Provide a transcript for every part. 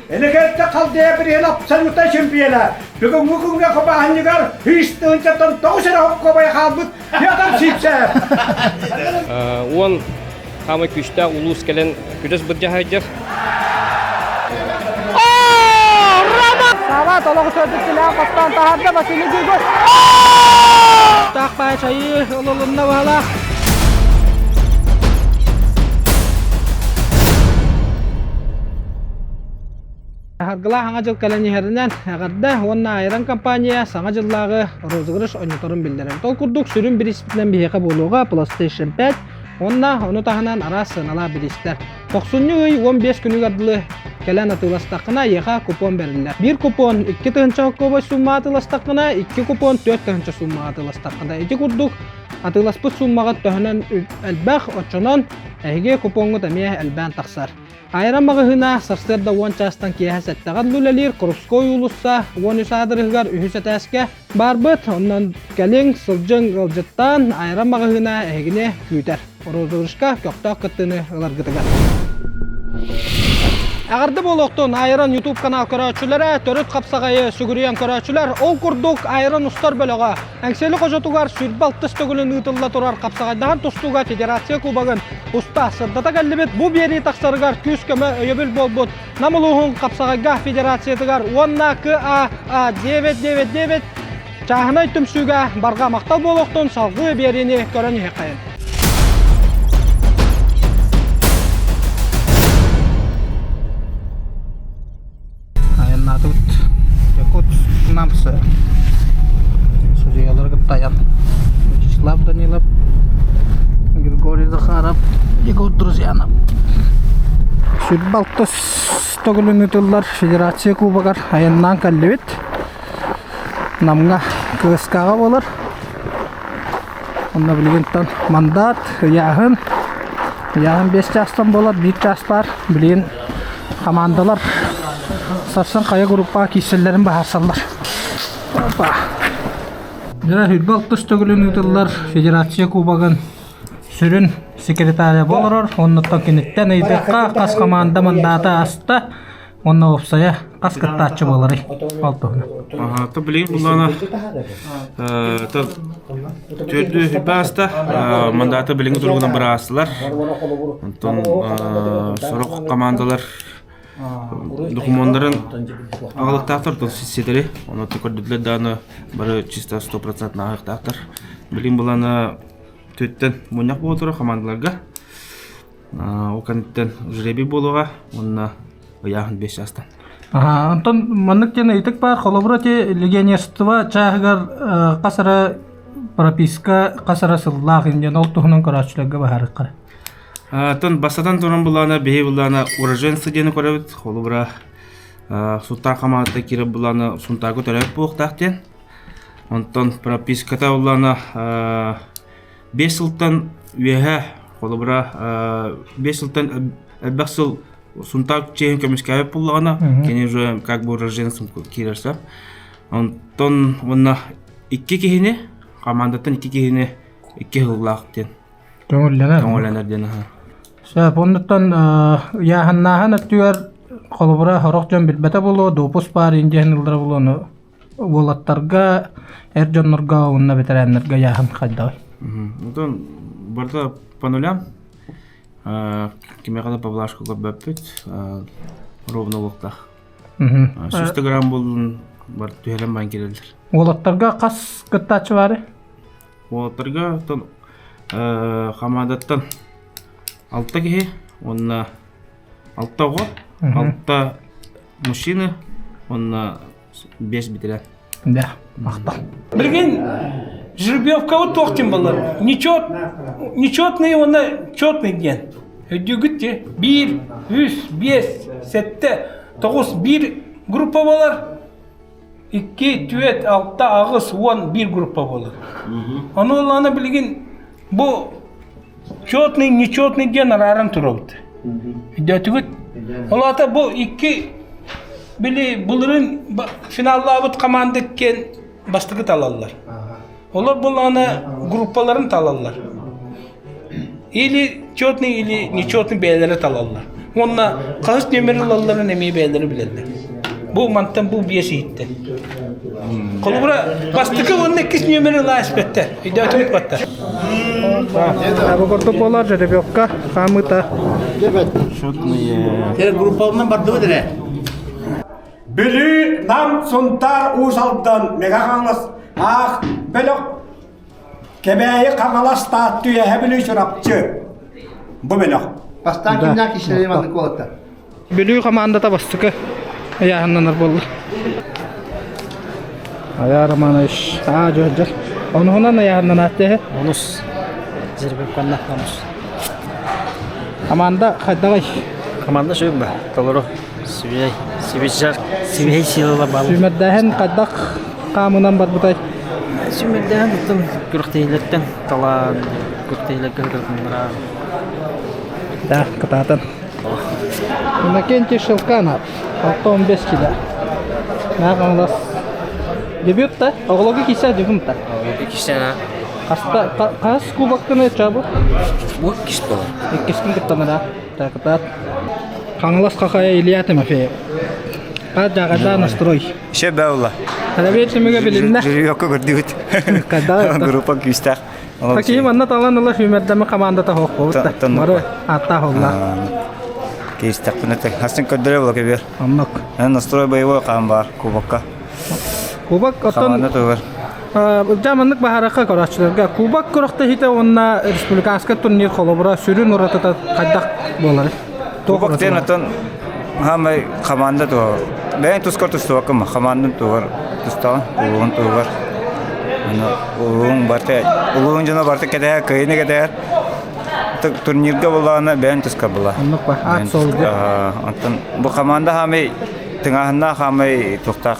Энэгэртэ Халдея бириһин абсолютнай чемпиона, бүгүҥҥү күҥҥэ хабааһынньыгар үс тыһыынчаттан тоҕус эрэ хоккобай хаалбыт Петр Сивцев. Уон хаамай күүстээх улуус кэлэн күрэс былдьаһайдьар. Сава толоҕу сөрдүттүлээх бастаан таһаарда Василий Гугов. Таах баай чайы ылылынна баһалаах. Саргылаах Саҥа дьыл кэлэн иһэринэн эҕэрдэ уонна Айран компания Саҥа дьыллааҕы розыгрыш оонньоторун биллэрэр. Ол курдук сүрүн бирииспитинэн биһиэхэ буолуоҕа PlayStation 5 уонна ону таһынан араас сыаналаах бириистэр. Тохсунньу ый 15 күнүгэр дылы кэлэн атыыластаххына эйиэхэ купон бэриллэр. Биир купон 2 тыһыынча холкуобай сууммаҕа атыыластаххына, икки купон 4 тыһыынча сууммаҕа атыыластаххына. Ити курдук атыыласпыт сууммаҕыт төһөнөн элбэх, оччонон эһиги купоҥҥут эмиэ элбээн тахсар. Айран маҕаһыына сарсыарда уон чаастан киэһэ сэттэҕэ дылы үлэлиир Крупской уулусса 13 аадырыһыгар үһүс этээскэ баарбыт. Онон кэлиҥ, сылдьыҥ, ыалдьыттаан Айран маҕаһыына эһигини күүтэр. Розыгрышка көхтөөх кыттыыны ыларгытыгар. Эҕэрдэ буолуохтун Айран YouTube канал көрөөччүлэрэ, төрүт хапсаҕайы сүгүрүйэн көрөөччүлэр. Ол курдук Айран устар бөлөҕө Эҥсиэли хочотугар 26 төгүлүн ыытылла турар хапсаҕайдаһан тустууга Федерация Кубогын уста сырдата кэллибит. Бу биэрии тахсарыгар күүс-көмө өйөбүл буолбут Нам улууһун хапсаҕайга федерациятыгар уонна КАА 999 чааһынай түмсүүгэ барҕа махтал буолуохтун салгыы биэриини көрөн иһиэххэйин. Айаннаатыбыт. Якут Намсы судьуйалары кытта айан. Вячеслав Данилов, Григорий Захаров, Егор Друзьянов. Сүрбэ алтыс төгүлүн ыытыллар Федерация Кубогар айаннаан кэллибит. Намҥа КСК-ҕа буолар. Онно билигин мандат, ыйааһын, ыйааһын биэс чаастан буолар, биир чаас баар. Билигин хамаандалар сарсын хайа группаҕа киирсэллэрин быһаарсаллар. Опа. Дьэ, сүүрбэ алтыс төгүлүн ыытыллар Федерация Кубогын сүрүн секретаря буолар. Оннуттан киниттэн ыйытыахха хас хамаанда мандата аста Уонна уопсайа хас кыттааччы буоларый? Ол туһунан. То билигин буллаана төрдү сүрбэ ааста. Мандаты билиҥҥи туругунан быраастылар. Онтон сорох командалар докумуоннарын аҕалыктаахтар тыл ситэри. Ону көрдүлэр даҕаны бары чисто 100% ааһыахтаахтар. Билигин булана төттөн мунньах буола турар командаларга. Ол кэнниттэн жребий буолуоҕа уонна ыйааһын биэс чаастан. Аха, онтон маннык диэн ыйытык баар. Холобура, ити легионерство чааһыгар хас эрэ прописка хас эрэ сыллаах диэн ол туһунан көрөөччүлэргэ быһаарыаххара. Оттон бастатан туран булаана биһи булаана уроженцы диэни көрөбүт. Холобура, Сунтаар хамаандата киирэр булаана Сунтаарга төрөөбүт буолуохтаах диэн. Онтон прописката булаана Биэс сылтан үөһэ, холобура, биэс сылтан элбэх сыл Сунтаар чиэһин көмүскээбит буоллаҕына, кини уже как бы уроженцем киирэр сөп. Онтон уонна икки киһини, командаттан икки киһини икки сыллаах диэн. Көҥүллэнэр. Көҥүллэнэр диэн аха. Сөп, оннуттан ыйааһыннааһын өттүгэр холобура сорох дьон билбэтэ буолуо, допуск баар диэн ыллара буолуо, ону Уолаттарга, эр дьоннорго уонна бэтэрээннэргэ ыйааһын хайдаҕый? Онтон барыта по нулям. Кимиэхэ да поблажка көрбөппүт. Ровно уохтаах. Сүүстэ грамм буоллун бар түһэрэн баан киирэллэр. Уолаттарга хас кыттааччы баарый? Уолаттарга оттон хамаандаттан алта киһи уонна алта оҕо, алта мужчина уонна биэс бүтэрэ. Да, махтал. Билигин жеребьевкабыт туох диэн буолар? Нечет, нечетный уонна четный диэн. Өйдүүгүт дии? Биир, үс, биэс, сэттэ, тоҕус биир группа буолар. Икки, түөрт, алта, аҕыс, уон биир группа буолар. Ону ыллаҕына билигин бу четный, нечетный диэн арааран турабыт. Өйдөөтүгүт? Ол аата бу икки били былырыын финаллаабыт команда иккиэн бастакы талаллар. Олор буллаҕына группаларын талаллар. Или четный, или нечетный бэйэлэрэ талаллар. Уонна хаһыс нүөмэр ылалларын эмиэ бэйэлэрэ билэллэр. Бу мантан бу биэс иһиттэн. Холобура, бастакы уонна иккис нүөмэри ылаа испэттэр. Өйдөөтүгүт баттар. Бу курдук буолар жеребьевка хаамыыта. Группалынан бардыбыт эрэ. Бүлүү, Нам, Сунтаар, Уус Алдан, Мэҥэ Хаҥалас, Аах, бөлөх Кэбээйи, Хаҥалас, Таатта, Үөһээ Бүлүү, Чурапчы. Бу бөлөх. Бастаан кимнээх киһилэрин маннык уолаттар? Бүлүү хамаандата бастакы ыйааһыннанар буолла. Айаа Романович, аа дьэ дьэ. Онуһунан ыйааһыннанаат дии. Онус. Жеребьевканна онус. Команда хайдаҕай? Команда сүбэ ба, толору. Сибиэй, сибиэжар, сибиэй силала бал. Сүүмэрдээһин хайдах хаамынан барбытай? Сүүмэрдээһин оттон күрэхтэһиилэртэн талаан, күрэхтэһиилэргэ кытыннара. Да, кытаатан. Иннокентий Шелканов, 65 кило. Нааҕаҥлас. Дебют та? Оҕолорго киирсэ дебют та? Оҕолорго киирсэ Хаста, хас кубоктаны чабы? Бу иккис буолар. Иккискин кыттанара. Кытаат. Хаҥалас Хахая Илья Тимофеев. Хат настрой. Ще баула. Хадабет түмүгэ билиннэ. Жеребьевка көрдүбүт. Группа күүстээх. Такие манна талан ыла сүүмэрдэмэ командата хоох Бары аттаах олла. Киистэхпинэ хасын көрдөрө була кебер. Оннук. Настрой боевой хаан бар кубокка. Кубок оттон Ылдьаа маннык баһарахха көрөөччүлэргэ кубок күрэхтэһиитэ уонна республиканскай турнир холобура сүрүн уратыта хайдах буоларый? Кубок диэн оттон хаамай команда туһа. Бэйэҥ тускар тустубаккын командан туһугар тустаҕын, улууһун туһугар. Улууһуҥ барыта улууһуҥ дьоно барыта кэтэһэр, кыайыыны кэтэһэр. Турнирга буоллаҕына бэйэҥ тускар буолар. Оннук ба, аат суол Оттон бу команда хаамай тыҥааһыннаах хаамай туохтаах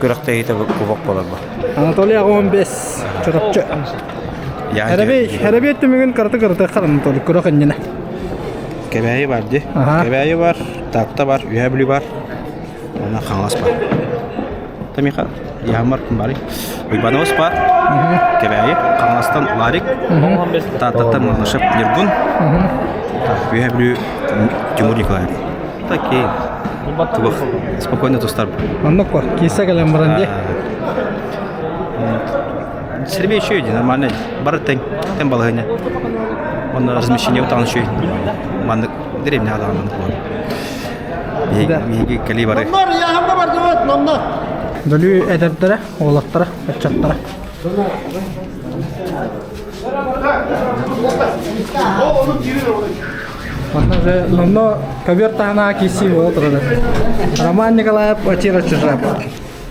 күрэхтэһиитэ кубок буолар бу. Анатолий 15 Чурапчы. Эрэбий түмүгүн кыраты кырытыаххар Анатолий күрэх иннинэ. Кэбээйи бар дии. Кэбээйи бар, Таатта бар, Үөһээ Бүлүү бар, уонна Хаҥалас бар. Тамиха, Яһамар барый. Уйбанабыс бар, Кэбээйи, Хаҥаластан Ларик, Тааттаттан Малышев Ньургун, Үөһээ Бүлүү Тимур Николаев. Такие. Туох спокойно тустар. Оннук бар, киирсэ кэлэн баран дии. Сергей еще иди, нормально. Бар тен, тен балаһыня. Он размещение утан еще нормально. Маннык деревня адаан маннык Биһиги кэлии бары. Номнор, яһамма бардыбыт, номнор. Бүлүү эдэрдэрэ, уолаттара, ыччаттара. Онно же номно ковер таһына киси буола турар. Роман Николаев Атира Чижап.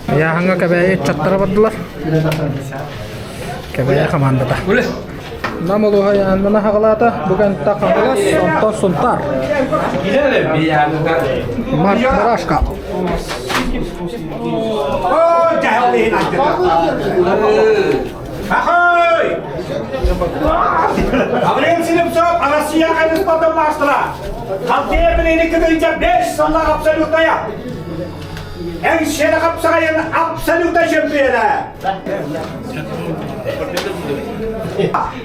Яһаҥа Кэбээйи ыччаттара бардылар. Кэбээйи командата. Нам улууһа Яһаннана хаҕалаата. Бу кэнтэ Хаҥалас, онтон Сунтаар. Марк Барашка. Ахой! Гаврил Силипцов, Россия спортом мастера. Халтея билини кыдыйча 5 сыллах абсолютная. Эн шере хапсағайын абсолютно чемпионы.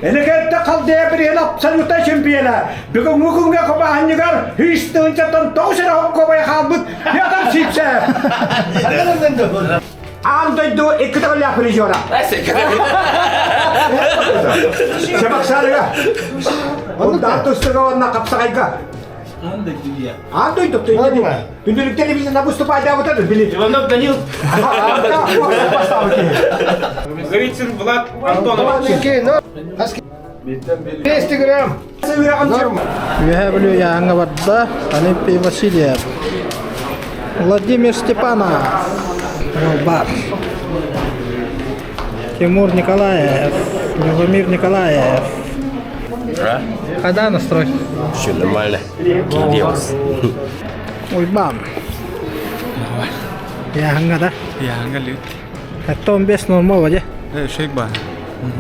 Энекетте Халдея билин абсолютно чемпионы. Бүгүҥҥү күҥҥэ кубаһынньыгар үс тыһыынчаттан тоҕус эрэ хоккобай хаалбыт Петр Сивцев. Аан дойду икки төгүллээх призера. Чебоксарыга. Онтан тустуга уонна хапсаҕайга. Аан дойду дия. Аан дойду Күндүлүк телевизорна выступайдаабыта били. Иванов Данил. Горицын Влад Антонович. 2 грамм. Үөһээ Бүлүү Яһаҥҥа барда Олимпий Васильев, Владимир Степанов, Бар, Тимур Николаев, Любомир Николаев. Когда настрой? Все нормально. Киирдиэҕиз. Уйбаан. Яһаҥҥа да? Яһаҥҥа лүт. Это он без нормала, де? Э, шейк ба.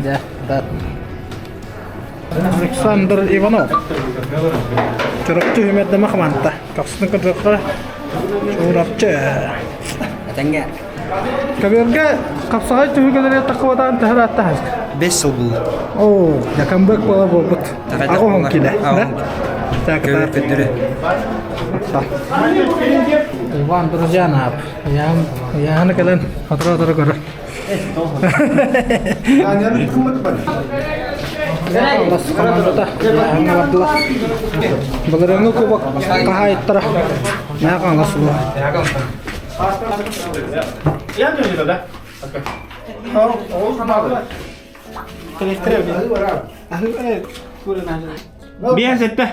Да, да. Александр Иванов. Чурапчы үмэрдэмэ хамаанда. Көхсүн кырдьыктара Чурапчы. Этэҥҥэ. Көбүөргэ хапсаҕай түһүлгэлэри таххыбатаан төһө ыраатта Бес сыл булла. Оо, дьэ камбэк буола буолбут. Аҕа килэ. Так, Көбүр көддөрү. Иван Друзьянов. Яны кэлэн отура-отура көрөр. Былырыҥҥы кубок хаһаайыттара Мэҥэ Хаҥалас улууһа. Биэс этте.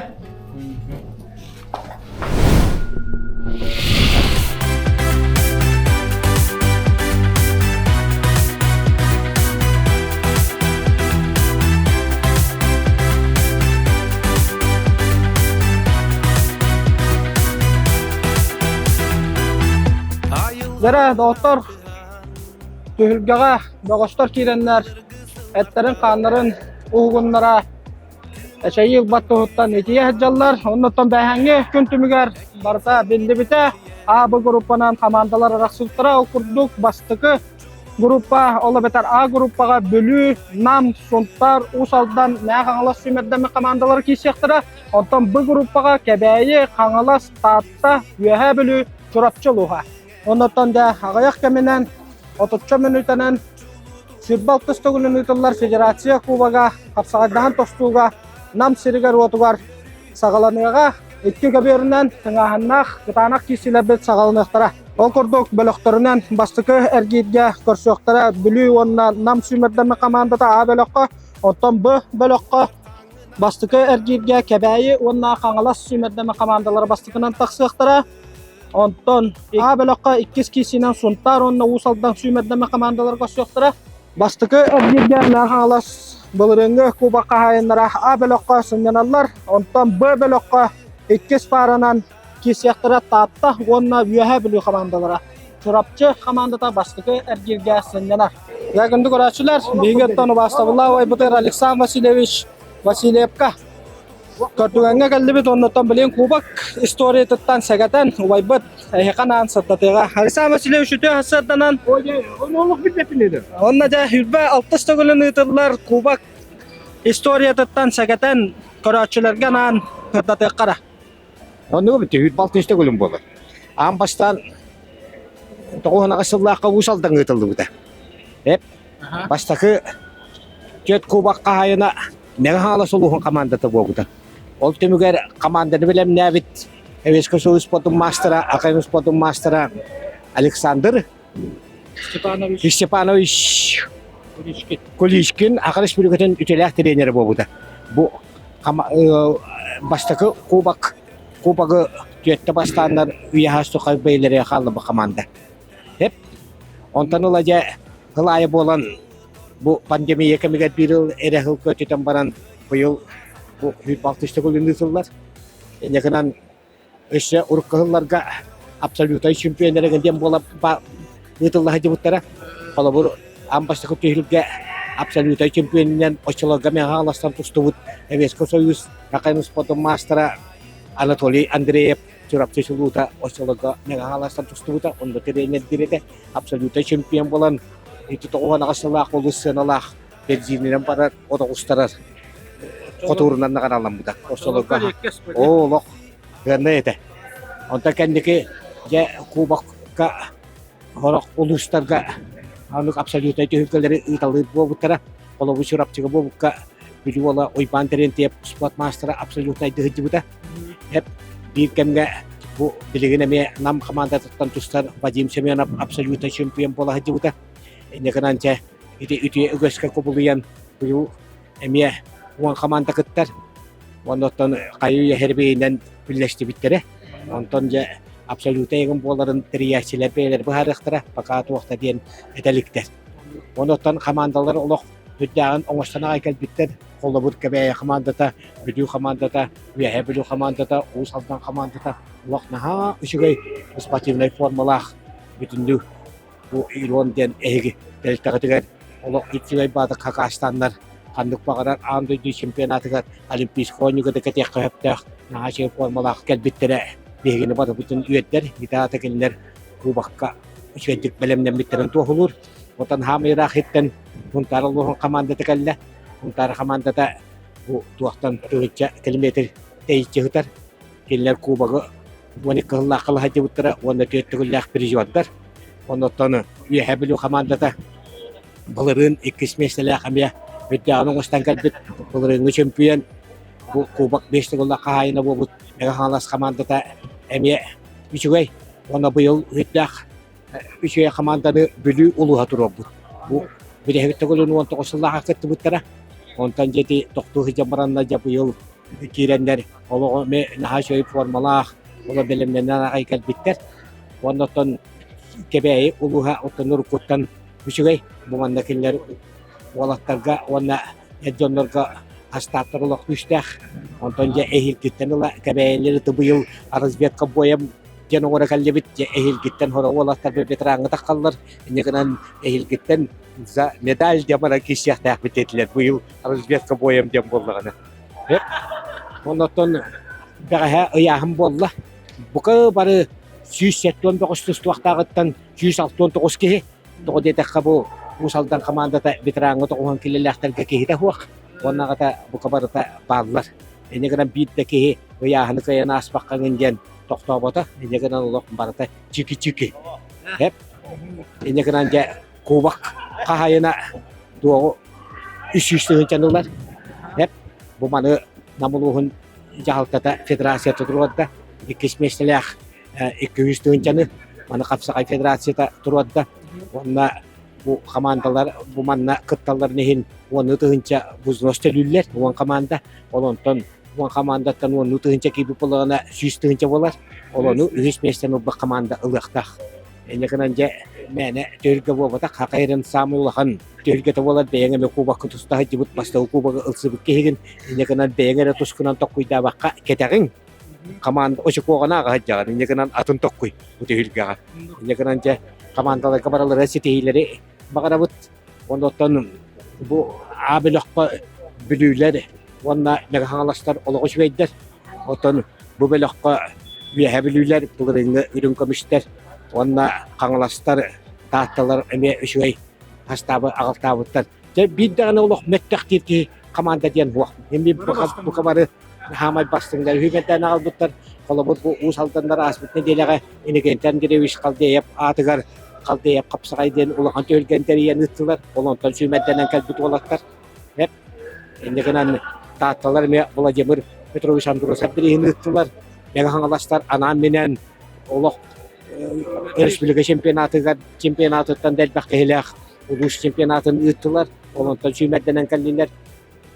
Дьэрэ, доҕоттор, түһүлгэҕэ бөҕөстөр киирэннэр эттэрин-хааннарын уһугуннара эчэйии ылбат туһуттан итийэ сылдьаллар. Оннуттан бэҕэһээҥҥи күн түмүгэр барыта биллибитэ. А, Б группанан хамаандалар арахсыбыттара. Ол курдук бастакы группа, ол эбэтэр А группаҕа Бүлүү, Нам, Сунтаар, Уус Алдан, Мэҥэ Хаҥалас сүүмэрдэммит хамаандалара киирсиэхтэрэ. Онтон Б группаҕа Кэбээйи, Хаҥалас, Таатта, Үөһээ Бүлүү, Чурапчы улууһа. Оннуттан дьэ аҕыйах кэминэн, отучча мүнүүтэнэн Сүүрбэ алтыс төгүлүн ыытыллар Федерация Кубога хапсаҕайдаһан тостууга Нам сиригэр-уотугар саҕаланыаҕа. Икки көбүөрүнэн тыҥааһыннаах кытаанах киирсиилэрбит саҕаланыахтара. Ол курдук бөлөхтөрүнэн бастакы эргииргэ көрсүөхтэрэ Бүлүү уонна Нам сүүмэрдэммит хамаандата А бөлөххө, оттон Б бөлөххө бастакы эргииргэ Кэбээйи уонна Хаҥалас сүүмэрдэммит хамаандалара бастакынан тахсыахтара. Онтон А бөлөххө иккис киирсиинэн Сунтаар уонна Уус Алдан сүүмэрдэммит хамаандалар көрсүөхтэрэ. Бастакы эргииргэ Мэҥэ Хаҥалас былырыыҥҥы кубок хаһаайыннара А бөлөххө сынньаналлар. Онтон Б бөлөххө иккис пааранан киирсиэхтэрэ Таатта уонна Үөһээ Бүлүү хамаандалара. Чурапчы хамаандата бастакы эргииргэ сынньанар. Дьэ, күндү көрөөччүлэр, биһиги оттон убаастабыллаах убайбытыгар Александр Васильевич Васильевка Көрдүгэҥҥэ кэллибит уоннаттан билигин кубок историятыттан сэгэтэн убайбыт эһиэхэ анаан сырдатыаҕа. Александр Васильевич үтүө сырданан Онно дьэ үрбэ алтыс төгүлүн ыытыллар кубок историятыттан сэгэтэн көрөөччүлэргэ анаан сырдатыахха эрэ. Оннуга бүттэ үүт балтыс төгүлүн буолар. Аан бастаан 98 сыллаахха Уус Алдаҥ ыытыллыбыта. Эп бастакы түөрт кубок хаһаайына Мэҥэ Хаҥалас улууһун хамаандата буолбута. Ол түмүгэр хамаанданы бэлэмнээбит Советский Союз спортун маастара, АКМ спортун маастара Александр Степанович Степанович Куличкин Аха Республикатын үтүөлээх тренерэ буолбута. Бу бастакы кубок кубогы түөттэ бастааннар үйэһээс тухары бэйэлэрэ хаалла бу хамаанда. Эп онтон ыла дьэ сыл аайы буолан Бу пандемия кэмигэр биир ыл эрэ сыл көтүтэн баран быйыл бу 106 төгүлүн ыытыллар. Инньэ гынан өссө урукку сылларга абсолютнай чемпионнара диэн буола ыытылла сылдьыбыттара. Холобур, аан бастакы түһүлгэ абсолютнай чемпионунан оччолорго Мэҥэ Хаҥаластан тустубут Советский Союз АКМ спордун маастара Анатолий Андреев Чурапчы чулуута оччолорго Мэҥэ Хаҥаластан тустубута, онно тренердиир этэ. Абсолютнай чемпион буолан ити 98 сыллаах олус сыаналаах бензининэн барар от оҕустарар хотуурунан наҕарааламмыта. Оччолорго оо олох сыаннай этэ. Онтон кэнники дьэ кубокка сорох улуустарга оннук абсолютнай түһүлгэлэри ыыталыыр буолбуттара. Холобур Чурапчыга буолбукка Бүлүү уола Уйбаан Терентьев спорт маастара абсолютнайдыы сылдьыбыта. Эп биир кэмҥэ бу билигин эмиэ Нам хамаандатыттан тустар Вадим Семенов абсолютно чемпион буола сылдьыбыта. Инньэ гынан дьэ ити үтүө үгэскэ кубулуйан быйыл эмиэ 10 хамаанда кыттар. Уонна оттон хайыы хэрбиинэн үллэстибиттэрэ. Онтон дьэ абсолютно эҥин буоларын тэрийээччилэр бэйэлэр быһаарыахтара, пока туохта диэн этэ иликтэр. Онуттан хамаандалар олох үрдээҕин оҥостон аҕай кэлбиттэр. Холобур, Кэбээйи хамаандата, Бүлүү хамаандата, Үөһээ Бүлүү хамаандата, Уус Алдан хамаандата олох наһаа үчүгэй спортивнай формалаах бүтүннүү бу Ирон диэн эһиги тэрилтэҕитигэр олох үчүгэй баадык хакаастаннар ханнык баҕарар аан дойду чемпионатыгар олимпийскай оонньууга да кэтиэххэ сөптөөх наһаа үчүгэй формалаах кэлбиттэрэ биһигини барыбытын үөрдэр. Ити аата кинилэр кубокка үчүгэйдик бэлэмнэммиттэрин туоһулуур. Оттон хаамай ыраах иттэн Сунтаар улууһун хамаандата кэллэ. Сунтаар хамаандата бу туохтан тыһыынча километр. тэйиччи сытар. Кинилэр кубогы 12 сыллаахха сылдьыбыттара уонна түөрт төгүллээх призердар. Оннуттан Үөһээ Бүлүү хамаандата былырыын иккис миэстэлээх эмиэ үрдээҕин оҥостон кэлбит былырыыҥҥы чөмпүйүөн бу кубок биэс төгүллээх хаһаайына буолбут Мэҥэ Хаҥалас хамаандата эмиэ үчүгэй уонна быйыл үрдээх үчүгэй хамаанданы Бүлүү улууһа туруорбут. Бу бүтэһик төгүлүн 19 сыллаахха кыттыбыттара. Онтон дьэти тохтуу сылдьан баранна дьэ быйыл киирэннэр олоҕу эмиэ наһаа үчүгэй формалаах, оло бэлэмнэнэн аҕай кэлбиттэр. Уонна оттон Кэбээйи улууһа оттон уруккуттан үчүгэй. Бу манна кинилэр уолаттарга уонна эр дьоннорго астааттар олох күүстээх. Онтон дьэ эһиилгиттэн ыла Кэбээйилэри быйыл разведка боем диэн оҥоро кэллибит. Дьэ эһиилгиттэн хоро уолаттар ветераҥҥа таххаллар. Инньэ гынан эһиилгиттэн за медаль диэн баран киирсиэхтээхпит диэтилэр. Быйыл разведка боем диэн буоллаҕына. Оннуттан бэҕэһээ ыйааһын буолла. Бука бары 179 тустуохтааҕыттан 169 киһи. Тоҕо диэтэххэ бу Уус Алдан хамаандата ветераҥҥа тоҕуһан киллэлээхтэргэ киһитэ суох. Уонна аҕата бука барыта бааллар. Инньэ гынан биир да киһи ыйааһыны кыайан ааспаккаҥын диэн тохтообото. Инньэ гынан олох барыта чики-чики. Эп. Инньэ гынан дьэ кубок хаһайына туоҕу 300 тыһыынчаны ылар. Эп. Бу маны Нам улууһун дьаһалтата федерацията туруорда. Иккис миэстэлээх 200 тыһыынчаны маны Хапсаҕай федерацията туруорда. Уонна бу хамаандалар бу манна кытталларын иһин уонну тыһыынча взнос төлүүллэр уон хамаанда. Ол онтон уон хамаандаттан уонну тыһыынча киирбит буоллаҕына 100 тыһыынча буолар. Ол ону үһүс миэстэни ылбыт хамаанда ылыахтаах. Инньэ гынан дьэ мээнэ түһүлгэ буолбатах хахайрын саамай улахан түһүлгэтэ буолар бэйэҥ эмэ кубокка туста сылдьыбыт бастакы кубогы ылсыбыт киһигин инньэ гынан бэйэҥ эрэ тускунан токкуйдаабакка кэтэҕиҥ команда очукуоҕана аҕа сылдьаҕын инньэ гынан атын токкуй бу түһүлгэҕэ инньэ гынан дьэ командаларга баралара ситиһиилэри баҕарабыт оннуттан бу А бөлөххө бүлүүлэр уонна Мэҥэ Хаҥаластар олох үчүгэйдэр оттон бу бөлөххө Үөһээ Бүлүүлэр былырыыҥҥы үрүҥ көмүстэр уонна Хаҥаластар Таатталар эмиэ үчүгэй хастаабы аҕалтаабыттар. Дьэ биир даҕаны олох мөттөх диир киһи команда диэн суох. Эми бука бары хаамай бастыҥнар үһүгэрдээн аҕалбыттар. Холобур бу Уус Алданнар ааспыт нэдиэлэҕэ Иннокентий Андреевич Халдеев аатыгар Халдеев хапсаҕай диэн улахан түһүлгэн тэрийэн ыыттылар. Ол онтон сүүмэрдэнэн кэлбит уолаттар. Эп инньэ гынан Таатталар эмиэ Владимир Петрович Андросов бирииһин ыыттылар. Мэҥэ Хаҥаластар анаан-минээн олох республика чемпионатыгар чемпионатыттан да элбэх киһилээх улуус чемпионатын ыыттылар. Ол онтон сүүмэрдэнэн кэллилэр.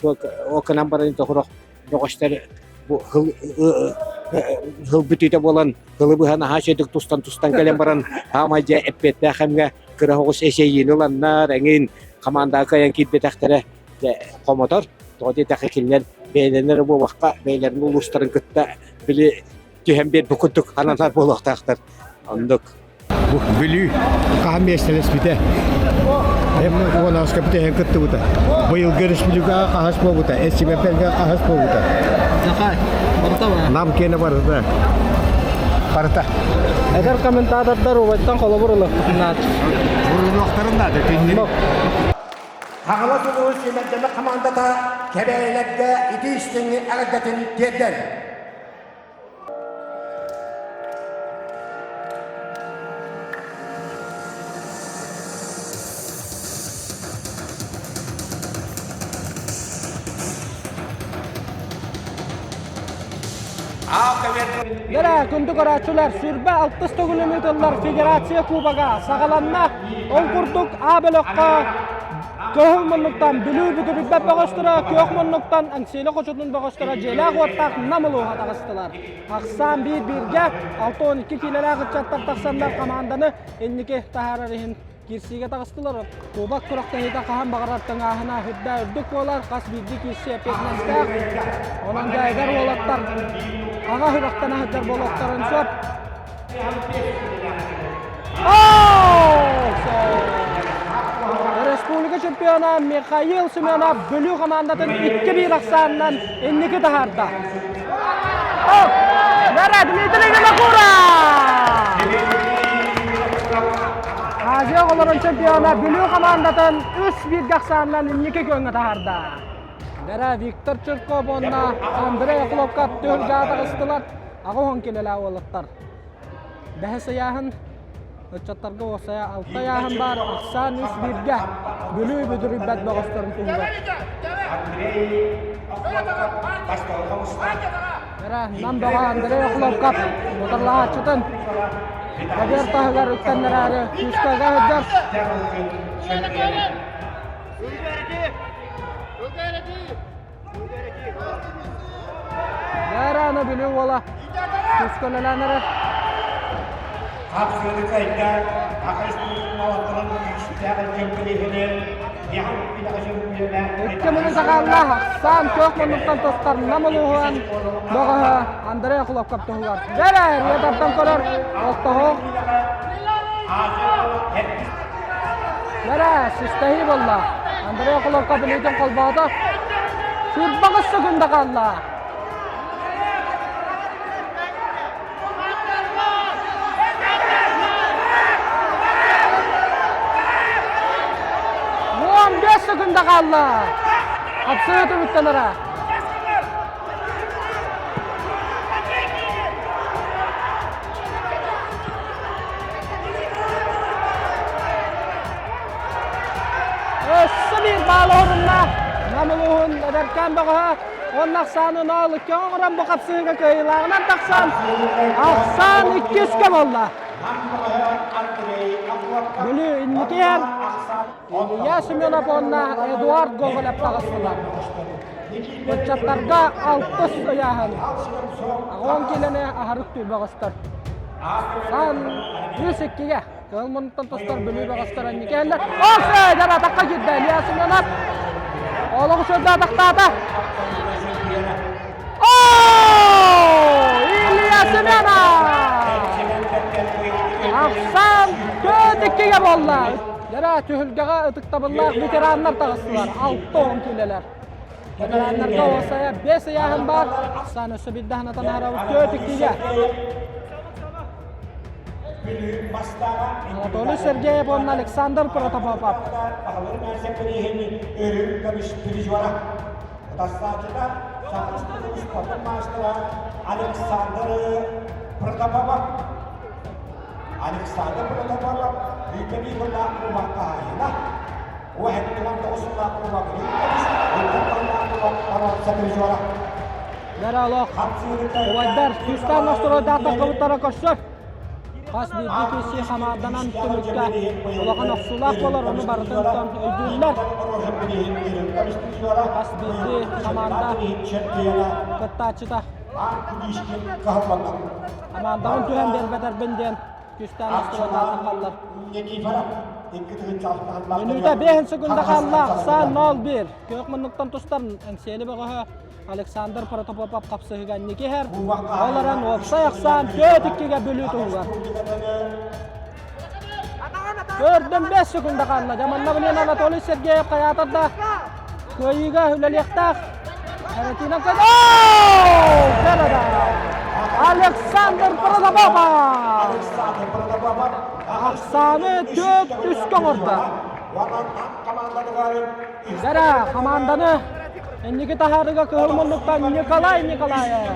Ол гынан баран тоҕурох бөҕөстөр бу хыл бүтүүтэ буолан кылы быһан аһаа сөдүк тустан-тустан кэлэн баран хаамай дьэ эппиэттээх кэмҥэ кыра оҕус эсэйиини ыланнар эҥин хамаандаҕа кыайан киирбэтэхтэрэ дьэ хомотор. Тоҕо диэтэххэ кинилэр бэйэлэрин эрэ буолбакка бэйэлэрин улуустарын кытта били түһэн биэрбит курдук ананар буолуохтаахтар. Оннук. Бүлүү хаһан миэстэлэспитэ. Уонааска бүтэһин кыттыбыта. Быйылгы республикаҕа хаһыс буолбута, СЧБП-га хаһыс буолбута. Нам киэнэ барыта. Барыта. Эдэр комментатордар убайтан холобур ылыахпытын наада. Уруйуохтарын наада кинини. Хаҥалас улууһун сүүмэрдэммит хамаандата Кэбээйилэргэ ити истиҥ эҕэрдэтин тиэрдэр. Дара, күндү көрөөччүлэр, сүрбэ алтыс төгүлүн ыытыллар Федерация Кубога саҕаланна. Ол курдук А бөлөххө Көһүл муннуктан Бүлүү Бүтүрүкбэт бөҕөстөрө, Күөх муннуктан Эҥсиэли хочотун бөҕөстөрө дьиэлээх-уоттаах Нам улууһа таҕыстылар. Ахсаан биир-бииргэ 62 киилэлээх ыччаттар тахсаннар хамаанданы инники таһаарар иһин киирсиигэ таҕыстылар. Кубок күрэхтэһиитэ хаһан баҕарар тыҥааһына үрдэ үрдүк буолар, хас биирдии киирсии эппиэтинэстээх. Онон да эдэр уолаттар аҕа сүрэхтэн аһыйдар буолуохтарын сөп. Республика чемпиона Михаил Семенов Бүлүү хамаандатын 2-1 ахсаанынан инники таһаарда. Бара Дмитрий Винокуров! Азия оҕолорун чемпиона Бүлүү хамаандатын 3-1 ахсаанынан инники күөҥҥэ таһаарда. Бэрэ Виктор Чирков уонна Андрей Охлопков түһүлгэҕэ таҕыстылар. Аҕа килэлээх уолаттар. Бэһис ыйааһын ыччаттарга уопсайа алта ыйааһын баар, ахсаан үс бииргэ Бүлүү бүдүрүйбэт бөҕөстөрүн туһугар. Эрэ Нам бөҕө Андрей Охлопков утарылаһааччытын Бабер таһыгар үктэннэрээри күүскэ сылдьар. Дээрэ Бүлүү уола күүскэ үлэлээн эрэр. Хапсыыны кыайда Саха Республикатын уолаттарын күүстээх чөмпүйүөнэ Икки мунун саҕалла Сан күөх муннуктан тостар Нам улууһун бөҕөһө Андрей Охлопков туһугар. Дээрэ Риэтартан көрөр Олтоһук. Дээрэ систэһии буолла. Андрей Охлопков илиитин холбоото. Сүүрбэҕис секунда хаалла. 15 секунда хаалла. Хапсыы түмүктэнэрэ. Өссө биир баал оһорунна. Нам улууһун эдэркээн бөҕөһө уонна ахсаанын оол икки оҥорон бу хапсыыга кыайыылааҕынан тахсан ахсаан иккискэ буолла. Бүлүү инники иһэр Илья Семенов уонна Эдуард Гоголев таҕыстылар. Ыччаттарга алтыс ыйааһын. Аҕон киилэни аһарык бөҕөстөр. Сан үс иккигэ Кыһыл муннуктан тустар Бүлүү бөҕөстөр инникээллэр. Осе! Дьара атахха киирдэ Илья Семенов. Олох үчүгэй атахтаата. О! Илья Семенов! Ахсан төрт иккигэ буолла. Дьара түһүлгэҕэ ытыктабыллаах ветераннар таҕыстылар. 6-10 киилэлэр. Ветераннарга осая 5 ыйааһын бар. Ахсан өссө биирдэ санатан аарабыт төрт иккигэ. Анатолий Сергеев уонна Александр Протопопов. Александр Протопопов Александр Протопопов Бэрэ олох убайдар күүстээх ностройдаах таххыбыттара көрсөр. Хас биирдии киһи хамаанданан түмүккэ улахан охсуулаах буолар, ону барытын өйдүүллэр. Хас биирдии хамаанда кыттааччыта хамаандабын түһэн биэрбэтэрбин диэн күүстээх ностройдаах таххаллар. Мүнүүтэ 5 секунда хаалла, ахсаан 0-1. Күөх муннуктан тустар Эҥсиэли бөҕөһө Александр Протопопов хапсыһыга инники иһэр. Ол эрэн уопсай ахсаан түөрт иккигэ Бүлүү туһугар. Төрдөн 5 секунда хаалла. Дьаманна билин Анатолий Сергеев хайаатар да кыайыыга үлэлиэхтээх. Каратинов Александр Протопопов! Ахсааны төрт үскэ оҥордо. Дара хамаанданы инники таһаарыыга кыһыл муннуктан Николай Николаев.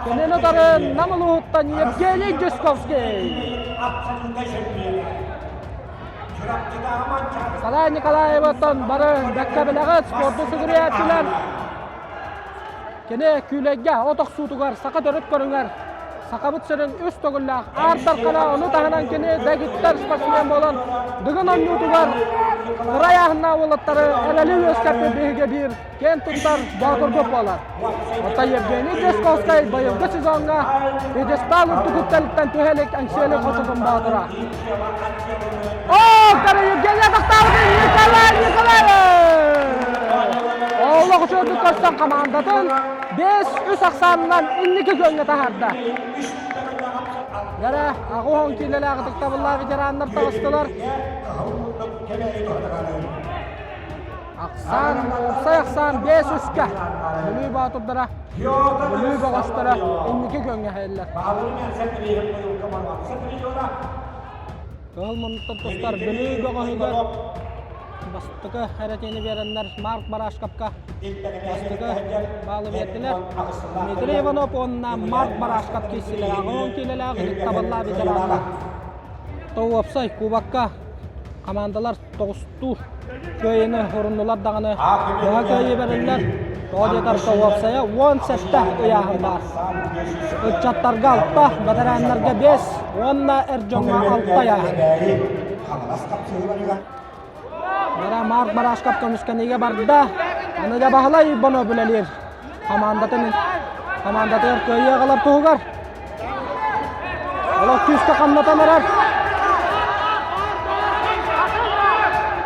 Кинини утары Нам улууһуттан Евгений Дюсковский. Николай Николаевыттан бары бэккэ билэҕит спорду сүгүрүйээччилэр. Кини күүлэйгэ от охсуутугар саха төрүт көрүҥэр Сахабыт сирин үс төгүллээх Аар Дархана, ону таһынан кини дэгиттэр спортсмен буолан Дыгын оонньуутугар кыра ыйааһыннаах уолаттары эрэли үөскэппит биһиги биир киэн туттар боотурбут буолар. Оттон Евгений Десковскай быйылгы сезоҥҥа пьедестал үрдүгүттэн түһэ илик Эҥсиэли хочотун боотура. О, кары Евгений атахтаабытын Николай Николаевич! Олох үчүгэйдик көрсөн хамаандатын 5-3 ахсаанынан инники күөҥҥэ таһаарда. Дьэрэ, аҕыс киилэлээх ытыктабыллаах ветераннар таҕыстылар. Ахсаан, уопсай ахсаан 5-3-кэ. Бүлүү боотурдара, Бүлүү бөҕөстөрө инники күөҥҥэ иһэллэр. Кыһыл муннуктан тустар Бүлүү бөҕөһүгэр. Бастакы эрэтиини биэрэннэр Марк Барашковка бастакы баалы биэрдилэр. Дмитрий Иванов уонна Марк Барашков киирсилэр. 80 киилэлээх ытыктабыллаах ветераннар. Уопсай кубокка командалар тоҕустуу кыайыыны уруннулар даҕаны быһа кыайыы бэриллэр. Тоҕо диэтэр уопсайа 17 ыйааһын баар. Ыччаттарга алта, бэтэрээннэргэ биэс уонна эр дьоҥҥо алта ыйааһын. Бара Марк Барашков көмүскэниигэ барда. Аны да Баһылай Иванов үлэлиир. Хамаандатын хамаандатыгар кыайыы аҕалар туһугар. Олох күүскэ хамнатан эрэр.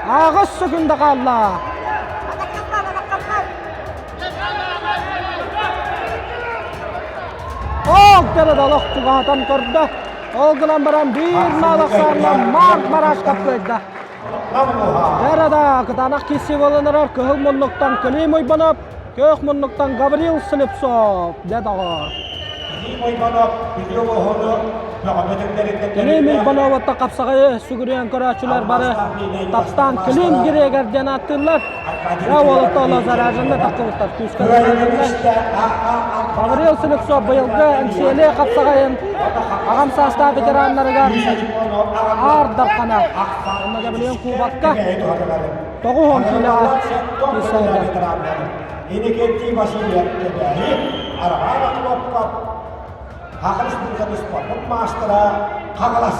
Аҕыс секунда хаалла. Ол кэрэ олох чугаһатан көрдө. Ол гынан баран биир маалахсаанна Марк Барашков кыайда. Кэрэ да кытаанах киирсии буолан эрэр кыһыл муннуктан Клим Уйбанов, күөх муннуктан Гаврил Слепцов дьэ доҕор. Клим Уйбановаттан хапсаҕайы сүгүрүйэн көрөөччүлэр бары таптаан Клим Грегор диэн ааттыыллар. Дьэ уолаттар олох заряженный тахсыбыттар, күүскэ заряженный. Гаврил Слепцов быйылгы Эҥсиэли хапсаҕайын аҕам саастаах ветераннарыгар Аар Дархана уонна Гаврил Кубокка 90 киилэҕэ киирсэллэр. Иннокентий Васильев Кэбээйи Арҕаа Бакылопков Саха Республикатын спордун маастара Хаҥалас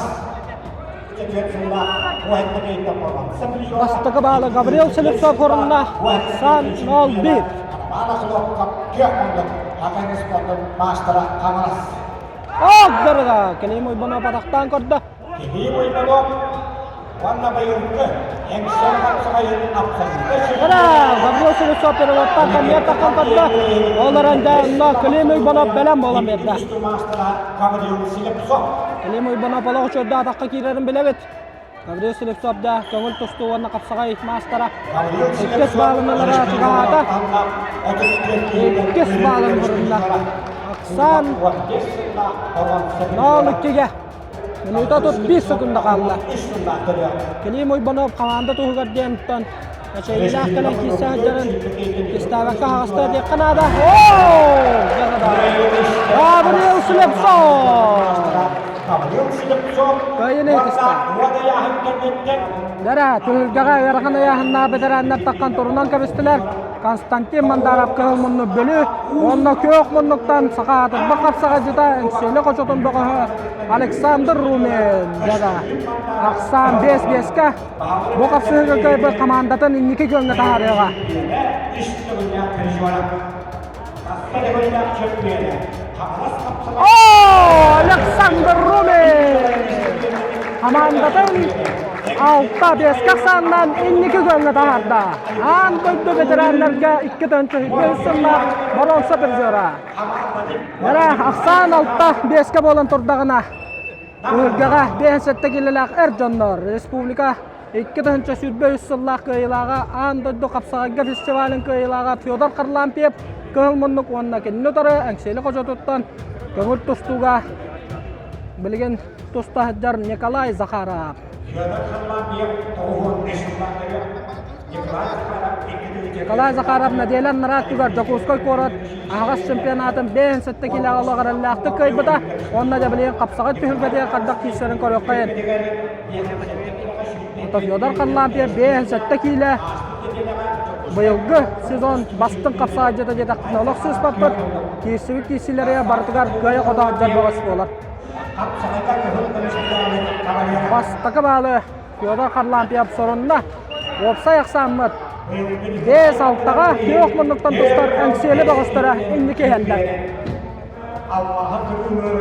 Бастакы баалы Гаврил Слепцов орунна Сан 01. Ох, дорога! Клим Уйбанов атахтаан көрдө. Клим Уйбанов уонна быйылгы Эҥсиэли хапсаҕайын абсолютнай Ара, Гаврил Слепцов переводтан конверт таххан көрдө. Ол эрэн дьэ онно Клим Уйбанов бэлэм буолан биэрдэ. Гаврил Слепцов. Клим Уйбанов олох үчүгэй атахха киирэрин билэбит. Гаврил Слепцов да көҥүл тустуу уонна хапсаҕай маастара. Иккис баалыналара чугаһаата. Иккис баалын мурунна. Оксан 0-2-ге. Минута 35 секунда хаалла. Клим Уйбанов команда туһугар диэн Эчэйиилээх кэлэн киирсэ сылдьарын кистээбэккэ аһаҕаста диэххэ наада. Гаврил Слепцов! Кыайыны ытыста. Дара, түһүлгэҕэ ыарахан ыйааһыннаах бэтэрээннэр таххан турунан кэбистилэр. Константин Мандаров кыһыл муннук Бүлүү уонна күөх муннуктан саха аатырбыт хапсаҕайдьыта Эҥсиэли хочотун бөҕөһө Александр Румин. Дара, ахсаан 5-5-кэ Бу хапсыһыыга кыайбыт хамаандатын инники күөҥҥэ таһаарыаҕа. О, Александр Румин! Хамаандатын 6-5 ахсааннаан инники күөҥҥэ таһаарда. Аан дойду ветераннарга 2-4 сыллаах боруонса призера. Эрэ ахсаан 6-5 буолан турдаҕына Түһүлгэҕэ 57 киилэлээх эр дьоннор республика 2023 сыллаах кыайыылааҕа аан дойду хапсаҕайга фестивалын кыайыылааҕа Федор Харлампьев кыһыл муннук уонна кинини утары Эҥсиэли хочотуттан көҥүл тустууга билигин туста сылдьар Николай Захаров. Федор Харлампьев 93 сыллаах Николай Захаров нэдиэлэ анараа өттүгэр Дьокуускай куорат аһаҕас чемпионатын 57 киилэҕэ олох эрэллээхтик кыайбыта уонна дьэ билигин хапсаҕай түһүлгэтигэр хайдах киирсэрин көрүөххэйин. Онтон Федор Харлампьев 57 киилэ быйылгы сезон бастыҥ хапсаҕайдьыта диэтэхпинэ олох сыыспаппыт. Киирсибит киирсиилэригэр барытыгар кыайа-хото сылдьар бөҕөс буолар. Бастакы баалы Федор Харлампьев сорунна. Уопсай ахсааммыт 5-6-ҕа күөх муннуктан тустар Эҥсиэли бөҕөстөрө инники иһэллэр.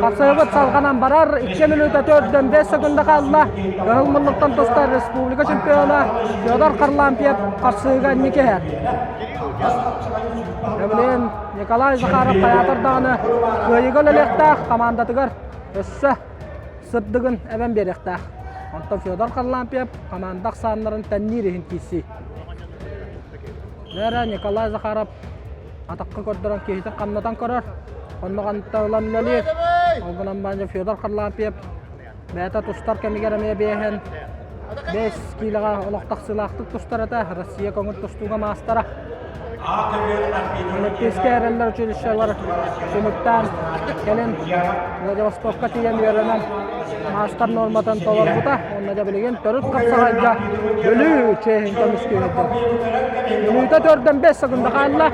Хапсайбыт салҕанан барар 2 мүнүүтэ 4-5 секунда хаалла. Кыһыл муннуктан тустар республика чемпиона Федор Харлампьев харсыыга инники иһэр. Эвелин Николай Захаров хайаатар даҕаны кыайыыга үлэлиэхтээх командатыгар өссө сырдыгын эбэн биэриэхтээх. Онтон Федор Харлампьев хамаанда ахсааннарын тэнниир иһин киирсии. Лера Николай Захаров атахха көрдөрөн киһитин хамнатан көрөр. Онно ханта ылан үлэлиир. Ол гынан баран Федор Харлампьев бэйэтэ тустар кэмигэр эмиэ биэһин. 5 киилэҕэ олох тахсыылаахтык тустар этэ, Россия көҥүл тустууга маастара. Олимпийскай эрэллэр училищелар түмүктээн кэлин Владивостокка тиийэн үөрэнэн маастар нуорматын толорбута. Уонна дьэ билигин төрүт хапсаҕайга Бүлүү чиэһин көмүскүүһүтэ. Мүнүүтэ төрдөн 5 секунда хаалла.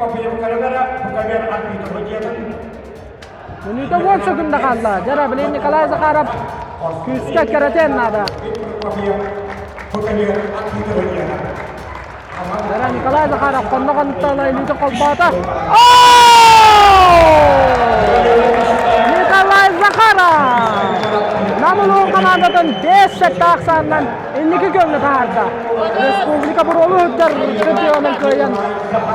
Мүнүүтэ 10 секунда хаалла. Дьэ билигин Николай Захаров күүскэ кэрэтиэн наада. Дьэ Николай Захаров хонно хонтон илиитин холбоото. Николай Захаров! Нам улуун командатын 5 сеттээх саанынан инники күөҥҥэ таһаарда. Республика буруолу үрдэр чемпионун кыайан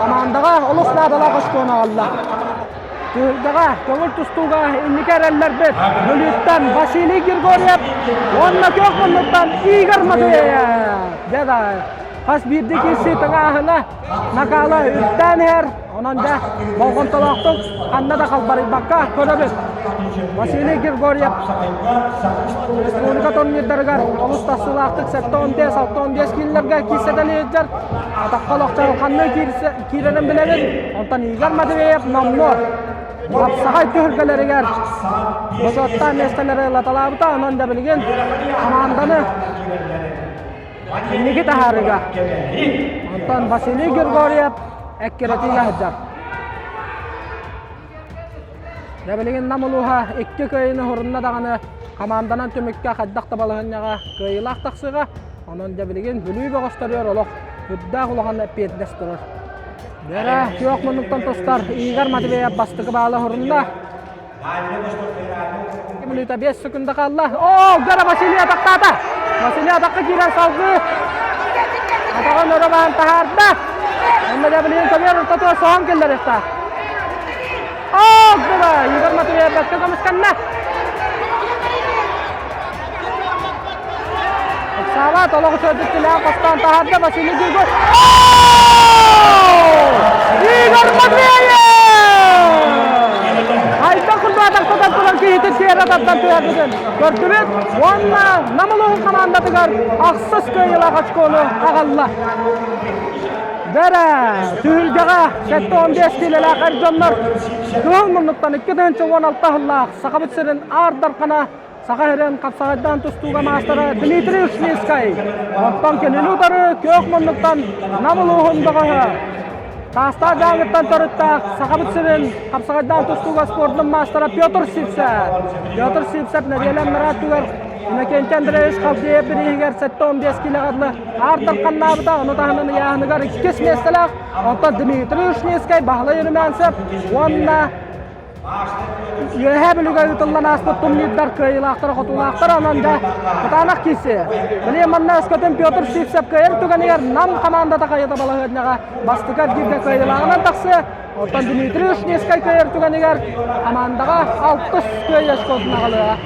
командаҕа олус наадалаах очкону аҕалла. Түһүлгэҕэ көҥүл тустууга инники эрэллэрбит Бүлүүттэн Василий Григорьев уонна күөх муннуктан Игорь Матвеев. Дьэ да, хас биирдии киирсии тыҥааһына накаала үрдээн иһэр. Онон дьэ болҕомтолоохтук ханна да халбарыйбакка көрөбүт. Василий Григорьев республика турнирдарыгар олус тахсыылаахтык 75-65 киилэлэргэ киирсэтэлии сылдьар. Атахха олохчарылханныы киирэрин билэбит. Онтон Игорь Матвеев номнуо хапсаҕай түһүлгэлэригэр бочуоттаах миэстэлэри ылаталаабыта. Онон да билигин хамаанданы инники таһаарыыга. Онтон Василий Григорьев эккирэтиигэ сылдьар. Дьэ билигин Нам улууһа икки кыайыыны хурунна даҕаны хамаанданан түмүккэ хайдах да балаһыанньаҕа кыайыылаах тахсыаҕа. Онон дьэ билигин Бүлүү бөҕөстөрүгэр олох үрдээх улахан эппиэтинэс турар. Бэрэ күөх муннуктан тустар Игорь Матвеев бастакы баала хурунна. Мүнүүтэ 5 секунда хаалла. Оо, Гара Василий атахтаата. Василий атахха киирэн салгыы. Атаҕын өрө баан таһаарда. Онно дьэ билигин көбүөр ортотугар соһон киллэриэхтээх. Оо, Гара Игорь Матвеев бэркэ көмүскэннэ. Ыксаабат, олох үчүгэйдик тилээн хостоон таһаарда Василий Григорьев. Игорь Матвеев! Айда курбаатах тутан туран киһитин тиэрэ тардан түһэрбитин көрдүбүт уонна Нам улууһун хамаандатыгар ахсыс кыайыылаах очкону аҕалла. Бэрэ түһүлгэҕэ 75 киилэлээх эр дьоннор кыһыл муннуктан 2016 сыллаах Сахабыт сирин Аар Дархана Саха сирин хапсаҕайдаан тустууга маастара Дмитрий Ушницкай, оттон кинини утары күөх муннуктан Нам улууһун бөҕөһө, Таастаах Дьааҥыттан төрүттээх Сахабыт сирин хапсаҕайдаан тустууга спордун маастара Петр Сивцев. Петр Сивцев нэдиэлэ анараа өттүгэр Иннокентий Андреевич Халдеев бирииһигэр 75 киилэҕэ дылы аар дарханнаабыта, ону таһынан ыйааһыныгар иккис миэстэлээх, оттон Дмитрий Ушницкай, Баһылай Румянцев уонна Үөһээ Бүлүүгэ ыытыллан ааспыт турнирдар кыайыылаахтара-хотуулаахтара онон да кытаанах киирсии. Билигин манна өскөтүн Петр Сивцев кыайар түгэнигэр Нам хамаандата хайата балаһыанньаҕа бастакы эргииргэ кыайыылааҕынан тахсыа. Оттон Дмитрий Ушницкай кыайар түгэнигэр хамаандаҕа алтыс кыайыы очкотун аҕалыаҕа.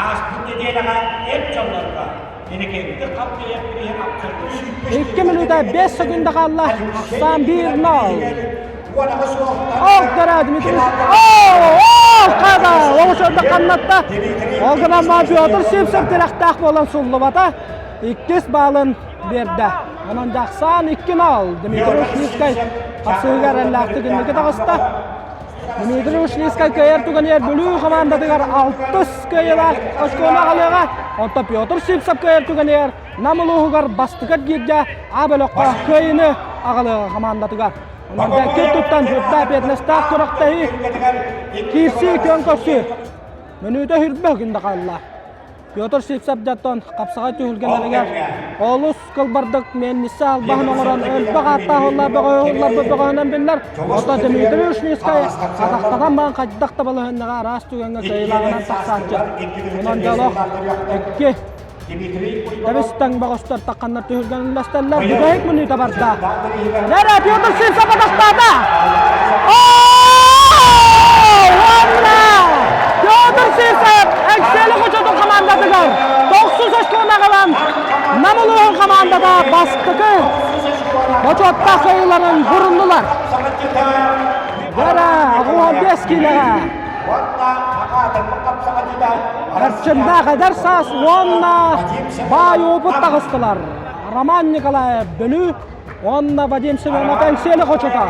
Ааспыт нэдиэлэҕэ эр дьоннорго Икки мүнүүтэ 5 секунда хаалла. Ахсаан 1-0. Ол көрө Дмитрий. О, хада! Ол шорда каннатта. Ол гынан Петр Сивцев тирэхтээх буолан суллубата. Иккис баалын биэрдэ. Онон Дьахсаан 2-0. Дмитрий Ушницкай хапсыһыгар эрэллээхтик инники таҕыста. Дмитрий Ушницкай кыайар түгэнигэр Бүлүү хамаандатыгар алтыс кыайыылаах оскуола аҕалыаҕа. Оттон Петр Сивцев кыайар түгэнигэр Нам улууһугар бастакы эргииргэ А бөлөххө кыайыыны аҕалыаҕа хамаандатыгар. Онон бэккэ туттан үрдэ эпиэтинэстээх күрэхтэһии киирсии күөн көрсүү. Мүнүүтэ хүрбэ күндэ хаалла. Петр Сивцев дьаттан хапсаҕай түһүлгэлэригэр олус кылбардык миэнниссэ албаһын оҥорон элбэх ааттаах уоллар бөҕөһүлларбыт бөҕөһүнэн биллэр. Оттон Дмитрий Ушницкай атахтанан баран хайдах да балаһыанньаҕа араас түгэҥҥэ кыайыылааҕынан тахсааччы. Онон дьолох икки Тэбис таҥ бөҕөстөр тахханнар түһүлгэнин үллэстэллэр. Бүтэһик мүнүүтэ барда. Нэрэ Петр Сивцев атахтаата! Уонна Петр Сивцев Эксели хочотун командатыгар тохсус очкону аҕалан Нам улууһун командата бастакы бочуоттаах кыайыыларын буруннулар. Бэрэ 15 киилэҕэ. Эрчимнээх эдэр саас уонна баай опыт таҕыстылар. Роман Николаев Бүлүү уонна Вадим Семенов Эҥсиэли хочото.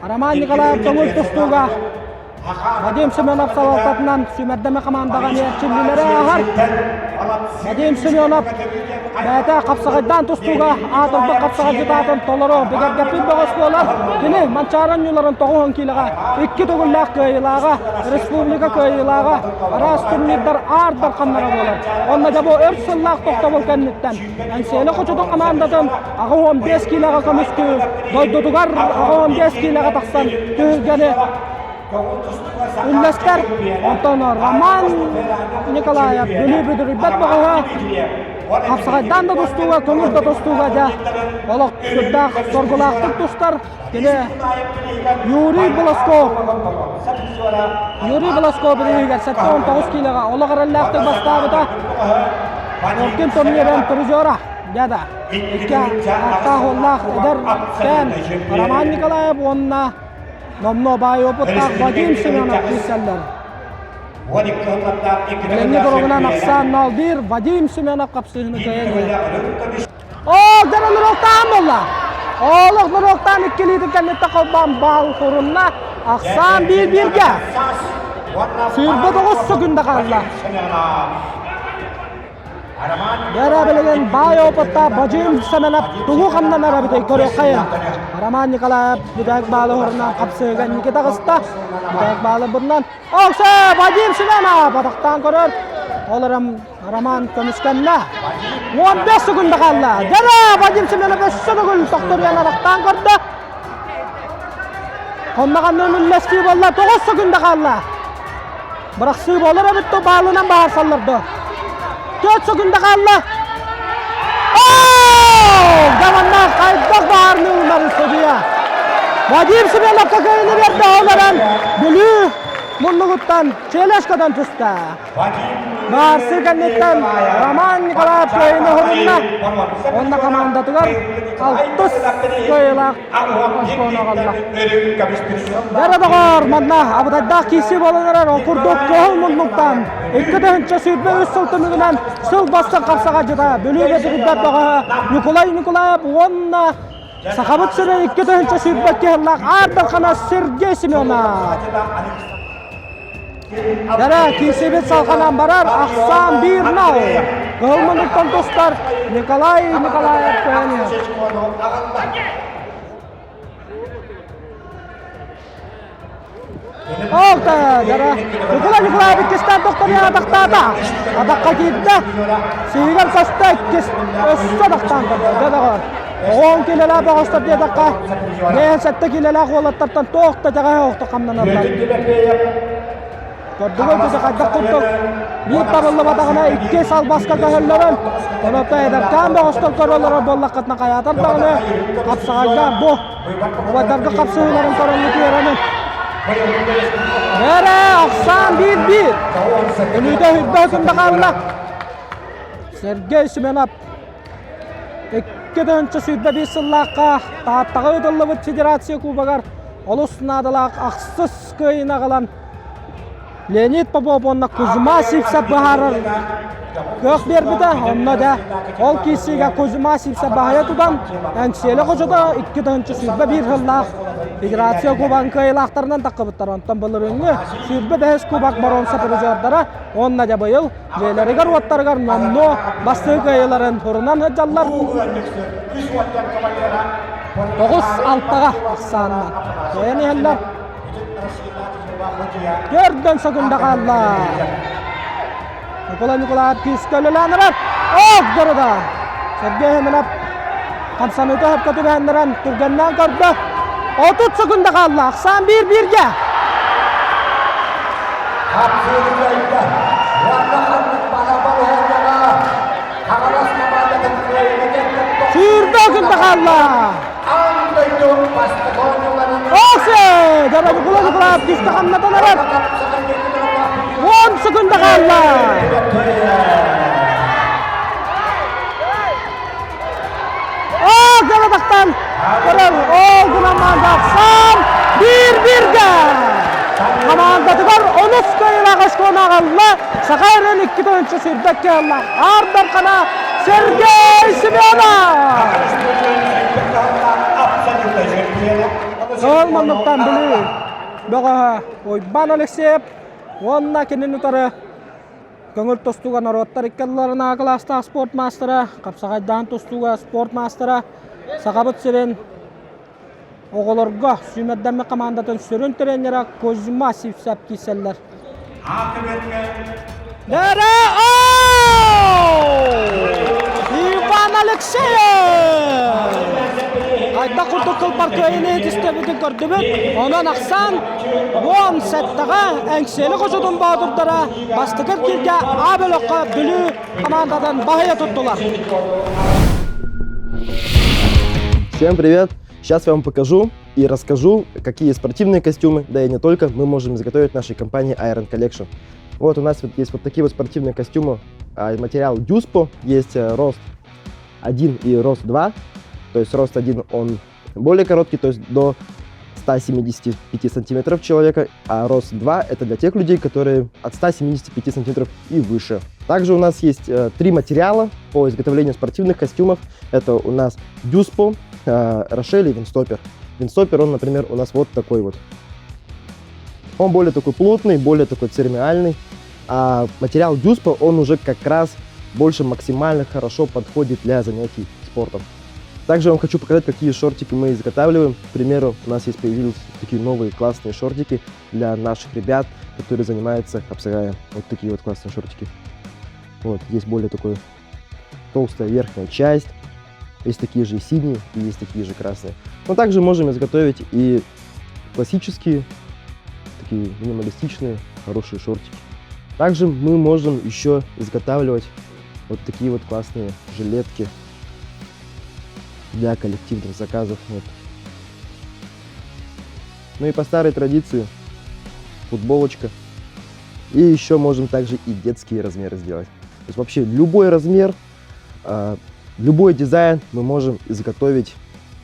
Роман Николаев көҥүл тустууга Вадим Семенов салалтатынан сүүмэрдэмэ хамаандаҕа эмиэ эрчиллиилэри ааһар. Вадим Семенов бэйэтэ хапсаҕайдаан тустууга аатырбыт хапсаҕайдьыт аатын толору бигэргэппит бөҕөс буолар. Кини Манчаары оонньууларын 90 киилэҕэ икки төгүллээх кыайыылааҕа, республика кыайыылааҕа, араас турнирдар аар дарханнара буолар. Онно дьэ бу өр сыллаах тохтобул кэнниттэн Эҥсиэли хочотун хамаандатын 85 киилэҕэ көмүскүү дойдутугар 85 киилэҕэ тахсан түһүлгэни үллэстэр. Онтон Роман Николаев Бүлүү бүдүрүйбэт бөҕөһө хапсаҕайдаан да тустууга, көҥүл да тустууга дьэ олох сүрдээх соргулаахтык тустар. Кини Юрий Волосков Юрий Волосков бирииһигэр 79 киилэҕэ олох эрэллээхтик бастаабыта. Оркин турнирын призера дьада икки ааттаах уоллаах эдэр кээн Роман Николаев уонна номнуо баай опыттаах Вадим Семенов киирсэллэр. Билиҥҥи туругунан ахсаан 0-1 Вадим Семенов хапсыһыыны кыайан иһэр. Оо, дьэ нуруоктаан буолла. Олох нуруоктаан иккилиитин кэнниттэн холбоон баал хурунна. Ахсаан биир-бииргэ. 29 секунда хаалла. Дьэ билигин баай опытта Бадьыым Сэмэнэп тугу хамнанар эбитий көрүөххэйин. Роман Николаев бүтэһик баалы уһурунан хапсыыга инники таҕыста. Бүтэһик баалы буннан. Оксе Вадим Семенов атахтаан көрөр. Ол эрэн Роман көмүскэннэ. 15 секунда хаалла. Дьэ Вадим Семенов өссө төгүл тохторуйан атахтаан көрдө. Хонноҕоннун үллэстии буолла. 9 секунда хаалла. Бырахсыы буолар эбит то баалынан баһарсаллар 4 секунда хаалла. Гаванна хайдах баарны ылынарын судьуйа. Вадим Семеновка кыайыны берді оларан Бүлүү муннугуттан Челешкадан түстэ. Баарсы кэнниттэн Роман Николаев кыайыыны оһорунна. Онно командатыгар алтыс кыайыылаах очкону аҕалла. Дьэ доҕоор, манна абытайдаах киирсии буолан эрэр. Ол курдук кыһыл муннуктан 2023 сыл түмүгүнэн сыл бастыҥ хапсаҕайдьыта Бүлүү Бөтүрүппэт бөҕөһө Ньукулай Николаев уонна Сахабыт сирэ 2022 сыллаах Аар Дархана Сергей Семенов. Дара киирсибит салҕанан барар ахсаан биир нал. Кыһыл муннуктан тустар Николай Николаев көөнү. Алта дара. Николай Николаев иккистээн тохторуйан атахтаата. Атахха киирдэ. Сиһигэр көстө иккис өссө атахтаан көрдө. Дьэ доҕор. Оҕоон килэлээх бөҕөстөр диэтэххэ, бэйэн сэттэ килэлээх уолаттартан туох да итэҕэһэ охто хамнаналлар. Көрдүгүт дьэ хайдах курдук биир табыллыбатаҕына икки салбаска көһөллөрүн, онон эдэркээн бөҕөстөр көрөллөрө буоллаххытына хайаатар даҕаны хапсаҕайга бу убайдарга хапсыһыыларын көрөммүт үөрэмин. Эрэ ахсаан биир-биир. Өлүүтэ үрбэ күндэ хаалла. Сергей Семенов 2021 сыллаахха Тааттаҕа ыытыллыбыт Федерация Кубогар олус наадалаах ахсыс кыайыыны аҕалан Леонид Попов уонна Кузьма Сивцев быһаарар кыах биэрбитэ. Онно да ол киирсиигэ Кузьма Сивцев баһыйа тутан Эҥсиэли хочото 2021 сыллаах Федерация Кубогын кыайыылаахтарынан таххыбыттар. Онтон былырыыҥҥы 25 кубок боруонса призердара уонна дьэ быйыл дьиэлэригэр-уоттарыгар номнуо бастыҥ кыайыыларын турунан сылдьаллар. 9-6-ҕа ахсаанынан кыайан иһэллэр. Төрдөн секунда хаалла. Николай Николаев күүскэ үлэлээн эрэр. Ох, дорога! Сергей Семенов хамсаныыта сөпкө түбэһэннэрэн түргэннээн көрдө. 30 секунда хаалла. Ахсаан биир-бииргэ. Хапсыыны кыайда. Уонна ханнык баҕа балаһыанньаҕа Хаҥалас хамаандатын кыайыыга кэлбит Сүүрбэ секунда хаалла. Аан дойду бастакы оонньууларын Оксе! Дьара Николай Николаев күүскэ хамнатан эрэр. 10 секунда хаалла. Оо, Дьара көрөр. Ол гынан Ахсан биир-бииргэ. Хамаандатыгар онус кыайыылаах очкону аҕалла. аҕалла Саха эрэн 2 кыаллаах Аар Дархана Сергей Семенов! Ол манныктан Бүлүү бөҕөһө Уйбаан Алексеев уонна кинини утары көҥүл тустууга норуоттар икки ардыларынааҕы кылаастаах спорт маастара, хапсаҕайдаан тустууга спорт маастара, Сахабыт сирин оҕолорго сүүмэрдэммит хамаандатын сүрүн тренерэ Кузьма Сивцев киирсэллэр. Дэрэ Иван Алексеев! Хайдах курдук кылбар кыайыыны түстээбитин көрдүбүт. Онон ахсаан 17-ҕэ Эҥсиэли хочотун боотурдара бастакы кииргэ А бөлөххө Бүлүү хамаандатын баһыйа туттулар. Всем привет! Сейчас я вам покажу и расскажу, какие спортивные костюмы, да и не только, мы можем изготовить в нашей компании Iron Collection. Вот у нас вот есть вот такие вот спортивные костюмы, материал Дюспо, есть рост 1 и рост 2, то есть рост 1 он более короткий, то есть до 175 сантиметров человека, а рост 2 это для тех людей, которые от 175 сантиметров и выше. Также у нас есть три материала по изготовлению спортивных костюмов. Это у нас Дюспо, Рошель и Винстопер. Винстопер, он, например, у нас вот такой вот. Он более такой плотный, более такой церемиальный. А материал Дюспо, он уже как раз больше максимально хорошо подходит для занятий спортом. Также я вам хочу показать, какие шортики мы изготавливаем. К примеру, у нас есть появились такие новые классные шортики для наших ребят, которые занимаются хапсагаем. Вот такие вот классные шортики. Вот, здесь более такой толстая верхняя часть. Есть такие же и синие, и есть такие же красные. Но также можем изготовить и классические, такие минималистичные, хорошие шортики. Также мы можем еще изготавливать вот такие вот классные жилетки для коллективных заказов. Вот. Ну и по старой традиции футболочка. И еще можем также и детские размеры сделать. То есть вообще любой размер, любой дизайн мы можем изготовить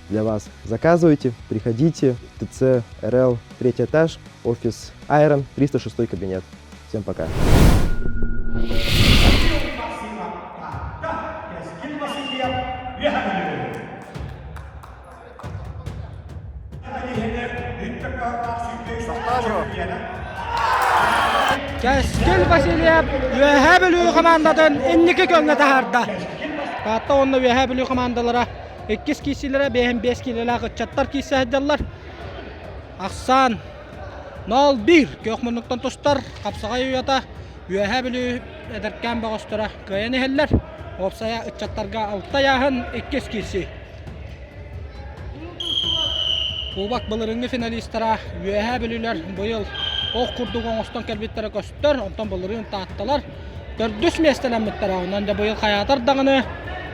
для вас. Заказывайте, приходите. ТЦ РЛ, третий этаж, офис Айрон, 306 кабинет. Всем пока. Кэскил Васильев Үөһээ Бүлүү хамаандатын инники көҥҥө таһаарда. Таатта уонна Үөһээ Бүлүү хамаандалара иккис киирсиилэрэ биэһин биэс киилэлээх ыччаттар киирсэ сылдьаллар. Ахсаан 0-1 күөх муннуктан тустар хапсаҕай уйата Үөһээ Бүлүү эдэркээн бөҕөстөрө кыайан иһэллэр. Уопсайа ыччаттарга алта ыйааһын иккис киирсии. Кубок былырыҥҥы финалистара Үөһээ Бүлүүлэр быйыл ох курдук оҥостон кэлбиттэрэ көстөр. Онтон былырыын Таатталар төрдүс миэстэлэммиттэрэ. Онон дьэ быйыл хайаатар даҕаны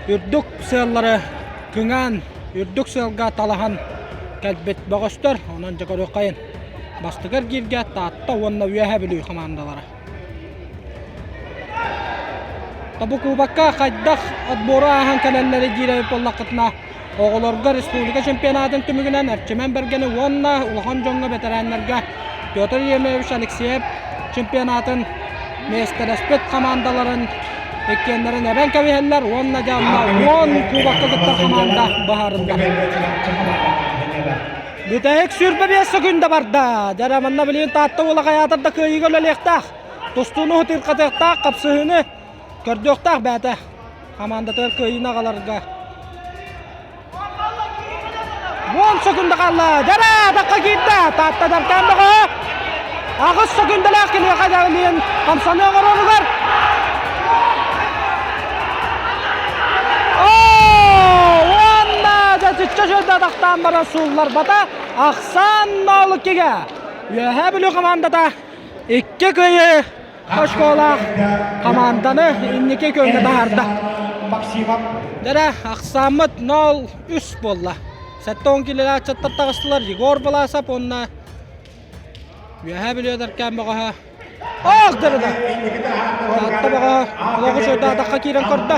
үрдүк сыаллары кыҥаан, үрдүк сыалга талаһан кэлбит бөҕөстөр. Онон дьэ көрүөххэйин. Бастакы эргииргэ Таатта уонна Үөһээ Бүлүү хамаандалара. Бу кубокка хайдах отбору ааһан кэлэллэрэ диир эбит буоллаххытына, оҕолорго республика чемпионатын түмүгүнэн Эрчимэн Бэргэни уонна улахан дьоҥҥо бэтэрээннэргэ Петр Ефимович Алексеев чемпионатын миэстэлэспит хамаандаларын иккиэннэрин эбэн кэбиһэллэр уонна дьэ онно уон кубокка кыттар хамаанда быһаарыллар. Бүтэһик 25 секунда барда. Дьэ манна билигин Таатта уола хайаатар да кыайыыга үлэлиэхтээх. Тустууну ытырҕатыахтаах, хапсыһыыны көрдүөхтээх бэйэтэ. Хамаандатыгар кыайыыны аҕаларга. Уон секунда хаалла. Дьэрэ, атахха киирдэ. Таатта Даркаан бөҕө. Аҕыс секундалаах киниэхэ дьалыйан хамсаныы оҥороругар. Уонна дьэ чүччэ атахтаан баран суулларбата. Ахсаан 0-2-гэ. Үөһээ Бүлүү хамаандата икки кыайыы очколаах хамаанданы инники күөҥҥэ таһаарда. Дэрэ, ахсааммыт 0-3 буолла. 70 килэлээх ыччаттар таҕыстылар Егор Баласов уонна Үөһээ Бүлүү эдэркээн бөҕөһө Ох дырыда! Таатта бөҕөһө олоҕу чойдаатахха киирэн көрдө.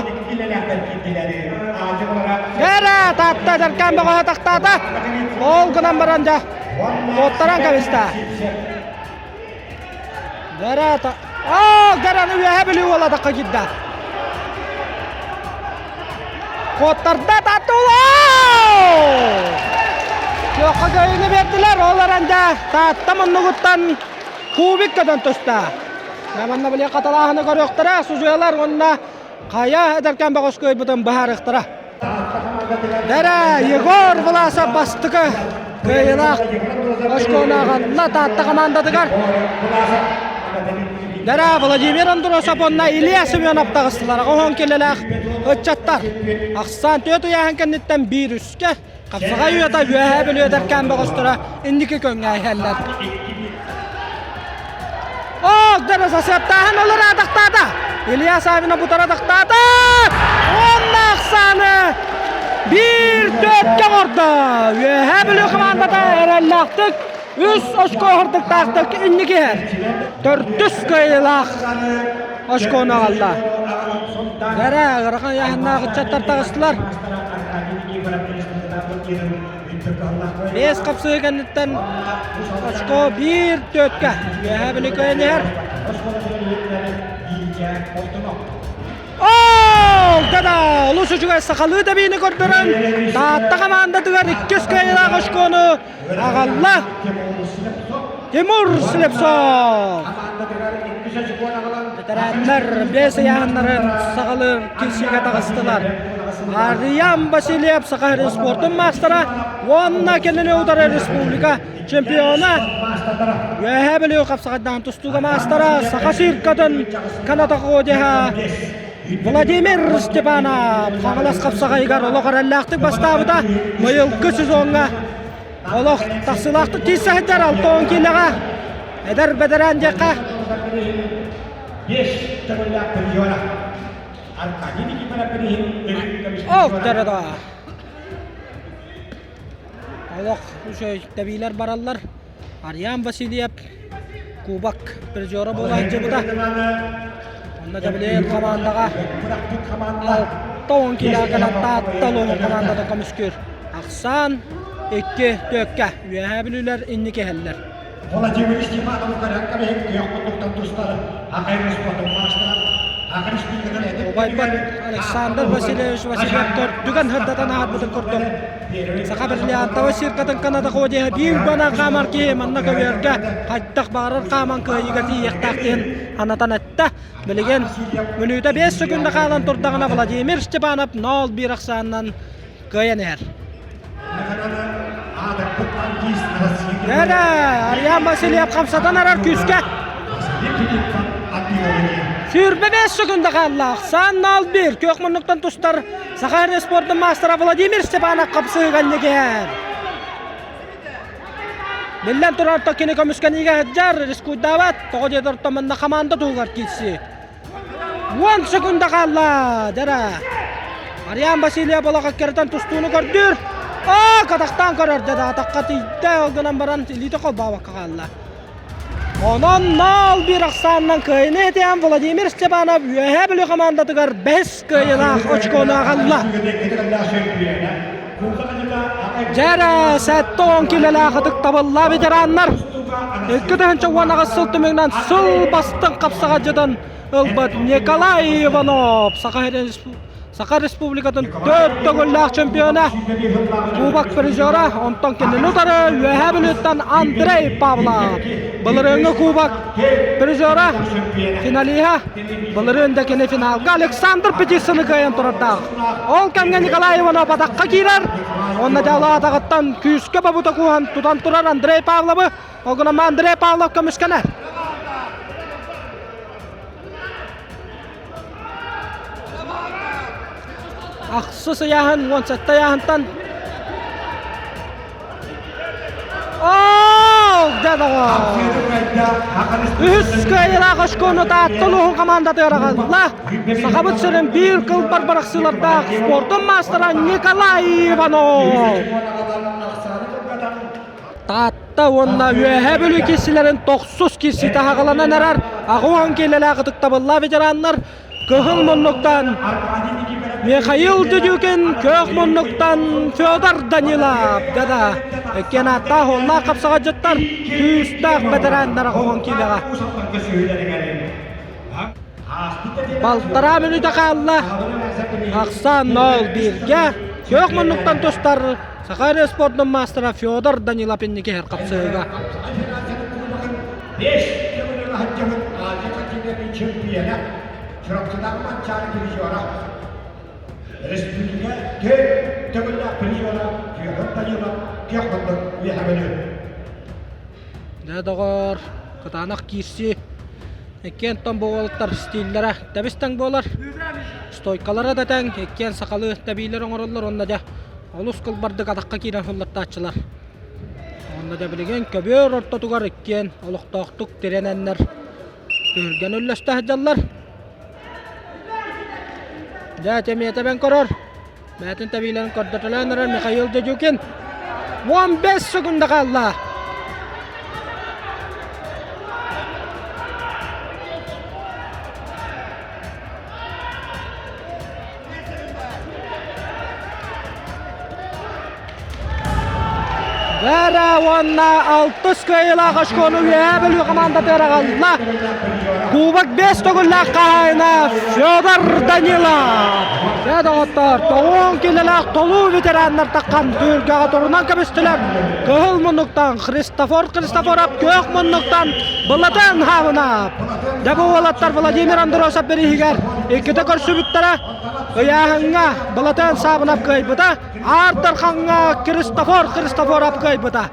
Дэрэ, Таатта эдэркээн бөҕөһө тахтаата. Ол гынан баран дьэ, куоттаран кэбистэ. Дэрэ, Оо, Гараны үөһэ бүлүү уола атахха киирдэ. Куоттарда Таатта Күөххэ кыайыыны биэрдилэр, ол эрэн дьэ Таатта муннугуттан кубик көтөн түстэ. Манна били хаталааһыны көрүөхтэрэ, судьуйалар уонна хайа эдэркээн бөҕөс кыайбытын быһаарыахтара. Дэрэ Егор Власов бастакы кыайыылаах очкону Таатта хамаандатыгар. Дэрэ Владимир Андросов уонна Илья Семенов таҕыстылар. Оһон килэлээх ыччаттар. Ахсаан түөрт ыйааһын кэнниттэн биир үскэ Хапсаҕай уйата Үөһээ Бүлүү эдэркээн бөҕөстөрө инники көҥҥэ иһэллэр. Ок, дэрэ сасыаптааһын олор атахтаата. Илья Савина бутара атахтаата. Уонна ахсааны биир төрткө оҥордо. Үөһээ Бүлүү хамаандата эрэллээхтик үс очко оһордуктаахтык инники иһэр. Төрдүс кыайыылаах очкону аҕалла. Дэрэ ыарахан ыйааһыннаах ыччаттар таҕыстылар. Биэс хапсыһыы кэнниттэн очко биир түөткэ үөһээ Бүлүү кыайан иһэр. Ол да олус үчүгэй сахалыы тэбиини көрдөрөн Таатта хамаандатыгар иккис кыайыылаах очкону аҕалла Тимур Слепцов. Ветераннар бэс ыйааһыннарын саҕалыыр киирсиигэ таҕыстылар. Арыйан Васильев Саха спортун маастара уонна кинини утары республика чемпиона Үөһээ Бүлүү хапсаҕайдаан тустууга маастара Саха циркатын канатоходеһа Владимир Степанов Хаҥалас хапсаҕайыгар олох эрэллээхтик бастаабыта быйылгы сезоҥҥа Олох тахсыылаахтык киирсэ сылдьар 60 киилэҕэ эдэр бэдэрээн диэххэ. Ох, да Олох үчүгэй тэбиилэр бараллар. Арьян Васильев кубок призера буола сылдьыбыта. Онно Гавриил хамаандаҕа 60 киилэҕэ кэлэн Таатта улууһун хамаандата көмүскүүр. Ахсаан икки түөккэ Үөһээ Бүлүүлэр инники иһэллэр. Владимир Степанов көрөккө күөх курдуктан тустар Акай спортун маастара Убайбар Александр Васильевич Васильев төрдүгэн сырдатан ааһарбытын курдук Саха бриллиантовай циркатын Канада ходиһа биир бана хаамар киһи манна көбүөргэ хайдах баҕарар хааман кыайыыга тиийиэхтээх диэн санатан эттэ. Билигин мүнүүтэ 5 секунда хаалан турдаҕына Владимир Степанов 0-1 ахсаанынан кыайан иһэр. Эрэ, Арыйаан Васильев хамсатан арар күүскэ. 25 секунда хаалла. Сан 0-1 күөх муннуктан тустар Саха спордун маастара Владимир Степанов хапсыыга иннигэр. Биллэн турар кини көмүскэниигэ сылдьар, рискуйдаабат. Тоҕо диэтэр манна хамаанда туһугар киирсии. Уон секунда хаалла, дьара. Ариан Васильев олох эккирэтэн тустууну көрдүүр. Оо, катахтаан көрөр дьэ да атахха тиийдэ, ол гынан баран илиитэ холбообокко хаалла. Онон 0-1 ахсаанынан кыайыны этиэн Владимир Степанов Үөһээ Бүлүү хамаандатыгар бэһис кыайыылаах очкону аҕалла. Дьэрэ, 70 килэлээх ытыктабыллаах ветераннар 2018 сыл түмүгүнэн сыл бастыҥ хапсаҕайдьытын ылбыт Николай Иванов Саха Республикатын төрт төгүллээх чемпиона, кубок призера, онтон кинини утары Үөһээ Бүлүүттэн Андрей Павлов. Былырыыҥҥы кубок призера, финалиһа, былырыын да кини финалга Александр Петицыны кыайан турардаах. Ол кэмҥэ Николай Иванов атахха киирэр, уонна дьала атаҕыттан күүскэ бобута кууһан тутан турар Андрей Павловы, ол гынан Андрей Павлов көмүскэнэр. Ахсыс ыйааһын 17 ыйааһынтан Үһүс кыайыылаах очкону Таатта улууһун хамаандатыгар аҕалла. Сахабыт сирин биир кылбар бырахсыылардаах спордун маастара Николай Иванов. Таатта уонна Үөһээ Бүлүү киирсилэрин тохсус киирсиитэ аҕаланан эрэр аҕуһан киилэлээх ытыктабыллаах ветераннар Кыһыл муннуктан Михаил Дедюкин, Күөх муннуктан Федор Данилов да иккиэн ааттаах уоллаах хапсаҕайдьыттар күүстээх бэтэрээннэр аҕуһан киилэҕэ. Балтараа мүнүүтэ хаалла. Ахсаан 0-1-гэ. Күөх муннуктан тустар Саха эрэ спордун маастара Федор Данилов инники иһэр хапсыһыыга. Беш төгүлүн аһыддьабыт Азия континентын чемпиона, Чурапчытааҕы Манчаары призера, республика төрт төгүллээх призера Федор Данилов күөх муннук үөһэ бөлүө. Дьэ доҕоор, кытаанах киирсии. Иккиэн тон бу уолаттар стиллэрэ тэбис-тэҥ буолар. Стойкалара да тэҥ, иккиэн сахалыы тэбиилэр оҥороллор уонна дьэ олус кылбардык атахха киирэн сыллаттааччылар. Уонна дьэ билигин көбүөр ортотугар иккиэн олохтоохтук тирэнэннэр түһүлгэни үллэстэ сылдьаллар. Дьэ тэмиэтэбэн көрөр. Бэйэтин тэбиилэрин көрдөтөлөөн эрэр Михаил Дедюкин. 15 секунда хаалла. Бара уонна алтыс кыайыылаах очкону Үөһээ Бүлүү хамаандатыгар аҕалла. Кубок бэс төгүллээх хаһаайына Федор Данилов. Дьэ доҕоттор, тоҕуон килэлээх толуу ветераннар таххан түһүлгэҕэ турунан көмүстүлэр. Кыһыл муннуктан Христофор Христофоров, күөх муннуктан Былатан Хабынов. Дьэ бу уолаттар Владимир Андросов бирииһигэр иккитэ көрсүбүттэрэ. Ыйааһыҥҥа Былатан Саабынов кыайбыта. Аар Дархаҥҥа Христофор Христофоров кыайбыта.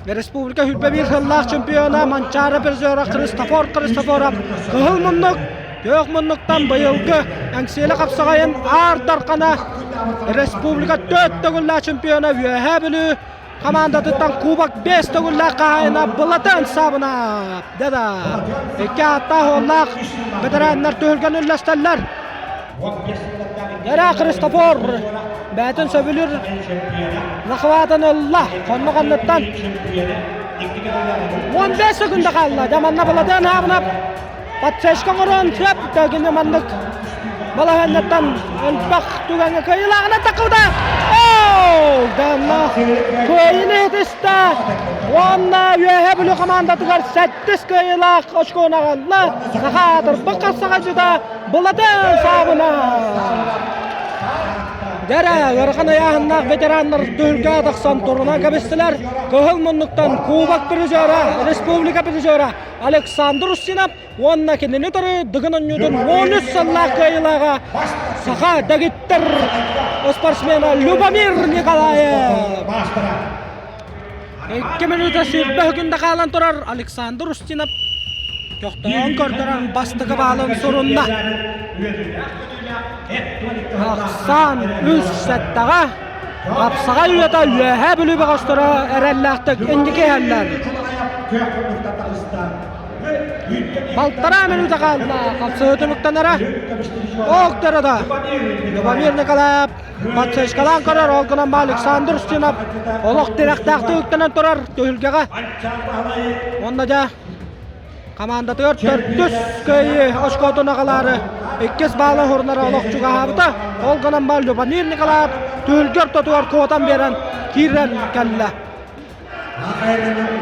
Республика сүүрбэ биир сыллаах чемпиона Манчаары призера Христофор Христофоров кыһыл муннук, күөх муннуктан быйылгы Эҥсиэли хапсаҕайын Аар Дархана республика төрт төгүллээх чемпиона Үөһээ Бүлүү хамаандатыттан кубок бэс төгүллээх хаһаайына Былатан Сабынов. Да-да. Икки ааттаах уоллаах ветераннар түһүлгэни үллэстэллэр. Гера Христофор бэйэтин сөбүлүүр захватын ылла. Хоннук анныттан 15 секунда хаалла. Дьэ манна Былатан Сабынов подсечка оҥорон сөп. Кини маннык балаһыанньаттан элбэх түгэҥҥэ кыайыылааҕынан таххыбыта. Оо! Данна кыайыыны итистэ уонна Үөһээ Бүлүү хамаандатыгар сэттис кыайыылаах очкону аҕалла. Саха аатырбыт хапсаҕайдьыта Былатан Саабына. Дэрэ, ыарахан ыйааһыннаах ветераннар түһүлгэҕэ тахсан турунан кэбистилэр. Кыһыл муннуктан Кубок призера, республика призера Александр Устинов уонна кинини утары Дыгын оонньуутун 13 сыллаах кыайыылааҕа саха дэгиттэр спортсмена Любомир Николаев. Икки мүнүүтэ сүүрбэ секунда хаалан турар Александр Устинов көхтөөн көрдөрөн бастакы баалын сурунна. Ахсаан үс сэттэҕэ Хапсаҕай үйэтэ Үөһээ Бүлүү бөҕөстөрө эрэллээхтик инники иһэллэр. Балтараа мүнүүтэ хаалла. Хапсыһыы түмүктэнэрэ. Ок да. Любомир Николаев подсечкалаан көрөр. Ол гынан Александр Устинов олох тирэхтээхтик үктэнэн турар түһүлгэҕэ. Уонна дьэ Хамаандатыгар төрдүс кыайыы очкотун аҕалаары иккис баала уһурунара олох чугаһаабыта. Ол гынан баран Любомир Николаев түһүлгэ ортотугар куотан биэрэн киирэн кэллэ.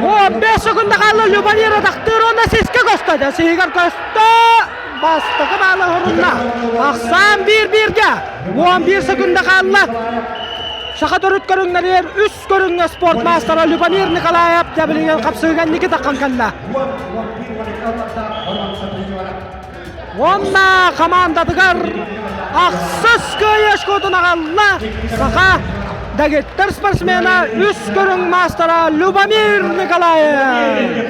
15 секунда хаалла Любомир атахтыыр уонна сискэ көстө. Сиһигэр көстө. Бастакы баала уһурунна. Ахсаан биир-бииргэ. 11 секунда хаалла. Саха төрүт көрүҥнэригэр үс көрүҥҥэ спорт маастара Любомир Николаев дьэбилигин хапсыыга Никита кэллэ. Уонна хамаандатыгар ахсыс кыайыы очкотун аҕалла саха дэгиттэр спортсмена үс көрүҥ маастара Любомир Николаев.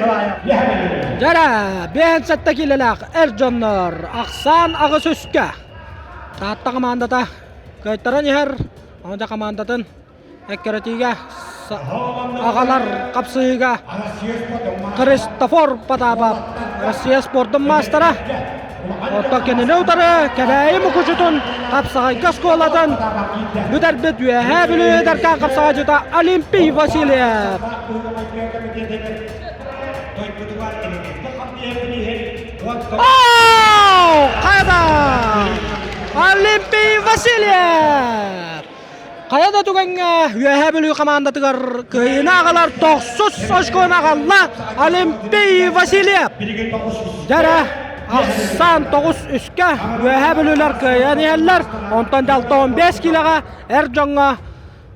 Дьэрэ, 57 киилэлээх эр дьоннор ахсаан аҕыс үскэ. Таатта хамаандата кыайтаран иһэр Онда хамаандатын эккирэтиигэ аҕалар хапсыһыыга Христофор Потапов Россия спордун маастара Оттон кинини утары Кэбээйи Мукучутун хапсаҕайга оскуолатын бүтэрбит Үөһээ Бүлүү эдэркээн хапсаҕайдьыта Олимпий Васильев. О, хайда! Олимпий Васильев! Хайа да түгэҥҥэ Үөһээ Бүлүү хамаандатыгар кыайыыны аҕалар тохсус очкону аҕалла Олимпий Васильев. Дьэрэ! Ахсаан 9-3-кэ Үөһээ Бүлүүлэр кыайан иһэллэр. Онтон дьалта 15 киилэҕэ эр дьоҥҥо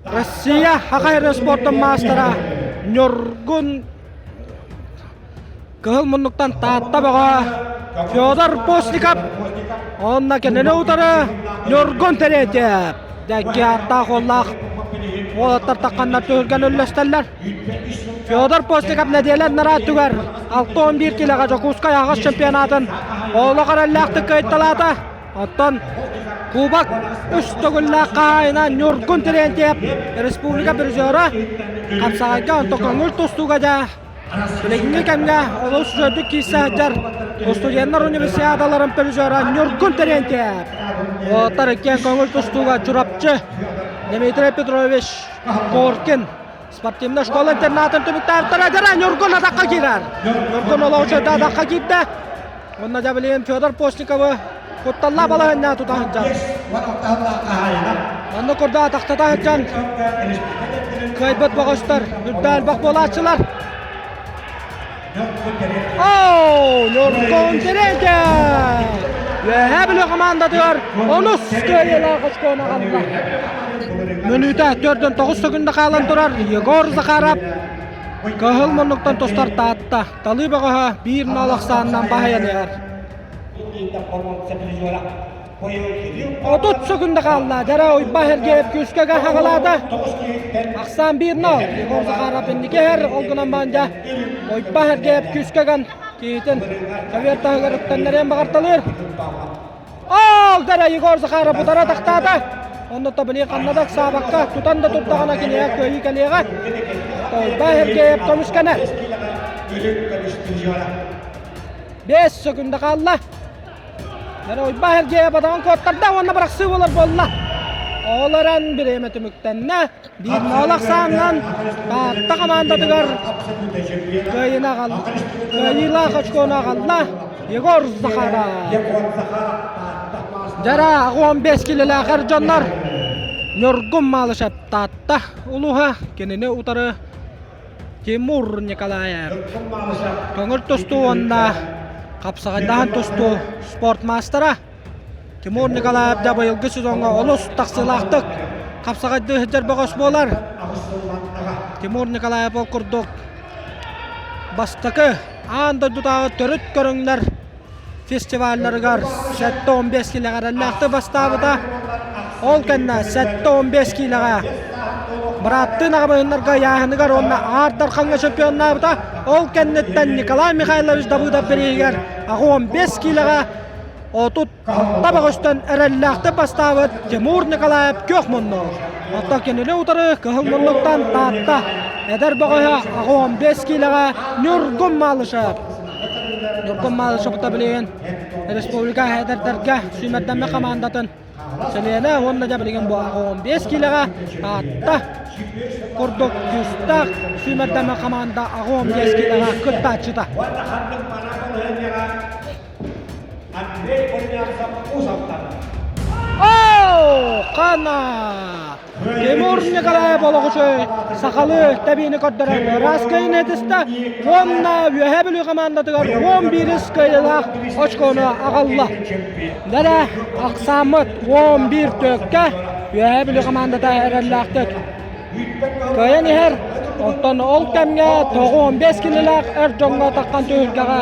Россия Саха спортун маастара Ньургун Кыһыл муннуктан Таатта бөҕө Федор Постников уонна кинини утары Ньургун Терентьев дьэкки ааттаах уоллаах уолаттар тахханнар түһүлгэн үллэстэллэр. Федор Постников нэдиэлэ анараа өттүгэр 6-11 килэҕэ Дьокуускай аҕыс чемпионатын олох эрэллээхтик кыайталаата. Оттон Кубок үс төгүллээх хаһаайына Ньургун Терентьев республика призера хапсаҕайга онтон көҥүл тустууга дьэ Билиҥҥи кэмҥэ олус үчүгэйдик киирсэ сылдьар студеннар универсиадаларын призера Ньургун Терентьев. Уолаттар иккиэн көҥүл тустууга Чурапчы Дмитрий Петрович Коркин спортивнай школа интернатын түмүктээбиттэрэ. Дьэ Ньургун атахха киирэр. Ньургун олох үчүгэйдик атахха киирдэ. Онно дьэ билигин Федор Постниковы кутталлаах балаһыанньа тута сылдьар. Онно курдук атахтата сылдьан кыайбыт бөҕөстөр үрдэ элбэх буолааччылар. Оо, Ньургун Терентьев! Үөһээ Бүлүү хамаандатыгар онус кыайыылаах очкону аҕалла. Мүнүүтэ 4-9 секунда хаалан турар Егор Захаров кыһыл муннуктан тустар Таатта. Талыы бөҕөһө биир нол ахсаанынан баһыйан иһэр. 30 секунда хаалла. Дьара Уйба Сергеев күүскэ хаҕалаата. Ахсаан 1-0. Егор Захаров инники иһэр. Ол гынан баран дьэ Уйба Сергеев күүскэ ган киһитин көбүөр таһыгар үктэннэриэн баҕарталыыр. Ол дара Егор Захаров утара тахтаата. Онно тобили ханна да ыксаабакка тутан да турдаҕына киниэхэ кыайыы кэлиэҕэ. Уйба Сергеев көмүскэнэр. 5 секунда хаалла. Уйба Сергеев атаҕын куоттарда уонна бырахсыы буолар буолла. Ол эрэн бириэмэ түмүктэннэ. Биир ноол ахсаанынан Таатта хамаандатыгар кыайыыны аҕалла. Кыайыылаах очкону аҕалла Егор Захаров. Дьара 15 килэлээх эр дьоннор Ньургун Малышев Таатта улууһа кинини утары Тимур Николаев көҥүл тустуу уонна хапсаҕайдаһан тустуу спорт маастара Тимур Николаев да быйылгы сезоҥҥа олус тахсыылаахтык хапсаҕайдыы сылдьар бөҕөс буолар. Тимур Николаев ол курдук бастакы аан дойдутааҕы төрүт көрүҥнэр фестивалларыгар 7-15 киилэҕэ эрэллээхтик бастаабыта. Ол кэннэ 7-15 киилэҕэ бырааттыы аҕабыһыннарга ыйааһыныгар уонна Аар Дархаҥҥа чемпионнаабыта. Ол кэнниттэн Николай Михайлович Давыдов бирииһигэр 15 киилэҕэ 36 бөҕөстөн эрэллээхтик бастаабыт Тимур Николаев күөх муннук. Оттон кинини утары кыһыл муннуктан Таатта эдэр бөҕөһө 15 киилэҕэ Ньургун Малышев. Ньургун Малышев билигин республика эдэрдэргэ сүүмэрдэммит хамаандатын чилиэнэ уонна дьэ билигин бу 15 киилэҕэ Таатта курдук күүстээх сүүмэрдэммит хамаанда 15 киилэҕэ кыттааччыта. Андрей Корнянцев Узовтан. Оо, хана! Тимур Николаев олоҕучуй сахалыы тэбиини көрдөрөн ыраас кыайыыны этистэ уонна Үөһээ Бүлүү хамаандатыгар 11 кыайыылаах очкону аҕалла. Дэрэ ахсааммыт 11 төккө Үөһээ Бүлүү хамаандата эрэллээхтик кыайан иһэр. Оттон ол кэмҥэ 9-15 килэлээх эр дьоҥҥо таххан түһүлгэҕэ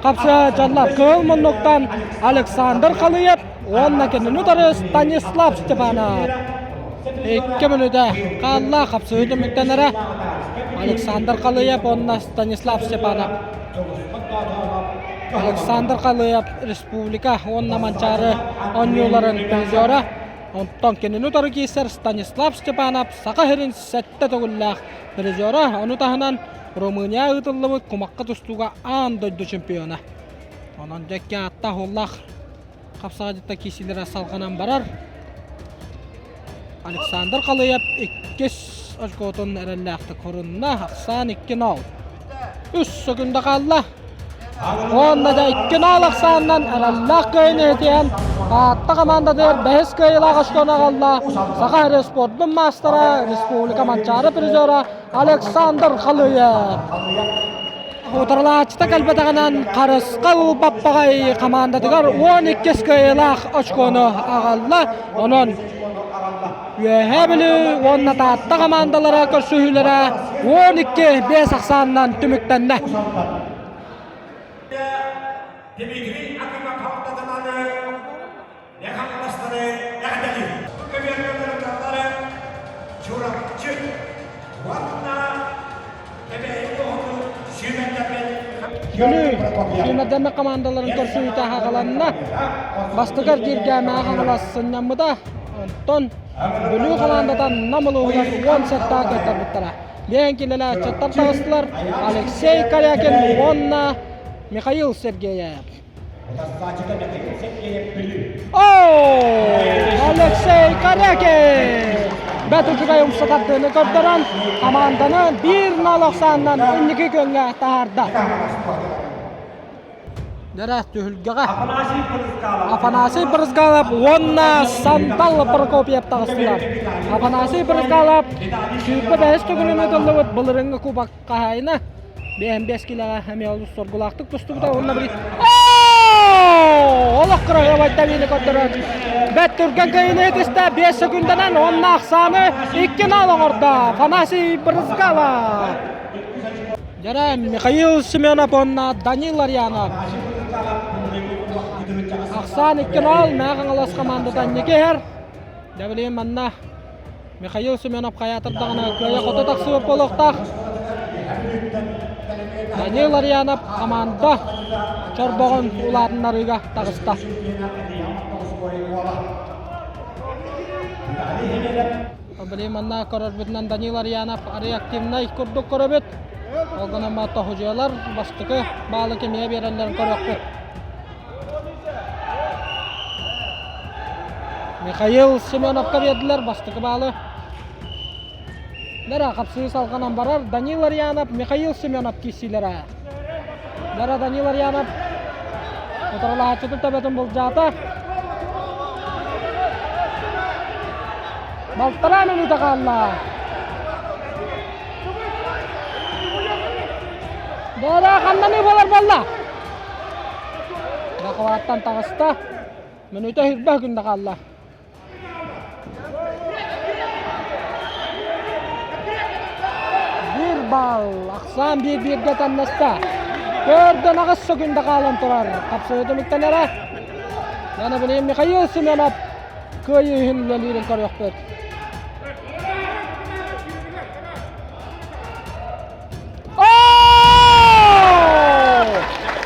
Хапсыһааччылар Кыһыл муннуктан Александр Халыев уонна кинини утары Станислав Степанов. Икки мүнүүтэ хаалла хапсыһыы түмүктэнэрэ Александр Халыев уонна Станислав Степанов. Александр Халыев республика уонна Манчаары оонньууларын призера. Онтон кинини утары киирсэр Станислав Степанов Саха сирин сэттэ төгүллээх призера. Ону таһынан Румыния ыытыллыбыт кумахха тустууга аан дойду чемпиона. Онон дьэкки ааттаах уоллаах хапсаҕайдьыттар киирсиилэрэ салҕанан барар. Александр Халыев иккис очкотун эрэллээхтик хорунна. Ахсаан 2-0. Үс секунда хаалла. Уонна да 2-0 ахсаанынан эрэллээх кыайыыны этиһэн Таатта хамаандатыгар бэһис кыайыылаах очкону аҕалла Саха сирин спордун маастара, республика Манчаары призера Александр Халыев. утарылааччыта кэлбэтэҕинэн Харысхал Баппаҕай хамаандатыгар 12 кыайыылаах очкону аҕалла. Онон Үөһээ Бүлүү уонна Таатта хамаандалара көрсүһүүлэрэ 12-5 ахсаанынан түмүктэннэ. Дмитрий Акимов халтатынаны Мэхалластары эҕэрдэлиир. Көбүөргөлөрү Чурапчы уонна Кэбээйи улууһун сүүмэрдэммит Бүлүү сүүмэрдэммит хамаандаларын көрсүһүүтэ аҕаланна. Бастакы эргииргэ Мэҥэ Хаҥалас сынньаммыта. Онтон Бүлүү хамаандата Нам улууһугар 17 кыайтарбыттара. Биэһин киллэлээччиттэр таҕыстылар Алексей Корякин уонна Михаил Сергеев. Алексей Корякин! Бэрт үчүгэй умса тардыыны көрдөрөн, хамаанданы биир нал ахсаанынан инники күөҥҥэ таһаарда. Дэрэ түһүлгэҕэ Афанасий Брызгалов уонна Сантал Прокопьев таҕыстылар. Афанасий Брызгалов 25 төгүлүн ыытыллыбыт былырыҥҥы кубок хаһаайына 55 килэҕэ эмиэ олус соргулаахтык тустубута уонна били олох кыраһыабай давины көрдөрөн бэт түргэн кыайыыны ытыста 5 секундынан уонна ахсааны 2-0 оҥордо Афанасий Брызгалов Дьэрэ Михаил Семенов уонна Данил Ларьянов ахсаан 2-0 Мэҥэ Хаҥалас хамаандата инники иһэр Дьэ билигин манна Михаил Семенов хайаатар даҕаны кыайа-хото тахсыбыт буолуохтаах. Данил Ларьянов хамаанда чорбоҕун улаатыннарыыга таҕыста. Билигин манна көрөрбүтүнэн Данил Ларьянов реактивнай курдук көрөбүт. Ол гынан тоһудьуйалар бастакы баалы кимиэ биэрэллэрин көрүөхпүт. Михаил Семеновка биэрдилэр бастакы баалы. Лера хапсыы салҕанан барар Данил Арьянов, Михаил Семенов киирсиилэрэ. Лера Данил Арьянов утарылаһааччытын төбөтүн былдьаата. Балтараа мүнүүтэ хаалла. Лера ханнаныы буолар буолла. Бакылааттан таҕыста. Мүнүүтэ үрбэх күндэ хаалла. Биир балл. Ахсаан биир бииргэ тамнаста. Төрдөн аҕыс сөкүндэ хаалан турар. Хапсыһыы түмүктэнэрэ. Яна билигин Михаил Семенов кыайыы иһин үлэлиирин көрүөхпүт.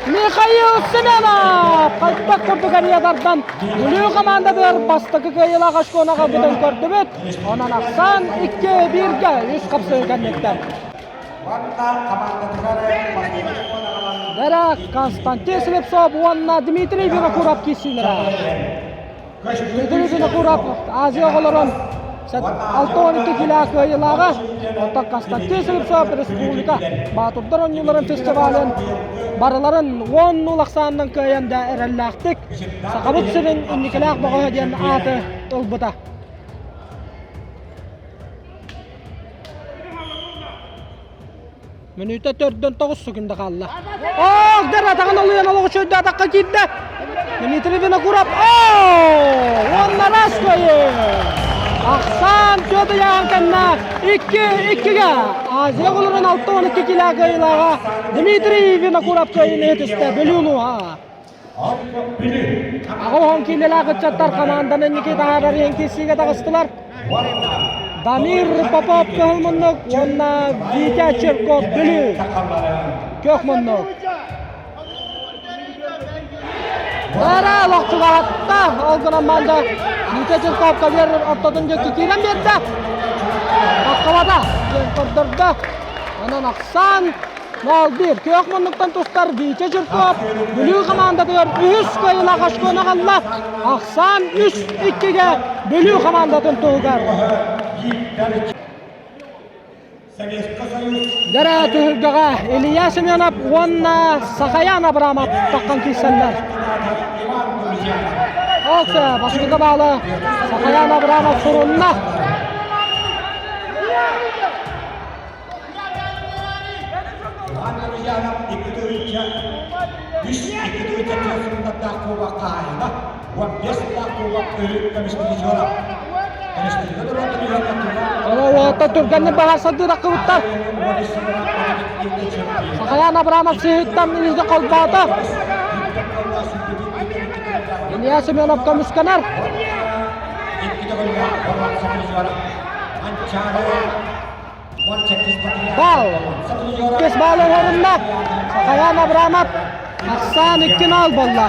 Михаил Семенов хайдах курдук эрийэ тардан Бүлүү хамаандатыгар бастакы кыайыылаах очконаҕа бүтэн көрдүбүт. Онон ахсаан 2-1-гэ үс хапсыы кэнниттэн. Дара Константин Слепцов уонна Дмитрий Винокуров киирсиилэрэ. Дмитрий Винокуров Азия оҕолорун 62 килэ кыайыылааҕа, оттон Константин Слепцов республика Баатурдар оонньууларын фестивалын барыларын 10 улахсаанынан кыайан да эрэллээхтик Сахабыт сирин инникилээх бөҕөһө диэн ааты ылбыта. Мүнүүтэ төрдөн тоҕус секунда хаалла. Ох, дэр атаҕын олуйан олох үчүгэйдэ атахха киирдэ. Дмитрий Винокуров. Оо! Уонна раз кыайыы! Ахсаан түөрт ыйааһын кэннэ 2-2-гэ Азия оҕолорун 62 килэ кыайыылааҕа Дмитрий Винокуров кыайыыны иһитистэ Бүлүү улууһа. Аҕа уһун киилэлээх ыччаттар хамаанданы инники таһаарар иһин киирсиигэ таҕыстылар. Дамир Попов кыһыл муннук уонна Витя Чирков Бүлүү күөх муннук. Бара лохчугаатта ол гынан манда Витя Чирков көбүөр ортотун диэки киирэн биэрдэ. Баккалата диэн көрдөрдө. Онон ахсаан 0-1 күөх муннуктан тустар Витя Жирков Бүлүү хамаандатыгар үһүс кыайыылаах очкону аҕалла. Ахсаан 3-2-гэ Бүлүү хамаандатын туһугар. Дэрэ түһүлгэҕэ Илья Семенов уонна Сахаян Абрамов таххан киирсэллэр. Ол бастакы баалы Сахаян Абрамов сурунна. Ота түргэнник баһарсардыы ракыбыттар. Сахаян Абрамов сыһыттан илиитэ холбоото. Илья Семенов көмүскэнэр. Бал. Иккис бал оҥорунна. Сахаян Абрамов ахсаан 2-0 буолла.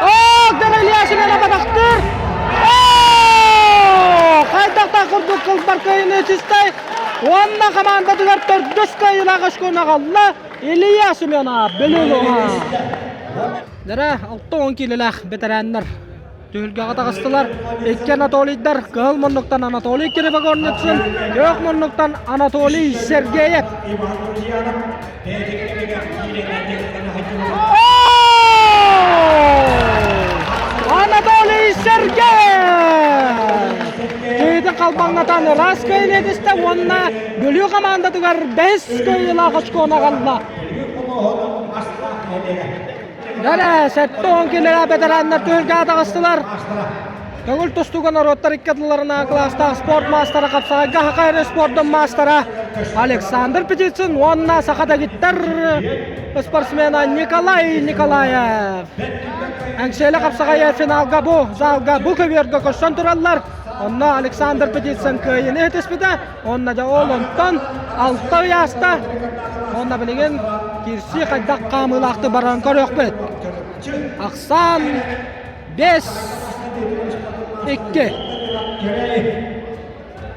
Оо, Илья Семенов атахтыыр. Оо, хайдахтаах курдук кылбар кыайыны чистай. Уонна хамаандатыгар төрдүс кыайыылаах очкону аҕалла Илья Семенов Бүлүү Дэрэ 60 киилэлээх бэтэрээннэр түһүлгэҕэ таҕыстылар. Икки Анатолийдар кыһыл муннуктан Анатолий Кривогорницын, күөх муннуктан Анатолий Сергеев. Анатолий Сергеев! Киһитин халбаҥнатан ыраас кыайыыны этистэ уонна Бүлүү хамаандатыгар бэһис кыайыылаах очкону аҕалла. Дэрэ, 70 килэлээх бэтэрээннэр түһүлгэҕэ таҕыстылар. Көҥүл тустууга норуоттар икки ардыларынааҕы кылаастаах спорт маастара хапсаҕайга Саха эрэ спордун маастара Александр Птицын уонна саха дэгиттэр спортсмена Николай Николаев. Эҥсиэли хапсаҕайа финалга бу залга бу көбүөргэ көрсөн тураллар. Онно Александр Птицын кыайыыны иһитиспитэ. Уонна дьэ ол онтон алта ый ааста. Уонна билигин киирсии хайдах хаамыылаахтык барарын көрүөхпүт. Ахсаан 5-2.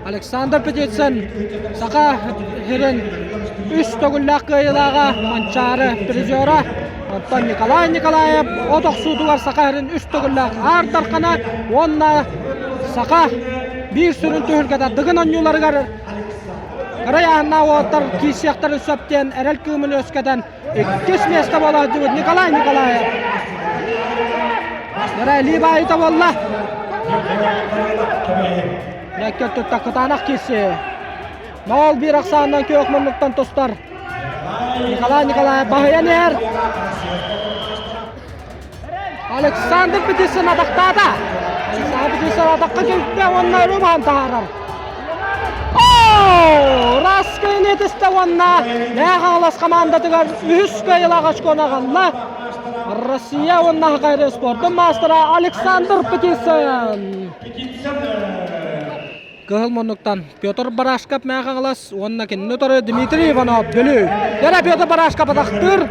Александр Птицын Саха сирин үс төгүллээх кыайыылааҕа Манчаары призера. Оттон Николай Николаев от охсуутугар Саха сирин үс төгүллээх Аар Дархана уонна Саха биир сүрүн түһүлгэтэ Дыгын оонньууларыгар кыра ыйааһыннаах уолаттар киирсиэхтэрин сөп диэн эрэл кыымын үөскэтэн иккис миэстэ буола сылдьыбыт Николай Николаев. Дара илии баайыта буолла. Лэккэ өттүттэн кытаанах киирси. Моҕол биир ахсаанынан күөх муннуктан тустар. Николай Николаев баһыйан иһэр. Александр Петицын атахтаата. Александр Петицын атахха кэлтэ уонна өрө баһан таһаарар. Оо! Раскайын этистэ уонна Мээх Хаҥалас хамаандатыгар үһүс кыайыылаах очкону аҕалла. Россия уонна Хакайры спордун маастара Александр Петицын. Кыһыл муннуктан Петр Барашков Мээх Хаҥалас уонна кинини утары Дмитрий Иванов Бүлүү. Кэрэ Петр Барашков атахтыыр.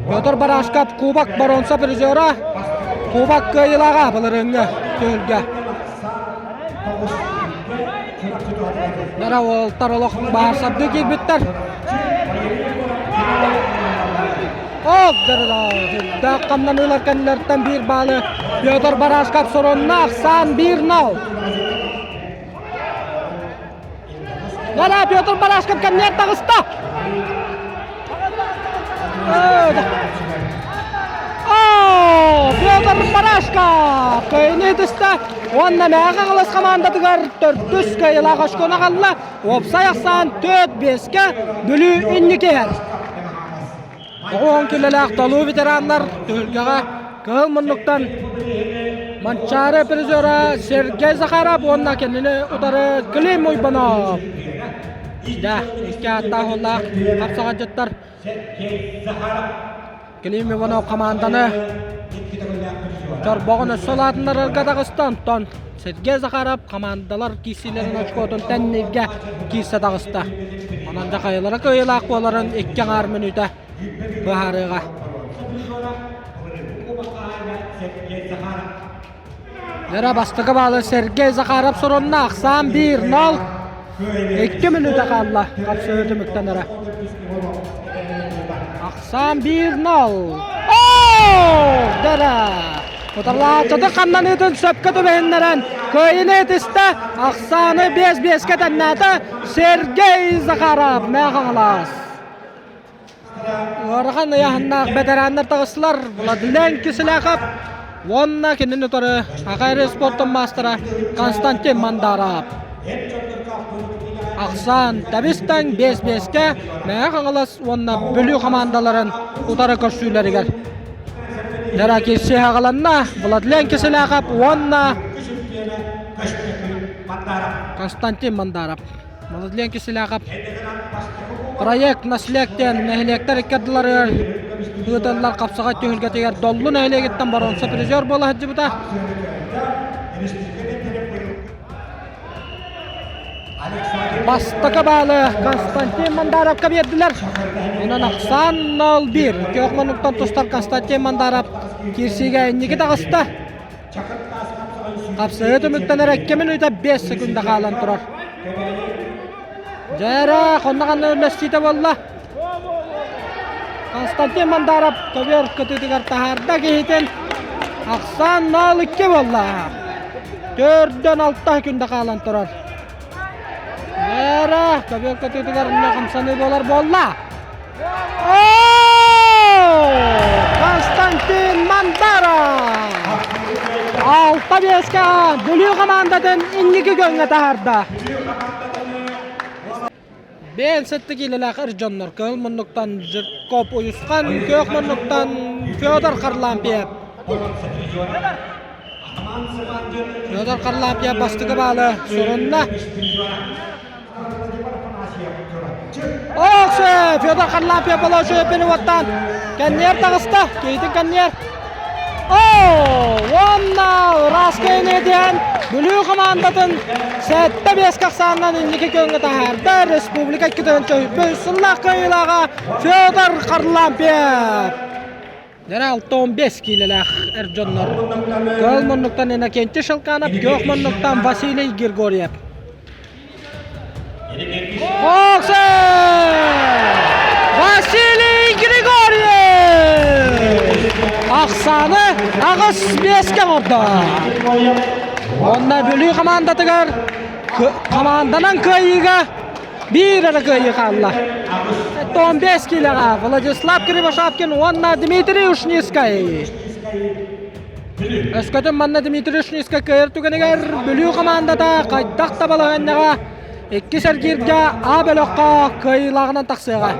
Петр Барашков Кубок боруонса призера. Кубок кыайыылааҕа былырыыҥҥы түһүлгэ. Нара уолтар олох баарсардыы киирбиттэр. Ок, дырыла, хамнаныылар кэннилэриттэн биир баалы Петр Барашков соронна, ахсаан 1-0. Нара Петр Барашков кэннигэр таҕыста. О, Петр Барашков кыайыыны ытыста уонна Мэҕэ Хаҥалас хамаандатыгар төрдүс кыайыылаах очкону аҕалла. Уопсай ахсаан 4-5-кэ Бүлүү инники иһэр. 90 килэлээх толуу ветераннар түһүлгэҕэ кыһыл муннуктан Манчаары призера Сергей Захаров уонна кинини утары Клим Уйбанов. Да, икки ааттаах уоллаах хапсаҕайдьыттар Клим Иванов хамаанданы чорбоҕун өссө улаатыннарарга таҕыста, онтон Сергей Захаров хамаандалар киирсиилэрин очкотун тэннииргэ киирсэ таҕыста. Онон да хайалара кыайыылаах буоларын икки аҥаар мүнүүтэ быһаарыаҕа. Нера бастакы баалы Сергей Захаров сурунна, ахсаан 1-0. Икки мүнүүтэ хаалла хапсыһыы түмүктэнэрэ. Ахсаан 1-0. Оо! Дара! Утарылааччыты хамнаныытын сөпкө түбэһиннэрэн кыайыыны этистэ. Ахсааны 5-5-кэ тэннээтэ Сергей Захаров Мээх Хаҥалас. Ыарахан ыйааһыннаах бэтэрээннэр таҕыстылар Владлен Киселяхов уонна кинини утары АХР спортун маастара Константин Мандаров. Ахсаан тэбис-тэҥ 5-5-кэ Мэҥэ Хаҥалас уонна Бүлүү хамаандаларын утары көрсүүлэригэр. Дьара кирси аҕаланна Владлен Киселяхов уонна Константин Мандаров. Владлен Киселяхов проект наследие диэн нэһилиэктэр икки ардыларыгар ыытыллар хапсаҕай түһүлгэтигэр Доллу нэһилиэгиттэн боруонса призер буола сылдьыбыта. Бастакы баалы Константин Мандаровка биэрдилэр. Онон ахсаан 0-1. Күөх муннуктан тустар Константин Мандаров киирсиигэ инники таҕыста. Хапсыһыы түмүктэнэр 2 мүнүүтэ 5 секунда хаалан турар. Дьээрэ, хонно ханна үллэстиитэ буолла. Константин Мандаров көбүөр кытыытыгар таһаарда киһитин. Ахсаан 0-2 буолла. Төрдөн алта күндэ хаалан турар. Дьээрэ, көбүөр кытыытыгар иннэ хамсаныы буолар буолла. Константин Мандаров! Алта биэскэ Бүлүү хамаандатын инники көҥҥэ таһаарда. Бэйэн сэттэ киилэлээх эр дьоннор кыһыл муннуктан Жирков Уйусхан, күөх муннуктан Федор Харлампьев. Федор Харлампьев бастакы баалы сурунна. Оксе! Федор Харлампьев болоочу переводтан кэнниэр таҕыста. Кейтин кэнниэр. О! Уонна ыраас диэн Бүлүү хамаандатын 7-5 ахсаанынан инники күөҥҥэ таһаарда. Республика 2003 сыллаах кыайыылааҕа Федор Харлампьев. Дьэрэ 65 киилэлээх эр дьоннор. Кыһыл муннуктан Иннокентий Шелканов, күөх муннуктан Василий Григорьев. Оксе! Василий Григорьев! Ахсааны аҕыс биэскэ оҥордо. Уонна Бүлүү хамаандатыгар хамаанданан кыайыыга биир эрэ кыайыы хаалла. 15 киилэҕэ Владислав Кривошапкин уонна Дмитрий Ушницкай. Өскөтүн манна Дмитрий Ушницкай кыайар түгэнигэр Бүлүү хамаандата хайдах да балаһыанньаҕа иккис эргииргэ А бөлөххө кыайыылааҕынан тахсыаҕа.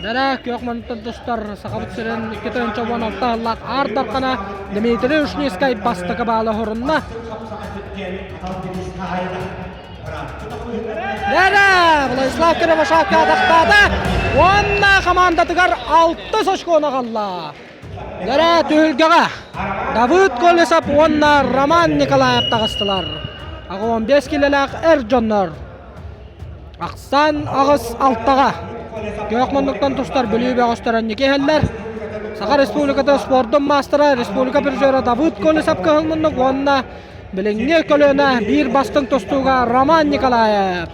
Дара күөх муннуктан тустар Сахабыт сирин 2016 сыллаах Аар Дархана Дмитрий Ушницкай бастакы баалы оһорунна. Дара Владислав Кривошапка атахтаата уонна хамаандатыгар алтыс очкону аҕалла. Дара түһүлгэҕэ Давыд Колесов уонна Роман Николаев таҕыстылар. 15 килэлээх эр дьоннор. Ахсан аҕыс алтаҕа. Күөх муннуктан тустар Бүлүү бөҕөстөрө инники иһэллэр. Саха Республикатын спордун маастара, республика призера Давыд Колесов кыһыл муннук уонна билиҥҥи көлүөнэ биир бастыҥ тустууга Роман Николаев.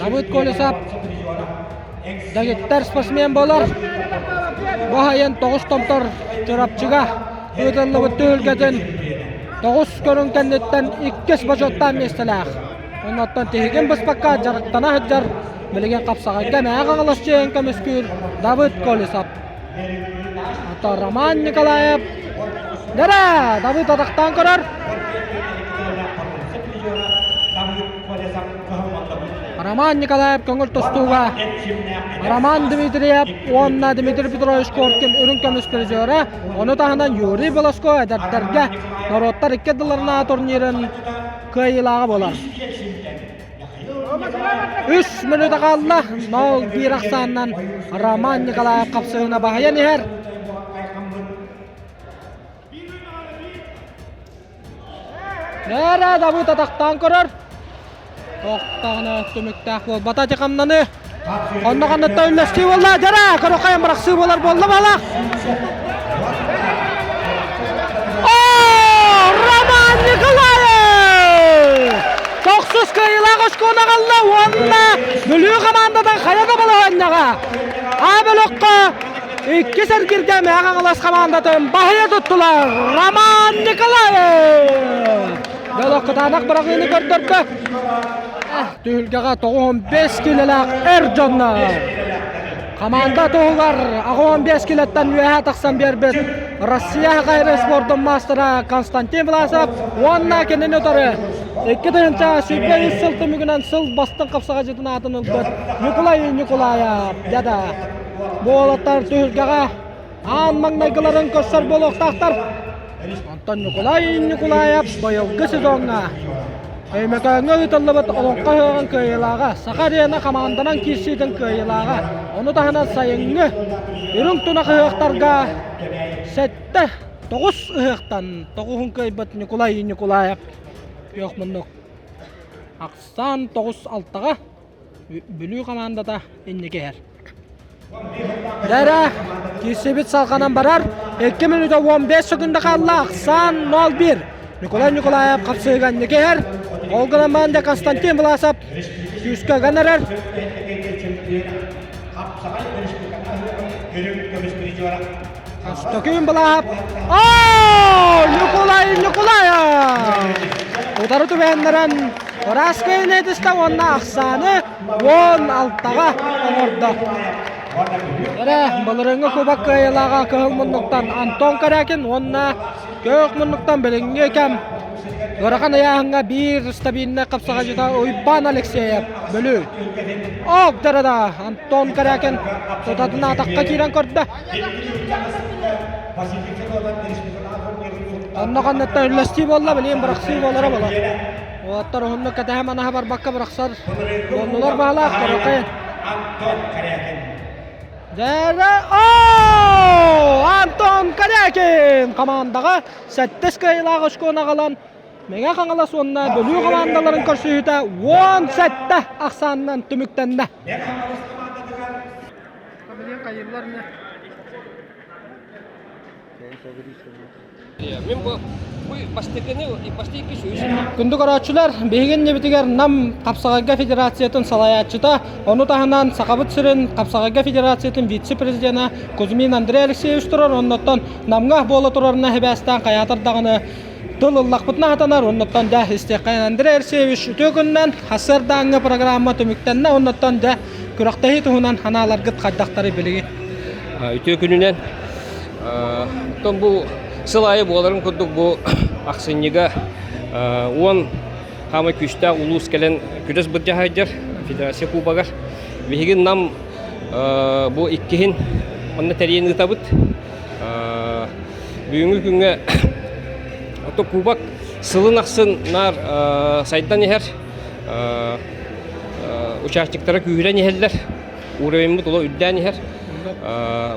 Давыд Колесов дэгиттэр спортсмен буолар. Бу айан тоҕус томтор Чурапчыга ыытыллыбыт түһүлгэтин тоҕус көрүҥ кэнниттэн иккис бочуоттаах миэстэлээх. Оннуттан тиһигин быспакка дьарыктана сылдьар билигин хапсаҕайга Мэҥэ Хаҥалас чиэһин көмүскүүр Давыд Колесов. Оттон Роман Николаев Дара! Давыд атахтаан көрөр. Роман Николаев көҥүл тустууга Роман Дмитриев уонна Дмитрий Петрович Коркин үрүҥ көмүс призера, ону таһынан Юрий Волоско эдэрдэргэ норуоттар икки ардыларынааҕы турнирын кыайыылааҕа буолар. Үс мүнүүтэ хаалла, 0-1 ахсаанынан Роман Николаев хапсыһыына баһыйан иһэр. Нээрэ Давыд атахтаан көрөр. Тохтоҕуна түмүктээх буолбата ити хамнаны. Онно ханныттан үллэстии буолла. Дьара көрөххөйөн бырахсыы буолар буолла балах. О, Роман Николаев! Тохсус кыайыылаах оскуола аҕалла уонна Бүлүү хамаандатын хайа да балаһыанньаҕа А бөлөххө Иккис эргиргэ Мэҥэ Хаҥалас хамаандатын баһыйа туттулар Роман Николаев! Дьолох кытаанах быраҕыыны көрдөрдө. Түһүлгэҕэ 95 киилэлээх эр дьоннор. Команда туһугар 85 килоттан үөһэ тахсан биэрбит Россия хайры спордун маастара Константин Власов уонна кинини утары 2023 сыл түмүгүнэн сыл бастыҥ хапсаҕайдьытын аатын ылбыт Ньукулай Ньукулаев дьада. Бу уолаттар түһүлгэҕэ аан маҥнайгыларын көрсөр буолуохтаахтар. Онтон Ньукулай Ньукулаев быйылгы сезоҥҥа Өймөкөөҥҥө ыытыллыбыт Олоҥхо ыһыаҕын кыайыылааҕа, Саха Арена хамаанданан киирсиитин кыайыылааҕа, ону таһынан сайыҥҥы Үрүҥ тунах ыһыахтарга сэттэ тоҕус ыһыахтан тоҕуһун кыайбыт Ньукулай Ньукулаев күөх муннук ахсаан тоҕус алтаҕа Бүлүү хамаандата инники иһэр. Дэрэ, киирсибит салҕанан барар. 2 мүнүүтэ 15 секунда хаалла. Ахсаан 0-1. Николай Николаев хапсыыга инники иһэр. Ол гынан баран Константин Власов күүскэ ыган эрэр. Константин Власов. О! Николай Николаев! Утары түбэһиннэрэн ыраас кыайыыны этистэ уонна ахсааны 16-ҕа оҥордо. Эрэ былырыыҥҥы кубок кыайыылааҕа кыһыл муннуктан Антон Корякин уонна көөх муннуктан билиҥҥи кэм ыарахан ыйааһыҥҥа биир стабильнай хапсаҕайдьыта Уйбаан Алексеев Бүлүү. Ок да Антон Корякин тутатына атахха киирэн көрдө. Онно ханныттан үллэстии буолла, билигин бырахсыы буолара буолар. Уолаттар уһуннук кэтэһэ манаһа барбакка бырахсар буоллулар баалаах көрөкөйүн. Дэрэ о! Антон Корякин командаҕа сэттис кыайыылаах очкону аҕалан Мэҥэ Хаҥалас уонна Бүлүү хамаандаларын көрсүһүүтэ 17 ахсаанынан түмүктэннэ. Күндү көрөөччүлэр, биһиги иннибитигэр Нам хапсаҕайга федерациятын салайааччыта, ону таһынан Сахабыт сирин хапсаҕайга федерациятын вице-президенэ Кузьмин Андрей Алексеевич турар, оннуттан Намҥа буола турарына сибээстээн хайаатар даҕаны тыл ыллахпытына хатанар, оннуттан дьэ истиэххэйин Андрей Алексеевич үтүө күнүнэн сарсыардааҥҥы программа түмүктэннэ, оннуттан дьэ күрэхтэһии туһунан санааларгыт хайдахтарый билигин? Үтүө күнүнэн Оттон бу сыл аайы буоларын курдук бу ахсынньыга уон хаамай күүстээх улуус кэлэн күрэс былдьаһайдьар Федерация Кубогар. Биһиги Нам бу иккиһин онно тэрийэн ыытабыт. Бүгүҥҥү күҥҥэ ото кубок сылын ахсын наар сайдан иһэр. Участниктара күүһүрэн иһэллэр. Уровеньмыт уло үрдээн иһэр.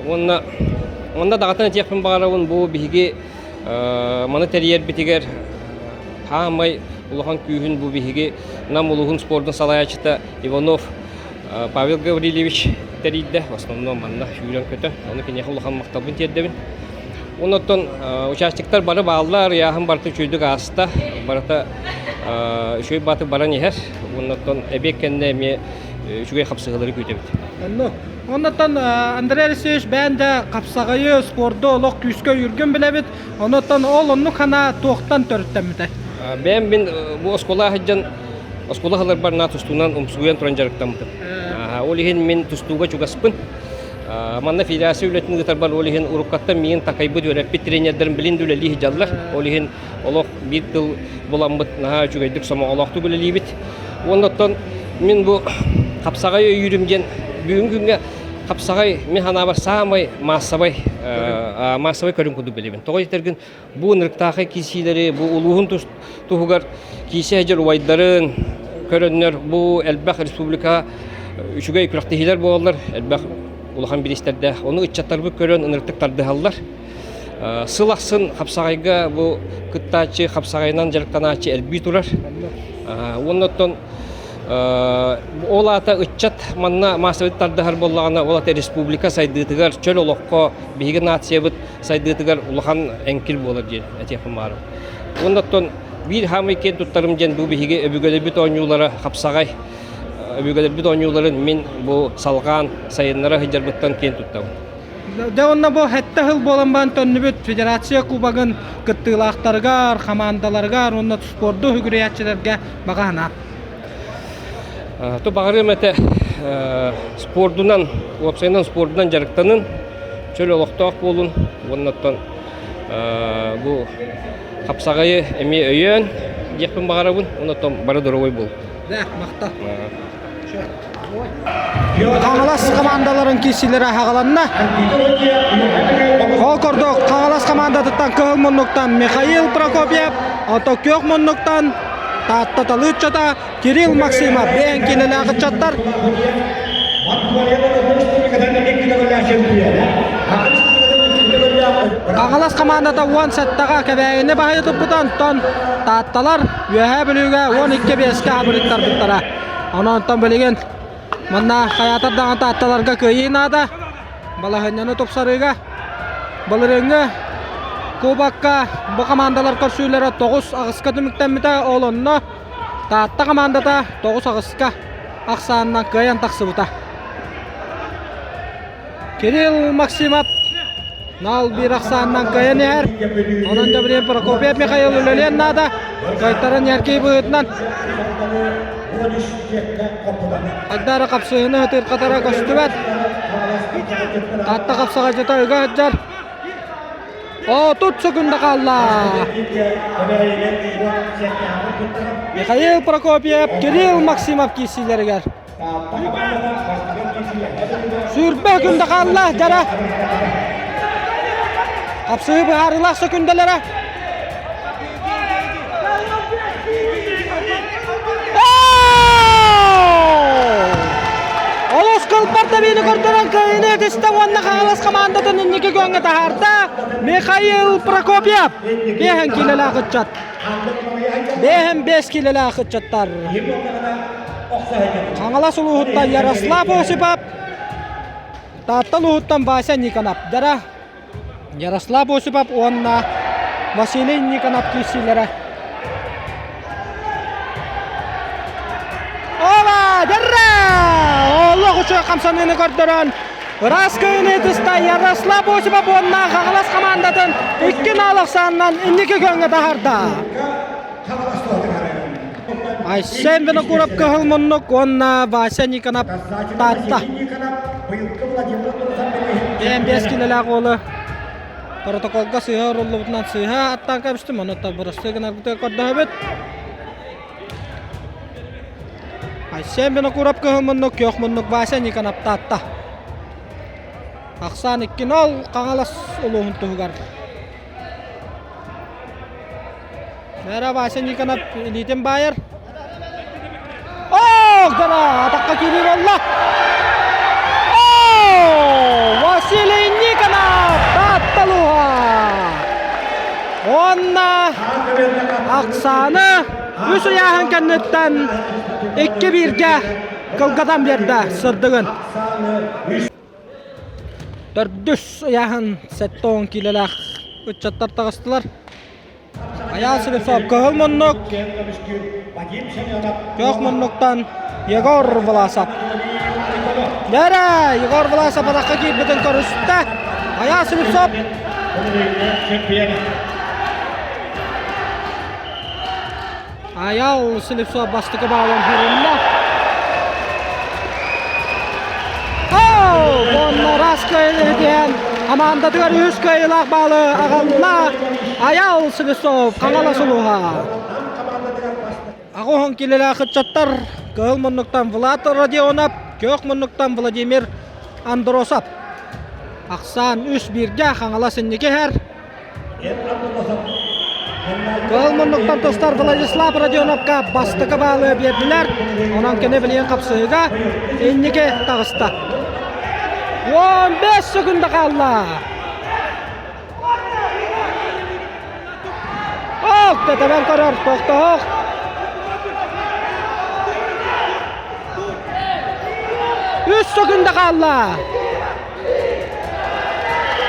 Уонна онно даҕатан этиэхпин баҕарабын бу биһиги маны тэрийэрбитигэр хаамай улахан күүһүн бу биһиги Нам улууһун спордун салайааччыта Иванов Павел Гаврильевич тэрийдэ. В основном манна сүүрэн-көтөн. Ону киниэхэ улахан махталбын тиэрдэбин. Оннуттан участниктар бары бааллар, ыйааһын барыта үчүгэйдик ааста. Барыта үчүгэй бааты баран иһэр. Оннуттан эбиэт кэннэ эмиэ үчүгэй хапсыһыылары күүтэбит. Онно. Оннуттан Андрей Алексеевич бэйэн да хапсаҕайы, спорду олох күүскэ өйүүргүн билэбит. Онуттан ол оннук санаа туохтан төрүттэммитэ? Бэйэм мин бу оскуола сылдьан оскуола сылларбар на тустуунан умсугуйан туран дьарыктаммытым. Ол иһин мин тустууга чугаспын. Манна федерация үлэтин ыытарбар ол иһин уруккаттан миигин такайбыт үөрэппит тренердэрим билин да үлэлии сылдьаллар. Ол иһин олох биир тыл буламмыт наһаа үчүгэйдик сомоҕолоохтук үлэлиибит. Уонна оттон мин бу хапсаҕай өйүүрүм диэн бүгүҥҥү күҥҥэ хапсаҕай мин санаабар саамай маассабай маассабай көрүҥ курдук билэбин. Тоҕо диэтэргин бу ынырыктаахай киирсиилэри бу улууһун туһугар киирсэ сылдьар убайдарын көрөннөр бу элбэх республика үчүгэй күрэхтэһиилэр буолаллар элбэх улахан бириистэрдээх ону ыччаттарбыт көрөн ынырыктык тардыһаллар Сыл ахсын хапсаҕайга бу кыттааччы хапсаҕайынан дьарыктанааччы элбии турар. Уонна оттон ол аата ыччат манна маассабай тардыһар буоллаҕына, ол аата республика сайдыытыгар, чөл олоххо биһиги нациябыт сайдыытыгар улахан эҥкил буолар диэн этиэхпин баҕарабын. Уонна оттон биир хаамай киэн туттарым диэн бу биһиги өбүгэлэрбит оонньуулара хапсаҕай өбүгэлэрбит оонньууларын мин бу салҕаан сайыннара сылдьарбыттан киэн туттабын. Дьэ уонна бу сэттэ сыл буолан баран төннүбүт Федерация Кубогын кыттыылаахтарыгар, хамаандаларыгар уонна спорду үгүрүйээччилэргэ баҕа санаа. Ту баҕарыам этэ. спордунан, уопсайынан спордунан дьарыктанын, чөл олохтоох буолун уонна оттон бу хапсаҕайы эмиэ өйөөн диэхпин баҕарабын уонна оттон бары доруобай буол. Да, махтал. Хаҥалас командаларын киирсиилэрэ хаҕаланна. Ол курдук Хаҥалас командатыттан кыһыл муннуктан Михаил Прокопьев, оттон күөх муннуктан Таатта талыыччата Кирилл Максимов бэйэн киинэлээх ыччаттар. Хаҥалас командата 17-ҕа Кэбээйини баһыйа туппута, онтон Таатталар Үөһээ Бүлүүгэ 12-5-кэ абырыттарбыттара. Онон онтон билигин манна хайаатар даҕаны Таатталарга кыайыы наада. Балаһыанньаны тупсарыыга былырыыҥҥы кубокка бу командалар көрсүүлэрэ 9-8-ка түмүктэммитэ. Ол онно Таатта командата 9-8-ка ахсаанынан кыайан тахсыбыта. Кирилл Максимов нал биир ахсаанынан кыайан иһэр. Онон Гавриил Прокопьев Михаил үлэлиэн наада. Кыайтаран иһэр быһыытынан Айдара хапсыһыны ытырхатара көстүбэт. Таатта хапсаҕайдьыта ыга сылдьар. 30 секунда хаалла. Михаил Прокопьев, Кирилл Максимов киирсиилэригэр. Сүүрбэ күндэ хаалла, дьара. Хапсыһыы быһаарыылаах сөкүндэлэрэ. Олус кылбар тэбиини көрдөрөн кыайыыны этистэ уонна Хаҥалас хамаандатын инники күөҥҥэ таһаарда Михаил Прокопьев. Биэһэн киилэлээх ыччат. Биэһэн биэс киилэлээх ыччаттар. Хаҥалас улууһуттан Ярослав Осипов, Таатта улууһуттан Вася Никонов. Дара Ярослав Осипов уонна Василий Никонов киирсиилэрэ. Ола! Дэррэ! Олох үчүгэй хамсаныыны көрдөрөн ыраас кыайыыны ытыста Ярослав Осипов уонна Хаҥалас хамаандатын икки наал ахсаанынан инники күөҥҥэ таһаарда. Айсен Винокуров кыһыл муннук уонна Вася Никонов Таатта. Бэйэм килэлээх уолу протоколга сыыһа уруллубутунан сыыһа аттаан кэбистим, онуттан бырастыы гынарбытыгар көрдөһөбүт. Айсен Винокуров кыһыл муннук, күөх муннук Вася Никонов Таатта. Ахсаан 2-0 Хаҥалас улууһун туһугар. Мэра Вася Никонов илиитин баайар. Ох, дара, атаққа киирии буолла. О, Василий Никонов Таатталуха. Уонна Оксана үс ыйааһын кэнниттэн икки бииргэ кылгатан биэрдэ сырдыгын. Төрдүс ыйааһын 70 киилэлээх ыччаттар таҕыстылар. Айаал Слепцов кыһыл муннук, күөх муннуктан Егор Власов. Дэрэ, Егор Власов атахха киирбитин көрүстэ. Айаал Слепцов Айаал Слепцов бастакы баалын хорунна. Уонна раз кыайыытыан хамаандатыгар үс кыайыылаах баалы аҕалла Айаал Слепцов Хаҥалас улууһа. Аҕа килэлээх ыччаттар кыһыл муннуктан Влад Родионов, күөх муннуктан Владимир Андросов. Ахсаан үс бииргэ Хаҥалас инники иһэр. Кыһыл муннуктан тустар Владислав Родионовка бастакы баалы биэрдилэр. Онон кини билигин хапсыһыыга инники таҕыста. 15 секунда хаалла. Ок, тэтэбэн көрөр, тохтоох. Үс секунда хаалла.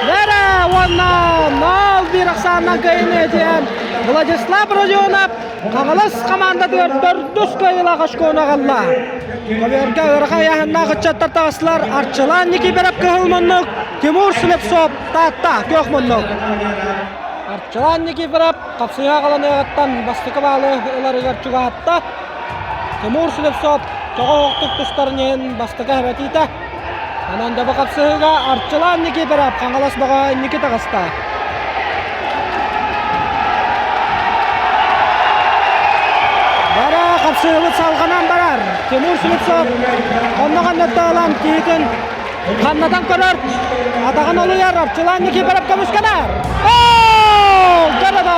Лера уонна 0-1 ахсаанынан кыайыыны этиэн Владислав Родионов Хаҥалас хамаандатыгар төрдүс кыайыылаах очкону аҕалла. Көбүөргэ ыарахан ыйааһыннаах ыччаттар таҕыстылар Арчылаан Никифоров кыһыл муннук, Тимур Слепцов Таатта күөх муннук. Арчылаан Никифоров хапсыһыы аҕаланыаҕыттан бастакы баалы ыларыгар чугаһатта. Тимур Слепцов Тоҕо оһохтук тустарын иһин бастакы эбэтиитэ. Онон да бу хапсыһыыга Арчылаан Никифоров Хаҥалас бөҕө инники таҕыста. Бара хапсыһыбыт салҕанан барар. Тимур Слепцов онно ханнаттаалан киһитин ханнатан көрөр. Атаҕын олуйар Арчылаан Никифоров көмүскэнэр. Оо! Дьарада!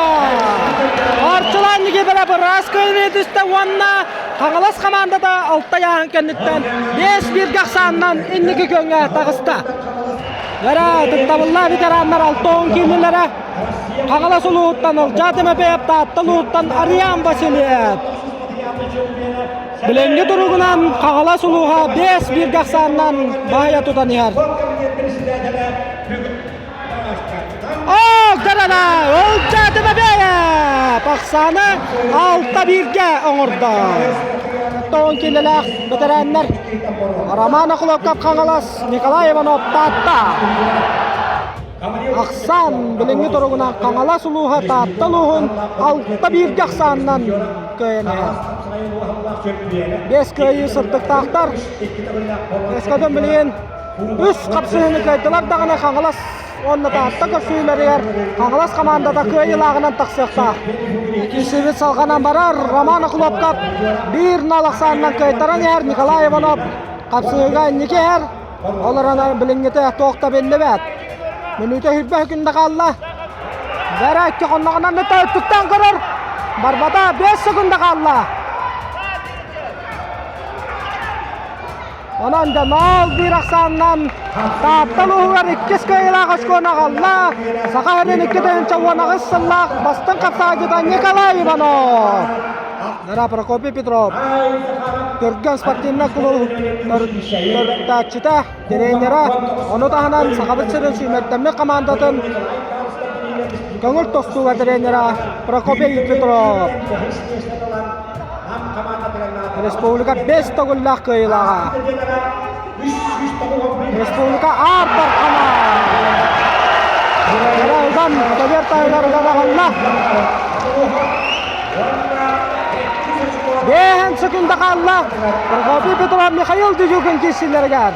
Арчылаан Никифоров ыраас кыайыы түстэ уонна Хаҥалас хамаандата алта ыйааһын кэнниттэн 5-1 ахсаанынан инники күөҥҥэ таҕыста. Эрэ ытыктабыллаах ветераннар 60 киилэлэрэ Хаҥалас улууһуттан Ылдьаа Тимофеев, Таатта улууһуттан Ариан Васильев. Билиҥҥи туругунан Хаҥалас улууһа 5-1 ахсаанынан баһыйа тутан иһэр. Оо, Гарана, Ылдьаа Тимофеев ахсааны 6-1-гэ оҥордо. Тоон киилэлээх бэтэрээннэр Роман Охлопков Хаҥалас, Николай Иванов Таатта. Ахсаан билиҥҥи туругунан Хаҥалас улууһа Таатта улууһун 6-1-гэ ахсаанынан кыайан иһэр. Биэс кыайыы сырдыктаахтар. Өскөтүн билигин Үс хапсыһыыны кыайдылар даҕаны Хаҥалас уонна Таатта көрсүһүүлэригэр Хаҥалас хамаандата кыайыылааҕынан тахсыахтаах. Киирсиибит салҕанан барар. Роман Охлопков биир нал ахсаанынан кыайтаран иһэр Николай Иванов хапсыһыыга инники иһэр. Ол эрэн билиҥҥитэ туох да биллибэт. Мүнүүтэ сүүрбэ секунда хаалла. Бэрэ икки хонноҕунан өттүктэн көрөр. Барбата 5 секунда хаалла. Онон дьэ 0-1 ахсаанынан Таатта улууһугар иккис кыайыылаах очкону аҕалла Саха сирин 2018 сыллаах бастыҥ хапсаҕайдьыта Николай Иванов. Нара Прокопий Петров Түргэн спортивнай кулууп төрүттээччитэ, тренера, ону таһынан Сахабыт сирин сүүмэрдэммит хамаандатын көҥүл тустууга тренера Прокопий Петров. Республика бэс төгүллээх кыайыылааҕа. Республика Аар Дархана. Уган көбүөр таһыгар уган аҕалла. Бэһэн секунда хаалла. Прокопий Петров Михаил Дедюкин киирсиилэригэр.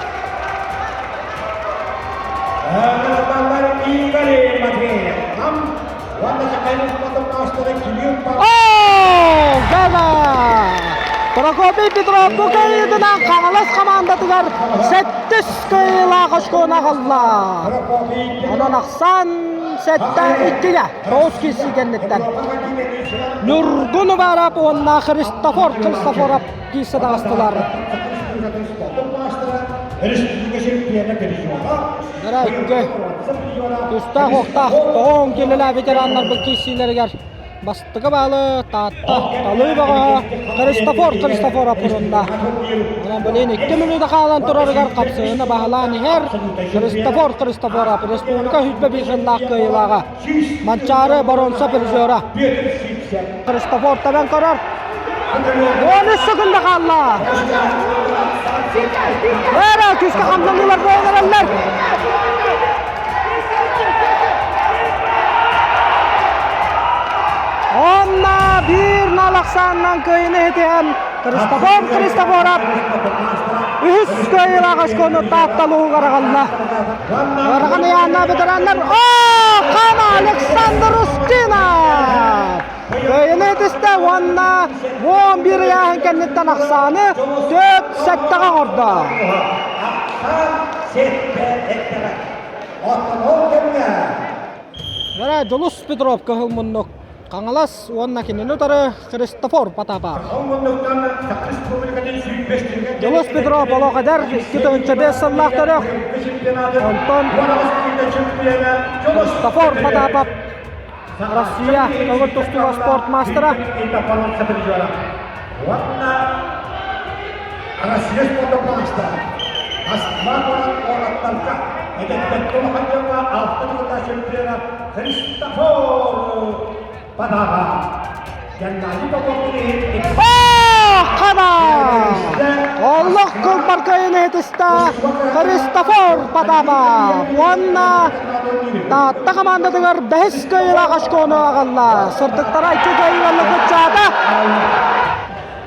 Оо, Гана! Прокопий Петров бу кыайыытынан Хаҥалас хамаандатыгар сэттис кыайыылаах очкону аҕалла. Онон ахсаан сэттэ иккигэ тоҕус киирсии кэнниттэн Ньургун Убаров уонна Христофор Христофоров киирсэ таҕыстылар. Икки Тустаах-уохтаах тоҕоон киилэлээх ветераннарбыт киирсиилэригэр бастакы баалы Таатта талыы бөҕөһө Христофор Христофоров урунна. Онон билигин икки мүнүүтэ хаалан турарыгар хапсыһыыны баһылаан иһэр Христофор Христофоров республика 101 сыллаах кыайыылааҕа. Манчаары боруонса призера. Христофор табан көрөр. 13 секунда хаалла. Эра күүскэ хамнаныылар буолан эрэллэр. Онна биир нал ахсаанынан кыайыны ситиһэн Христофор Христофоров үһүс кыайыылаах очкону Таатталуугар аҕалла. Ыарахан ыйааннаах ветераннар О, Хана Александр Устинов! Кыайыны итистэ уонна 11 ыйааһын кэнниттэн ахсааны 4 сэттэҕэ оҥордо. Вера Дьулус Петров кыһыл муннук Хаҥалас уонна кинини утары Христофор Потапов. Дьулус Петров олох эдэр, 2005 сыллаах төрөх. Онтон Христофор Потапов Россия көҥүл тустууга спорт маастара. Россия спорта маастара. Москва куорат куораттарга эдэрдэргэ улахан дьоҥҥо алта төгүллээх чемпиона Христофор Падаба. Геннадий Попов иһин Хана! Олох кылбаркайын иһитистэ Христофор Потапов уонна Таатта хамаандатыгар бэһис кыайыылаах очкону аҕалла. Сырдыктара икки кыайыыланна куччаата.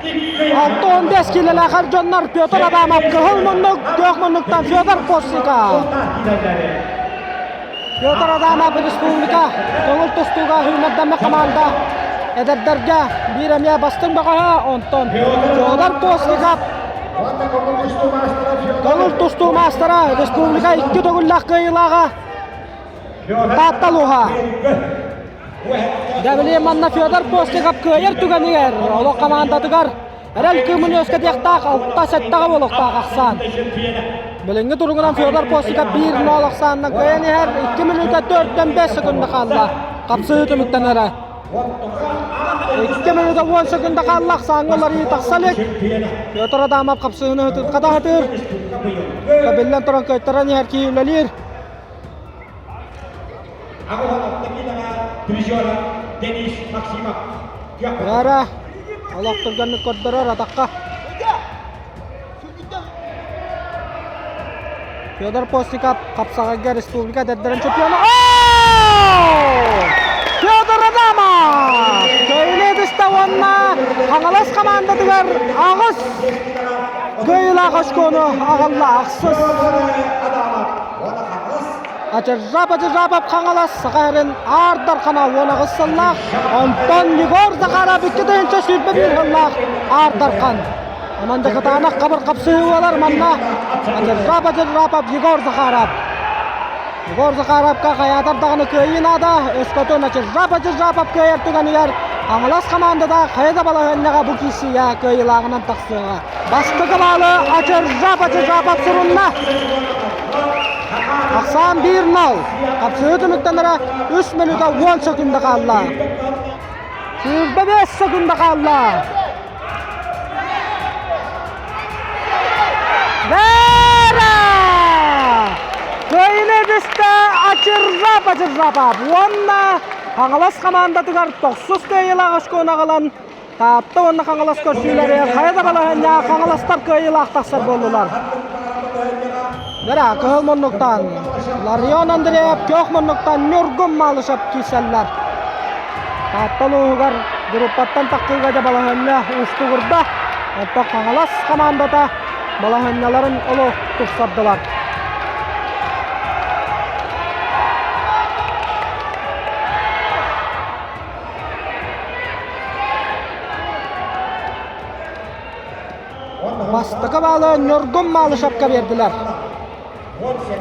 65 киилэлээх эр дьоннор Петр Адамов кыһыл муннук, күөх муннуктан Федор Постников. Петр Адамов республика көҥүл тустууга сүүмэрдэммит команда эдэрдэргэ биир эмиэ бастыҥ бөҕөһө, онтон Федор Постников көҥүл тустуу маастара республика икки төгүллээх кыайыылааҕа Таатта улууһа. Дьэ, манна Федор Постников кыайар түгэнигэр олох хамаандатыгар эрэл кыымын үөскэтиэхтээх алта-сэттэҕэ буолуохтаах ахсаан. Билиҥҥи туругунан Федор Постников 1-0 ахсаанынан кыайан иһэр, 2 мүнүүтэ 4-5 секунда хаалла. Хапсыһыы түмүктэнэрэ. 2 мүнүүтэ 10 секунда хаалла, ахсааҥҥа уларыйыы тахса илик. Петр Адамов хапсыһыыны хатаһытыыр. Биллэн туран кыайтаран иһэр киһи үлэлиир. Ара, олох түргэнник көрдөрөр атахха. Федор Постников хапсаҕайга республика эдэрдэрин чемпиона. Федор Адамов! Кыайыыны түстэ уонна Хаҥалас хамаандатыгар аҕыс кыайыылаах очкону аҕалла. Ахсыс. Ачыржап Ачыржапов Хаҥалас Саха сирин Аар Дархана 18 сыллаах, онтон Егор Захаров 2021 сыллаах Аар Дархан. Онон дьакытаанах хабыр хапсыһыы буолар манна Ачыржап Ачыржапов Егор Захаров. Егор Захаровка хайаатар даҕаны кыайыы наада, өскөтүн Ачыржап Ачыржапов кыайар түгэнигэр Хаҥалас хамаандата хайа да балаһыанньаҕа бу киирсиигэ кыайыылааҕынан тахсыаҕа. Бастакы баалы Ачыржап Ачыржапов сурунна. Ахсаан 1-0. Хапсыһыы түмүктэнэрэ 3 мүнүүтэ 10 секунда хаалла. 25 секунда хаалла. Вера! Кыайыыны түстэ Ачыржап Ачыржапов уонна Хаҥалас хамаандатыгар тохсус кыайыылаах очкону аҕалан Таатта уонна Хаҥалас көрсүүлэри хайа да балаһыанньаҕа Хаҥаластар кыайыылаах тахсар буоллулар. Бэрэ, кыһыл муннуктан Ларион Андреев, күөх муннуктан Ньургун Малышев киирсэллэр. Таатта улууһугар группаттан тахсыыга да балаһыанньа уустугурда. Оттон Хаҥалас хамаандата балаһыанньаларын олох тупсардылар. Бастакы баалы Ньургун Малышевка биэрдилэр.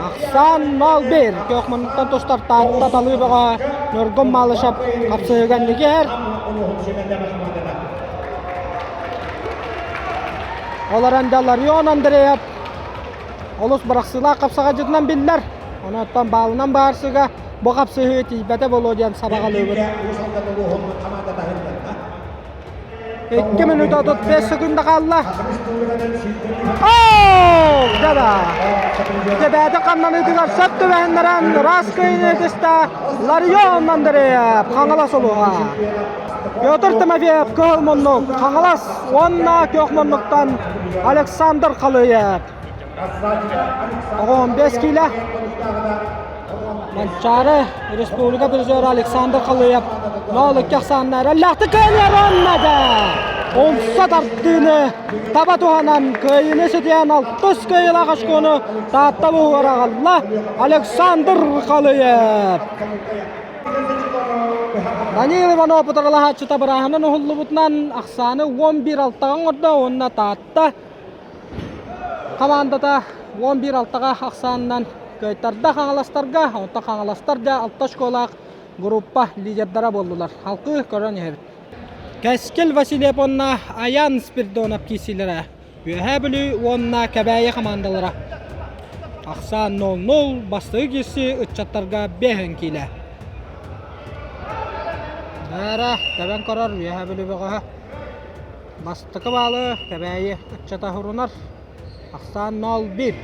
Ахсаан 0-1 күөх муннуктан тустар Таатта талыы бөҕө Ньургун Малышев хапсыһыыга инники иһэр. Ол эрэн Ларион Андреев олус бырахсыылаах хапсаҕайдьытынан биллэр. Онон баалынан баарсыга бу хапсыһыы тиийбэтэ буолуо диэн сабаҕалыыбыт. 2 минута 35 секунда хаалла. Оо, да-да. Тэбээтэ хамнаныытыгар сөп түбэһиннэрэн Раскайны түстэ Ларион Андреев Хаҥалас улууһа. Петр Тимофеев кыһыл муннук Хаҥалас уонна күөх муннуктан Александр Халыев. 15 киилэ. Манчаары Республика призера Александр Халыев 0-2 ахсааннар эллэхтик кыайар оннада! Умса тардыыны таба туһанан кыайыыны ситиһэн алтыс кыайыылаах очкону Таатта улууһугар аҕалла Александр Халыев. Данил Иванов утарылаһааччыта бырааһынан уһуллубутунан ахсааны 11 алтаҕа оҥордо уонна Таатта Хамаандата 11-6-ҕа ахсаанынан кыайтарда Хаҥаластарга, онтон Хаҥаластар дьэ алта очколаах группа лидердара буоллулар. Халкыы көрөн иһэбит. Кэскил Васильев уонна Аян Спиридонов киирсиилэрэ. Үөһээ Бүлүү уонна Кэбээйи хамаандалара. Ахсаан 0-0 бастакы киирсии ыччаттарга 5 киилэ. Бээрэ, тэбэн көрөр Үөһээ Бүлүү бөҕөһө. Бастакы баалы Кэбээйи ыччата сурунар. Ахсаан 0-1.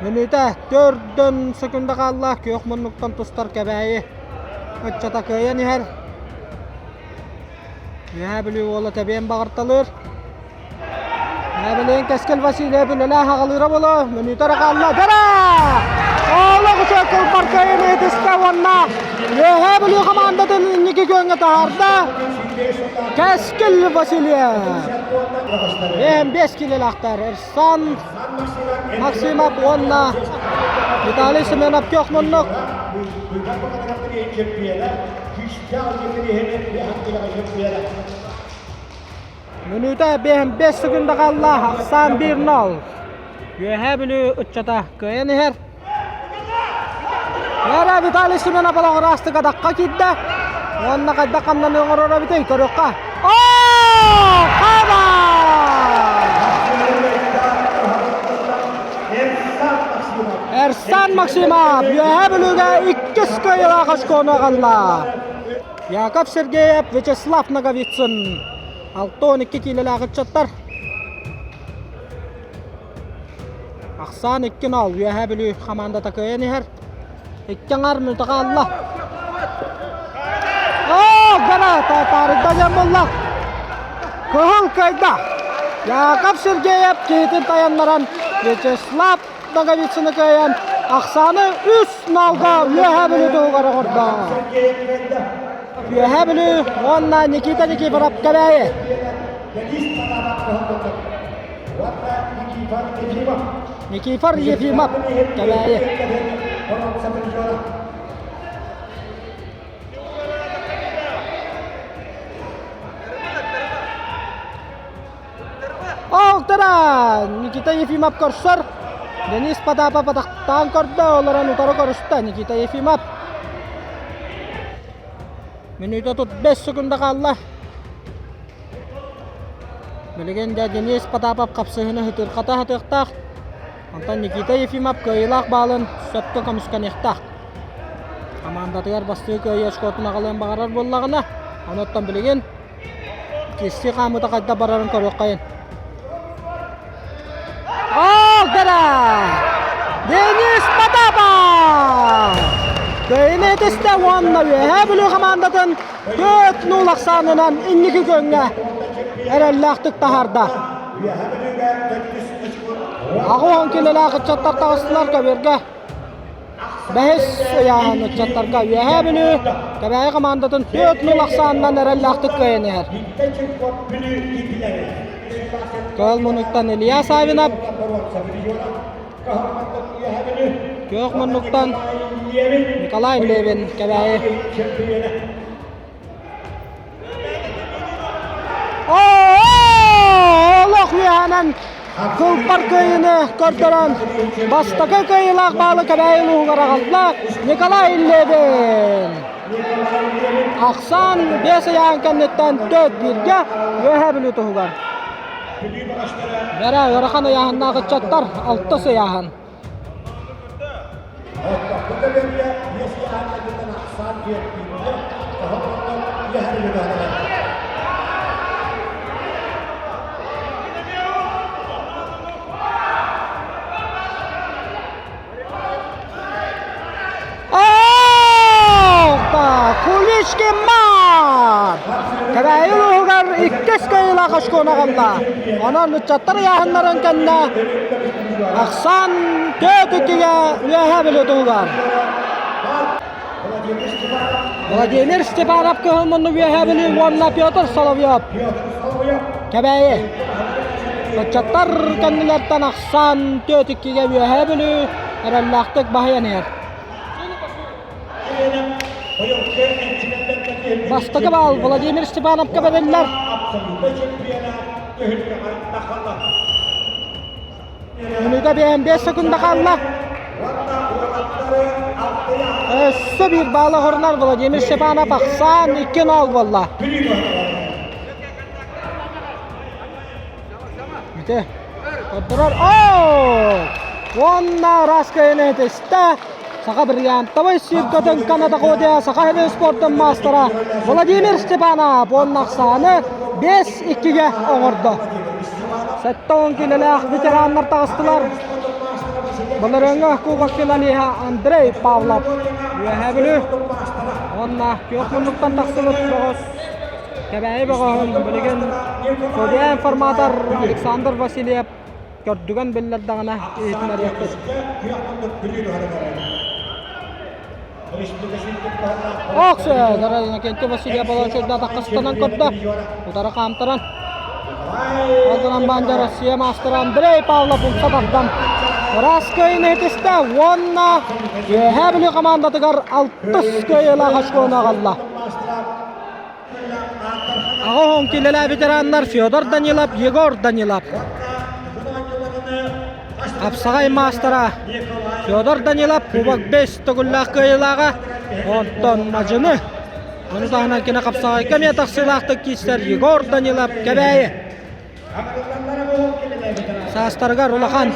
Мүнүүтэ төрдөн секунда хаалла. Күөх муннуктан тустар Кэбээйи ыччата кыайан иһэр. Үөһээ Бүлүү уола тэбиэн баҕарталыыр. Билигин Кэскил Васильев үлэлээх аҕалыыра буолуо. Мүнүүтэ эрэ хаалла. Дара! Олох үчүгэй кылбар кыайыыны ытыста уонна Үөһээ Бүлүү хамаандатын инники күөҥҥэ таһаарда Кэскил Васильев. 5 килэлээхтэр Эрсан Максимов уонна Виталий Семенов күөх муннук. Мүнүүтэ 5 секунда хаалла, ахсаан 1-0. Үөһээ Бүлүү ыччата кыайан иһэр. Лера Виталий Семенов олоҕор аастык адахха киирдэ. Уонна хайдах хамнаныы оҥорор эбитий көрүөххэ. Оо! Хаба! Эрсан Максимов Үөһээ Бүлүүгэ иккис кыайыылаах очкону аҕалла. Яков Сергеев, Вячеслав Ноговицын 62 киилэлээх ыччаттар. Ахсаан 2-0 Үөһээ Бүлүү хамаандата кыайан иһэр. Икки аҥар мүнүүтэ хаалла. Оо, гана таарыйда диэн буолла. Кыһыл кыайда. Яков Сергеев киһитин тайаннаран Вячеслав Ноговицыны кыайан ахсааны үс налга Үөһээ Бүлүү туһугар оҥордо. Үөһээ Бүлүү уонна Никита Никифоров Кэбээйи. Никифор Ефимов Кэбээйи. Алтара Никита Ефимов көрсөр. Денис Потапов атахтаан көрдө, олорон утары көрүстэ Никита Ефимов. Мүнүүтэ 35 секунда хаалла. Билигин да Денис Потапов хапсыһыны хытырхата хатыахтаах. Онтон Никита Ефимов кыайыылаах баалын сөпкө көмүскэниэхтээх. Хамаандатыгар бастыы кыайыы очкотун аҕалыан баҕарар буоллаҕына, онуттан билигин Кисси хаамыыта хайдах барарын көрүөххэйин. Алдара! Денис Потапов! Кыайыыны этистэ уонна Үөһээ Бүлүү хамаандатын 4-0 ахсаанынан инники күөҥҥэ эрэллээхтик таһаарда. Аҕыс килэлээх ыччаттар таҕыстылар көбүөргэ. Бэһис ыйааһын ыччаттарга Үөһээ Бүлүү Кэбээйи хамаандатын 4-0 ахсаанынан эрэллээхтик кыайан иһэр. Кыыл муннуктан Илья Савинов, күөх муннуктан Николай Левин Кэбээйи. Олох үөһэнэн кылбар кыайыыны көрдөрөн бастакы кыайыылаах баалы Кэбээйи улууһугар аҕалла Николай Левин. Ахсаан биэс ыйаан кэнниттэн төрт бииргэ Үөһээ Бүлүү туһугар. Бэрэ ыарахан ыйааһыннаах ыччаттар алтыс ыйааһын. Куличкин Мар! Кэбээйи улууһугар иккис кыайыылаах оскуола аҕалла. Онон ыччаттар ыйааһыннарын кэннэ Ахсаан төрт иккигэ Үөһээ Бүлүү туһугар. Владимир Степанов кыһыл муннук Үөһээ Бүлүү уонна Петр Соловьев Кэбээйи. Ыччаттар кэннилэртэн ахсаан төрт иккигэ Үөһээ Бүлүү эрэллээхтик баһыйан иһэр. Бастакы баал Владимир Степановка бэриллэр. Мүнүүтэ 55 секунда хаалла. Өссө биир баалы оһорунар Владимир Степанов ахсаан 2-0 буолла. Ити көрдөрөр. Оо! Уонна ыраас кыайыыны этистэ. Саха бриллиантовай сүүркэтин канатоходия Саха сирин спордун маастара Владимир Степанов уонна ахсааны 5-2-ге оҥордо. 70 килэлээх ветераннар таҕыстылар. Былырыыҥҥы кубок финалиһа Андрей Павлов Үөһээ Бүлүү уонна күөх муннуктан тахсыбыт бөҕөс Кэбээйи бөҕөһүн билигин судья информатор Александр Васильев. Көрдүгэн биллэрдэҕинэ иһитинэриэхпит. Оксэ, Иннокентий Васильев Балачурда атаххастанан көрдө. Утары хаамтаран. Ол гынан баанжа Россия маастара Андрей Павлов умса тардан ыраас кыайыыны ситистэ уонна Үөһээ Бүлүү командатыгар алтыс кыайыылаах очкону аҕалла. Аҕа оһон киллэлээ ветераннар Федор Данилов, Егор Данилов. Хапсаҕай маастара Федор Данилов кубок бэс төгүллээх кыайыылааҕа. Онтон Мадьыны ону таһынан кини хапсаҕайга эмиэ тахсыылаахтык киирсэр Егор Данилов Кэбээйи. Саастарыгар улахан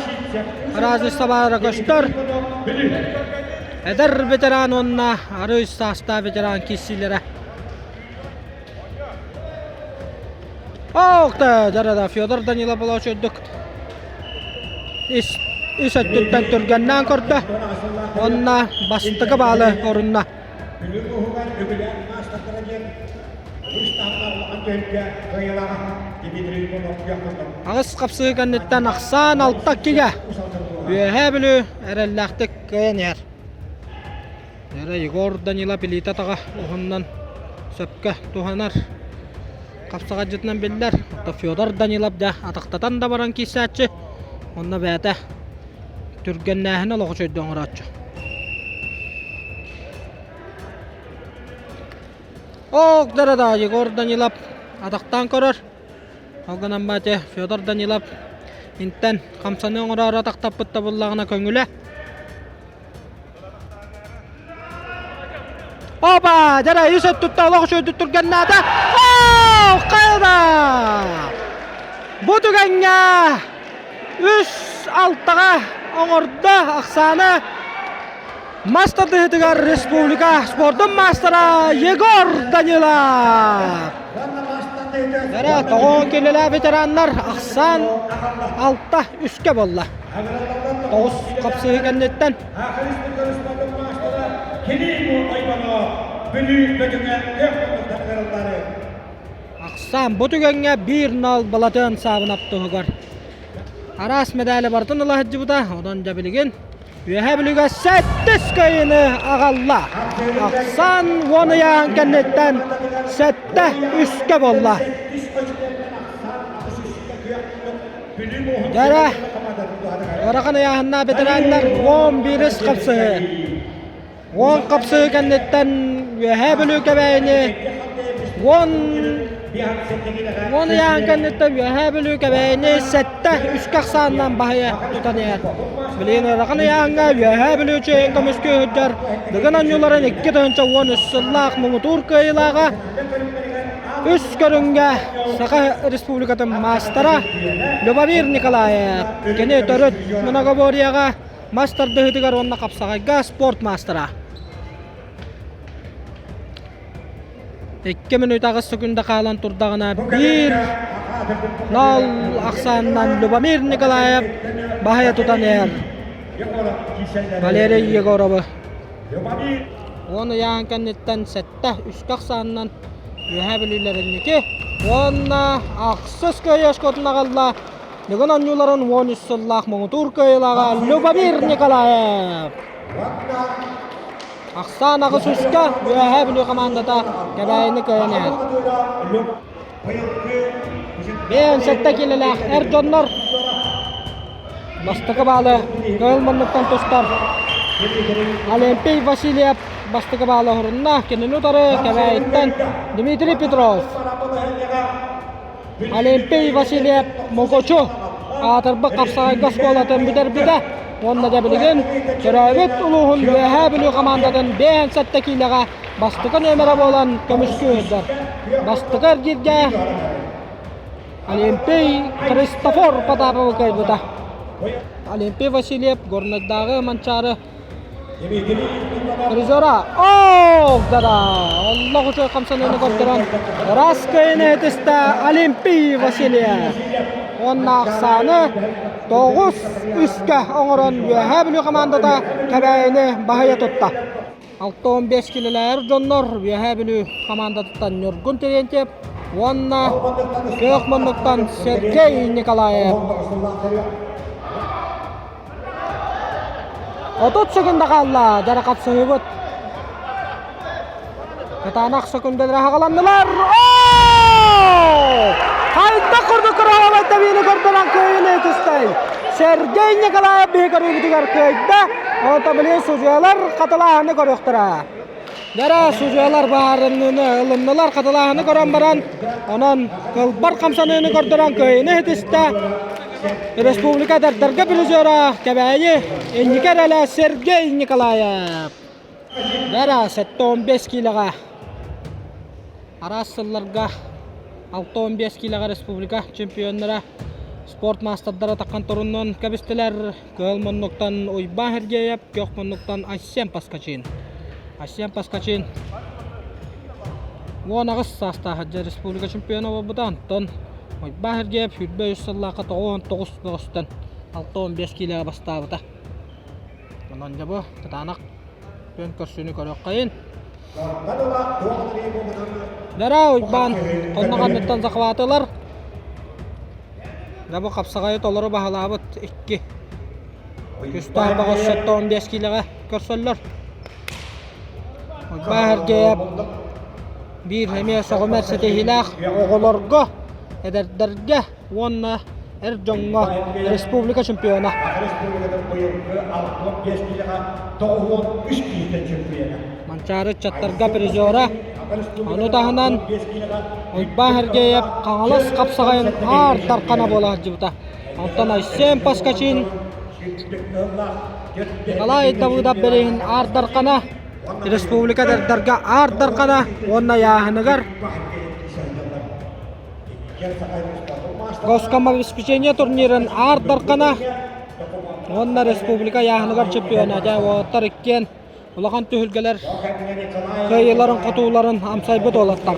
разница баара көстөр. Эдэр ветеран уонна арыый саастаах ветеран киирсиилэрэ. Ох да, дьарада Федор Данилов болоочу үрдүк ис, ис өттүттэн түргэннээн көрдө. Уонна бастакы баалы орунна. Бүлүү уһугар Үгүлээн маастардара диэн үс таһымнаах улахан түһүлгэ кыайыылааҕа Дмитрий Иванов Аҕыс хапсыы кэнниттэн ахсаан алта иккигэ Үөһээ Бүлүү эрэллээхтик кыайан иһэр. Эрэ Егор Данилов илиитэ атаҕа уһуннан сөпкө туһанар. Хапсаҕайдьытынан биллэр. Оттон Федор Данилов дьэ атахтатан да баран киирсээччи. Онно бэйэтэ түргэннээһин олоҕу чөйдө оҥорооччу. Ок да Егор Данилов атахтаан көрөр. Ол гынан баати Федор Данилов интэн хамсаныы оҥороору атахтаппыт да буллаҕына көҥүлэ. Опа! Дьара үс өттүттэ олох үчүгэйдик түргэннээтэ. Оо, хайда! Бу түгэҥҥэ үс алтаҕа оҥордо ахсааны мас тардыһыытыгар республика спордун маастара Егор Данилов. Дьара тоҕо килэлээх ветераннар ахсаан алта үскэ буолла. Тоҕус хапсыһыы кэнниттэн Ахсаан бу түгэҥҥэ биир нал Балатыан Саабынап туһугар араас мэдээли барытын ыла сылдьыбыта. Онон дьэ билигин Үөһээ Бүлүүгэ сэттис кыайыыны аҕалла. Ахсаан уон ыйааһын кэнниттэн сэттэ үскэ буолла. Дьэрэ, ыарахан ыйааһыннаах ветераннар уон биирис хапсыһыы. Уон хапсыһыы кэнниттэн Үөһээ Бүлүү Кэбээйини уон уон ыйааһын кэнниттэн Үөһээ Бүлүү Кэбээйини сэттэ үскэ ахсаанынан баһыйа тутан иһэр. Билигин ыарахан ыйааһыҥҥа Үөһээ Бүлүү чиэһин көмүскүү сылдьар Дыгын оонньууларын 2013 сыллаах муҥутуур кыайыылааҕа Үс көрүҥҥэ Саха Республикатын маастара Любомир Николаев. Кини төрүт многоборьеҕа мас тардыһыытыгар уонна хапсаҕайга спорт маастара. Икки мүнүүтэ аҕыс секунда хаалан турдаҕына биир нол ахсаанынан Любомир Николаев баһыйа тутан иһэр. Валерий Егоровы. Уон ыйаан кэнниттэн сэттэ үскэ ахсаанынан Үөһээ Бүлүүлэр инники уонна ахсыс кыайыы оскуотун аҕалла Дыгын оонньууларын 13 сыллаах муҥутуур кыайыылааҕа Любомир Николаев. Ахсаан аҕыс үскэ Үөһээ Бүлүү хамаандата Кэбээйини кыайан иһэр. Бэйэн сэттэ киилэлээх эр дьоннор бастакы баалы кыһыл муннуктан тустар Олимпий Васильев бастакы баалы оһорунна. Кинини утары Кэбээйиттэн Дмитрий Петров. Олимпий Васильев Мукучу аатырбыт хапсаҕайга оскуолатын бүтэрбитэ уонна да билигин төрөөбүт улууһун Үөһээ Бүлүү хамаандатын 57 киилэҕэ бастакы нүөмэрэ буолан көмүскүү сылдьар. Бастакы эргииргэ Олимпий Христофор Потаповы кыайбыта. Олимпий Васильев Горнайдааҕы Манчаары призера Ох, да-да! Оллох үчүгэй хамсаныыны көрдөрөн ыраас кыайыыны этистэ Олимпий Васильев. Уонна ахсааны тоҕус үскэ оҥорон Үөһээ Бүлүү хамаандата Кэбээйини баһыйа тутта. 65 килэлээр дьоннор Үөһээ Бүлүү хамаандатыттан Ньургун Терентьев уонна Күөх Муннуктан Сергей Николаев. 30 секунда хаалла. Дьара хапсыһыбыт. Кытаанах секундалара хаҕаланнылар. Хайдах курдук кыраһабай табиини көрдөрөн кыайыыны ытыстай. Сергей Николаев биһи көрүүбүтүгэр кыайда. Онтон билигин судьуйалар хатылааһыны көрүөхтэрэ. Дара судьуйалар баарыныны ылыннылар хатылааһыны көрөн баран, онон кылбар хамсаныыны көрдөрөн кыайыыны итистэ. Республика эдэрдэргэ призера Кэбээйи инники эрэлэ Сергей Николаев. Дара 75 киилэҕэ араас сылларга 65 киилэҕэ республика чемпионнара спорт маастардара таххан туруннун кэбистилэр. Кыһыл муннуктан Уйбаан Сергеев, күөх муннуктан Айсен Паскачин. Айсен Паскачин 18 саастаах дьэ республика чемпиона буолбута. Онтон Уйбаан Сергеев 23 сыллаахха 99 бөҕөстөн 65 киилэҕэ бастаабыта. Онон дьэ бу кытаанах күөн көрсүүнү көрүөххэйин. Дара Уйбаан хоннох анныттан захватылар. Дьэ бу хапсаҕайы толору баһылаабыт икки күстээх бөҕөс 75 киилэҕэ көрсөллөр. Уйбаан Сергеев биир эмиэ сөҕүмэр ситиһиилээх оҕолорго, эдэрдэргэ уонна эр дьоҥҥо республика чемпиона. Манчаары ыччаттарга призера. Ону таһынан Уйбаан Сергеев Хаҥалас хапсаҕайын аар дархана буола сылдьыбыта. Онтон Айсен Поскачин Николай Давыдов бэриһин аар дархана, республика эдэрдэргэ аар дархана уонна ыйааһыныгар Госкомобеспечение турнирын Аар Дархана уонна республика ыйааһыныгар чемпиона дьэ уолаттар иккиэн улахан түһүлгэлэр кыайыыларын хотууларын амсайбыт уолаттар.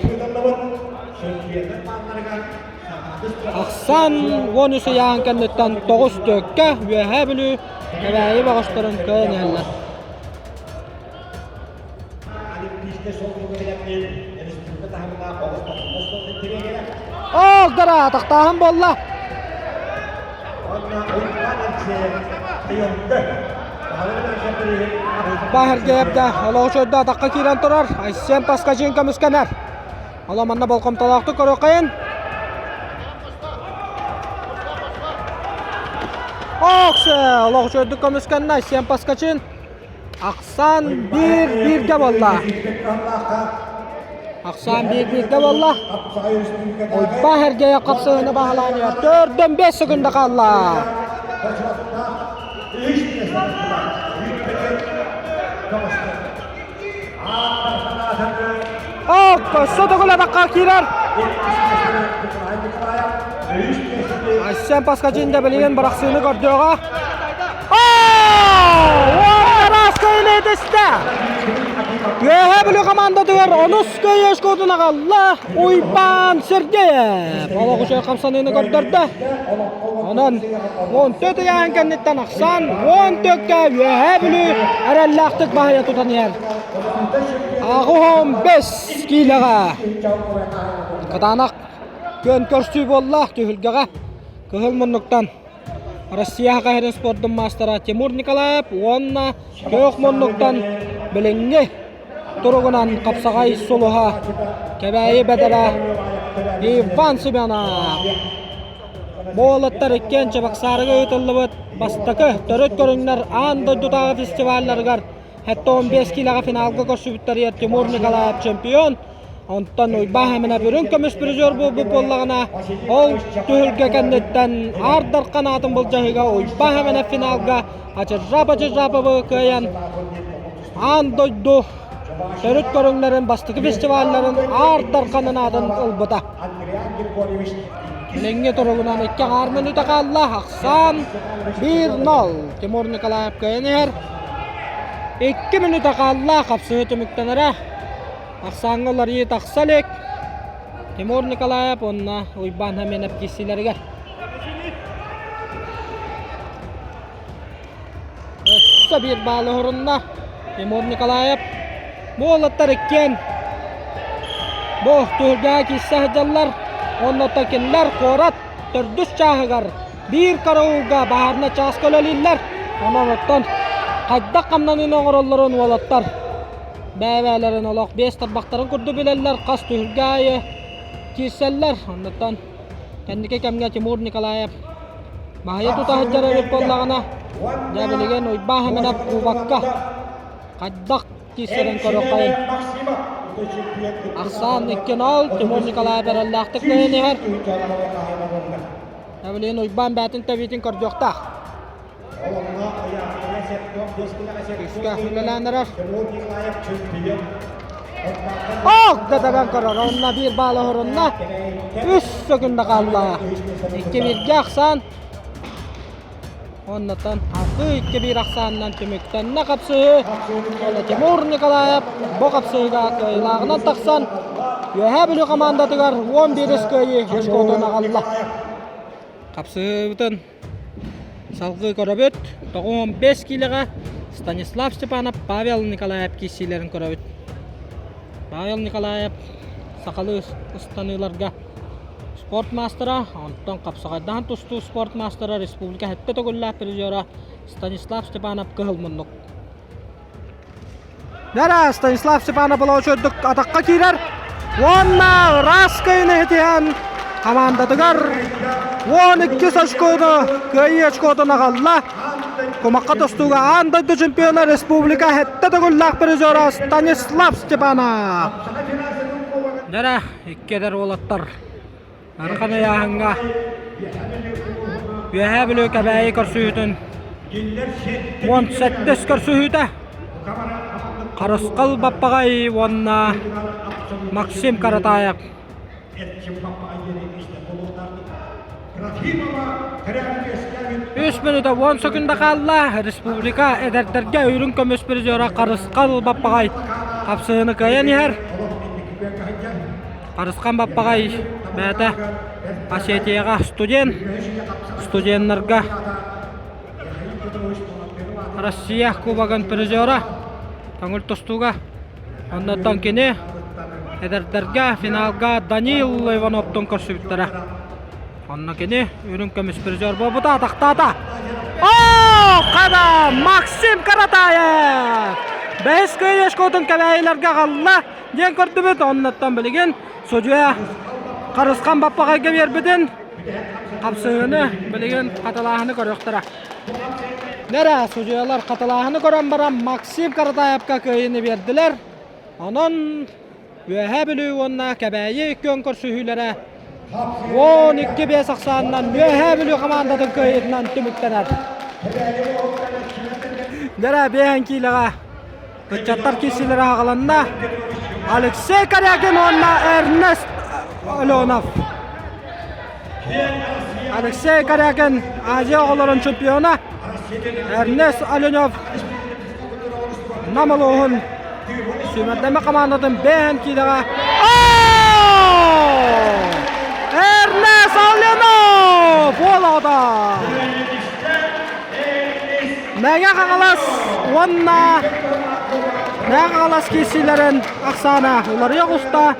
Ахсан 13 ыйааһын кэнниттэн 9 түөккэ Үөһээ Бүлүү Кэбээйи бөҕөстөрүн кыайан иһэллэр. Оогдара атахтааһын буолла. Баһыргыйап да олоҕу чойдо атахха киирэн турар. Айсен Паскачин көмүскэнэр. Ола манна болҕомтолоохтук көрүөххэйин. Оксе олоҕу чойдук көмүскэннэ Айсен Паскачин. Ахсаан биир бииргэ буолла. Ахсаан биир бииргэ буолла. Уйба Сергеев хапсыһыыны баһылаан иһэр. Төрдөн бэс секунда хаалла. Ок, сотоҕул атахха киирэр. Айсен Паскачин да билигин бырахсыыны көрдүөҕэ. Араас кыайыны Үөһээ Бүлүү командатыгар онус кыайыы шкотун аҕалла Уйбаан Сергеев. Олох үчүгэй хамсаныыны көрдөрдө. Онон 14 ыйааһын кэнниттэн ахсаан 14-кэ Үөһээ Бүлүү эрэллээхтик баһыйа тутан иһэр. 85 киилэҕэ кытаанах күөн көрсүү буолла түһүлгэҕэ кыһыл муннуктан Россия хаһыатын спордун маастара Тимур Николаев уонна күөх муннуктан билиҥҥи туругунан хапсаҕай сулуһа Кэбээйи бэдэрэ Иван Семенов. Бу уолаттар иккиэн Чебоксарыга ыытыллыбыт бастакы төрүт көрүҥнэр аан дойдутааҕы фестивалларыгар 75 киилэҕэ финалга көрсүбүттэригэр Тимур Николаев чемпион, онтон Уйбаан Хэминэп үрүҥ көмүс призер буолбут буоллаҕына, ол түһүлгэ кэнниттэн Аар Дархан аатын былдьаһыыга Уйбаан Хэминэп финалга Ачыржап Ачыржаповы кыайан аан дойду төрүт көрүҥнэрин бастакы фестивалларын Аар Дарханын аатын ылбыта. Билиҥҥи туругунан икки аҥаар мүнүүтэ хаалла. Ахсаан 1-0. Тимур Николаев кыайан иһэр. Икки мүнүүтэ хаалла. Хапсыһыы түмүктэнэрэ. Ахсааҥҥа уларыйыы тахса илик. Тимур Николаев уонна Уйбаан Хаменов киирсиилэригэр. Өссө биир баалы уһурунна Тимур Николаев. Бу уолаттар иккиэн бу түһүлгэҕэ киирсэ сылдьаллар. Уонна кинилэр куорат төрдүс чааһыгар биир караулга баһаарынай чааска үлэлииллэр. Онон оттон. Хайдах хамнаныыны оҥороллорун уолаттар бэйэ-бэйэлэрин олох биэс тарбахтарын курдук билэллэр, хас түһүлгэ аайы киирсэллэр. Оннуттан кэнники кэмҥэ Тимур Николаев баһыйа тута сылдьар эбит буоллаҕына, дьэ билигин Уйбаан Хэмэнэп кубокка хайдах киирсэрин көрүөххэйин. Ахсаан 2-0 Тимур Николаев эрэллээхтик кыайан иһэр. Дьэ билигин Уйбаан бээтин тэбиитин көрдүөхтээх. Күүскэ үлэлээн эрэр. Ок да табан көрөр. Онно биир баал оһорунна. Үс сөкүндэ хаалла. Икки бииргэ ахсаан. Оннотон алты икки биир ахсаанынан түмүктэннэ хапсыһыы. Уонна Тимур Николаев бу хапсыһыыга кыайыылааҕынан тахсан Үөһээ Бүлүү хамаандатыгар 11 кыайыы очкотун аҕалла. Хапсыһыыбытын Салгыы көрөбүт. 95 киилэҕэ Станислав Степанов, Павел Николаев киирсиилэрин көрөбүт. Павел Николаев сахалыы ыстаныыларга спорт маастара, онтон хапсаҕайдаан тустуу спорт маастара республика сэттэ төгүллээх призера Станислав Степанов кыһыл муннук. Нара Станислав Степанов үрдүк атахха киирэр уонна ыраас кыайыыны ситиһэн хамаандатыгар 12 очкону кыайыы очкотун аҕалла. Кумахха тустууга аан дойду чемпиона республика сэттэ төгүллээх призера Станислав Степанов. Дара икки эдэр уолаттар Архан ыйааһыҥҥа Үөһээ Бүлүү Кэбээйи көрсүһүүтүн 17 көрсүһүүтэ Харысхал Баппаҕай уонна Максим Каратаев. Үс мүнүүтэ уон сөкүндэ хаалла. Республика эдэрдэргэ үрүҥ көмүс призера Харысхал Баппаҕай хапсыһыыны кыайан иһэр. Харысхан Баппаҕай бэйэтэ Осетияҕа студент, студеннарга Россия Кубогын призера, көҥүл тустууга. Оннуттан кини эдэрдэргэ финалга Данил Ивановтуун көрсүбүттэрэ. Онно кини үрүҥ көмүс призер буолбута атахтаата. О, хада Максим Каратаев! Бэһис кыайыы очкотун кэбээйилэргэ аҕалла. диэн көрдүбүт. Оннуттан билигин судьуйа Харысхан Баппаҕайга биэрбитин хапсыһыыны билигин хатылааһыны көрүөхтэрэ. Нэрэ судьуйалар хатылааһыны көрөн баран Максим Каратаевка кыайыыны биэрдилэр. Онон Үөһээ Бүлүү уонна Кэбээйи күөн көрсүһүүлэрэ 12-5 ахсаанынан Үөһээ Бүлүү хамаандатын кыайыытынан түмүктэнэр. Нэрэ биэһэн киилэҕэ Ыччаттар киирсиилэрэ аҕаланна. Алексей Корякин уонна Эрнест Оленов. Алексей Корякин Азия оҕолорун чемпиона. Эрнест Оленов Нам улууһун сүүмэрдэмэ хамаандатын бэйэн киилэҕэ Эрнест Оленов уол оҕото! Мэҥэ Хаҥалас уонна Мэҥэ Хаҥалас киирсиилэрин ахсаана уларыйа оҕуста,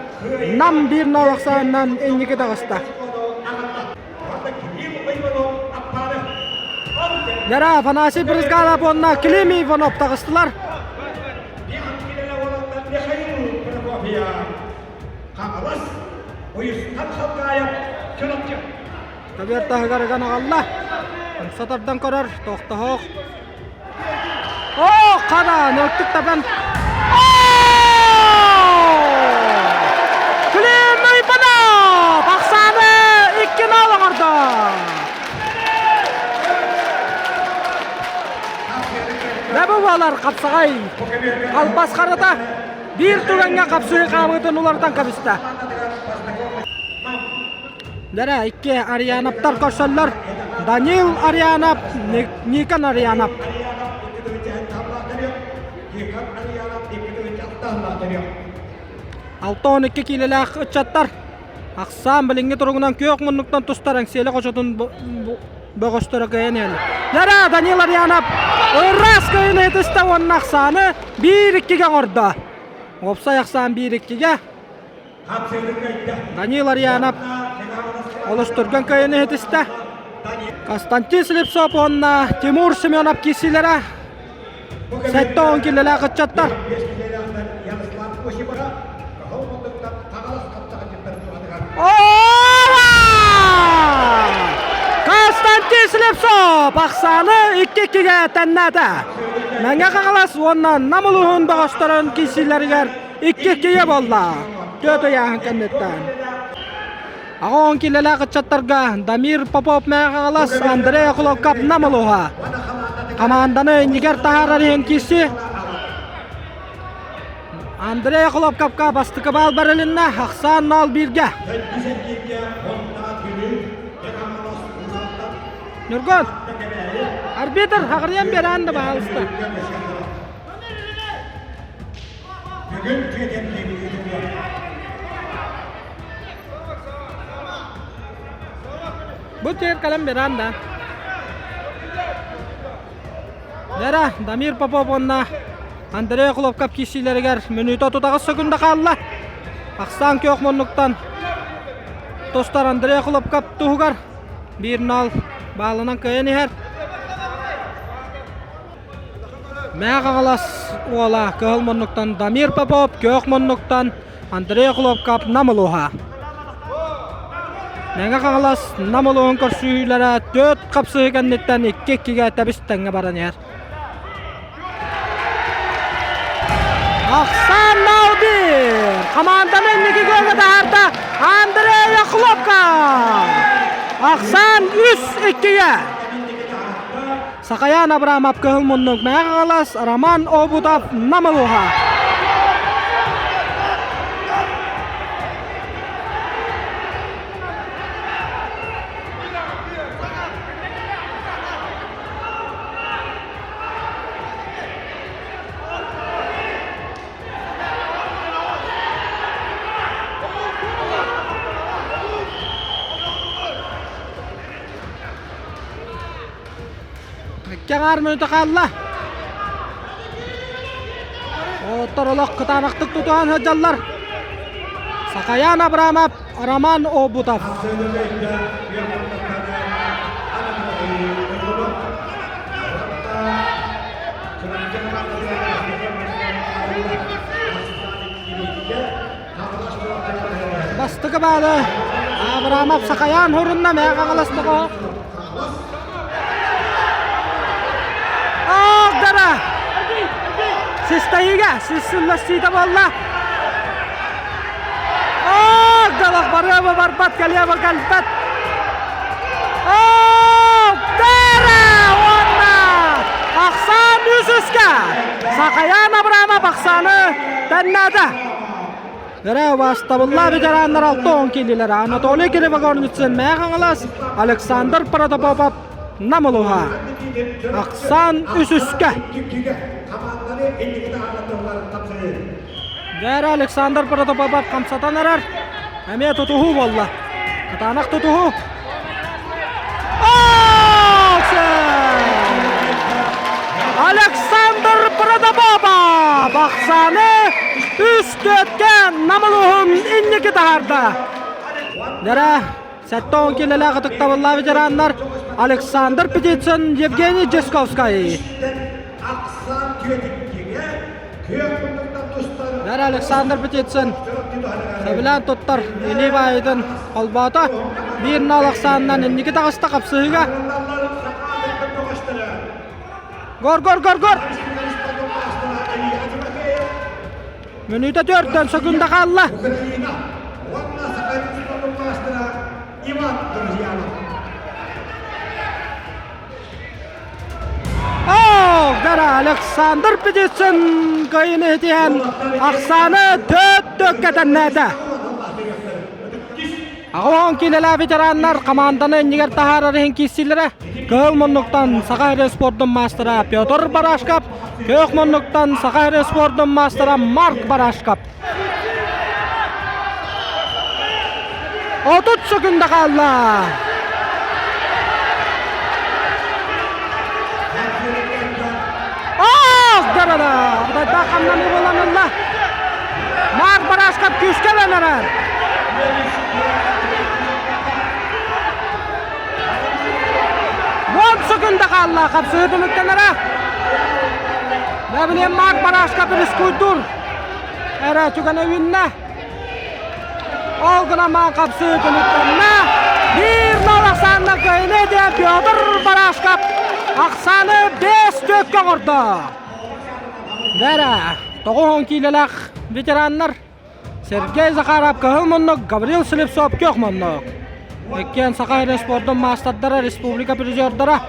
Нам биир нол ахсаанынан инники таҕыста. Яра Афанасий Брызгалов уонна Клим Иванов таҕыстылар. Көбүөр таһыгар ыган аҕалла. Умса тардан көрөр, тохтоһоох. Оо, хара, нөртүк табан. Клим Иванов! Ахсааны 2-0 оҥордо. Дэ бу буолар хапсаҕай албас харата биир түгэҥҥэ хапсыы хаамыытын уларытан кэбистэ. Лэрэ икки Ариановтар көрсөллөр. Данил Арианов, Никон Арианов. 6-12 киилэлээх ыччаттар ахсаан билиҥҥи туругунан күөх муннуктан тустар Эҥсиэли хочотун бөҕөстөрө кыайан иһэллэр. Лэрэ Данил Арианов ыраас кыайыыны ытыста уонна ахсааны 1-2-гэ оҥордо. Уопсай ахсаан 1-2-гэ. Данил Арианов олус түргэн кыайыыны иһитистэ. Константин Слепцов уонна Тимур Семенов киирсиилэрэ. 70 килэлээх ыччаттар. Константин Слепцов ахсааны 2-2-гэ тэннээтэ. Мэҥэ Хаҥалас уонна Нам улууһун бөҕөстөрүн киирсиилэригэр 2-2-гэ буолла. Түөрт ыйааһын кэнниттэн. Аҕа килэлээх ыччаттарга Дамир Попов Мэҥэ Хаҥалас, Андрей Охлопков Нам улууһа. Хамаанданы иннигэр таһаарар иһин киирсии. Андрей Охлопковка бастакы баал барылынна, ахсаан 0-1-гэ. Ньургун, арбитр хаҕырыйан биэрэн да баалыста. Бу тиэр кэлэн биэрэн да. Лера, Дамир Попов уонна Андрей Хлопков киирсиилэригэр мүнүүтэ 38 секунда хаалла. Ахсаан күөх муннуктан тустар Андрей Хлопков туһугар 1-0 баалынан кыайан иһэр. Мээх Аҕалас уола кыһыл муннуктан Дамир Попов, күөх муннуктан Андрей Хлопков Нам улууһа. Мэҥэ Хаҥалас Нам улууһун көрсүһүүлэрэ түөрт хапсыһыы кэнниттэн икки-иккигэ тэбис-тэҥҥэ баран иһэр. Ахсаан Наудин хамаанданы инники күөҥҥэ таһаарда Андрей Хлопков. Ахсаан 3-2-гэ. Сахаян Абрамов кыһыл муннук Мэҥэ Хаҥалас, Роман Обутов Нам улууһа. Икки аҥаар мүнүүтэ хаалла. Оттор олох кытаанахтык тутуһан сылдьаллар. Сахаян Абрамов, Роман Обутов. Бастакы баалы Абрамов Сахаян хорунна мээ хаҥаластаҕа. Агдара! Систайыга, сиссыллассыыта буолла. Агдалах барыаба барбат, кэлиэбэ кэлбэт. Агдара! Уонна ахсаан үс-үскэ! Сахаян Абрамов ахсааны тэннээтэ. Өрө убаастабыллаах ветераннар 60 киилилэр Анатолий Кривогорницын Мэҥэ Хаҥалас, Александр Протопопов Нам улууһа. Ахсаан үс-үскэ. Дьээрэ Александр Протопопов хамсатан эрэр. Эмиэ тутуһуу буолла. Кытаанах тутуһуу. Александр Протопопов ахсааны үс түөткэ Нам улууһун инники таһаарда. Дэрэ 70 килэлээх ытыктабыллаах ветераннар Александр Птицын, Евгений Дьесковскай. Дэрэ Александр Птицын сөбүлээн туттар илии баайытын холбоото. Биир нал ахсаанынан инники таҕыста хапсыһыыга. Гор, гор, гор, гор! Мүнүүтэ төртөн сөкүндэ хаалла. Дара Александр Птицын кыайыыны итиһэн ахсааны төрт төккө тэннээтэ. Аҕа киилэлээх ветераннар хамаанданы иннигэр таһаарар иһин киирсиилэрэ. Кыһыл муннуктан Саха сирин спордун маастара Петр Барашков, күөх муннуктан Саха сирин спордун маастара Марк Барашков. 30 секунда хаалла. Ох, дарара! Құдайда қамнаны боланылла. Марк Барашков күүскэ ыланарар. Уон секунда хаалла, хапсыһы түмүктэнэрэ. Дабилен Марк Барашка Прискуйдур эрэ түгэнэ үүннэ. Ол гынан маан хапсыы түмүктэннэ. Биир нол ахсаанна кыайыны диэн Петр Барашков ахсааны 5 төккө оҥордо. Бэрэ, 90 киилэлээх ветераннар Сергей Захаров кыһыл муннук, Гаврил Слепцов күөх муннук. Иккиэн Саха сирин спордун маастардара, республика призердара,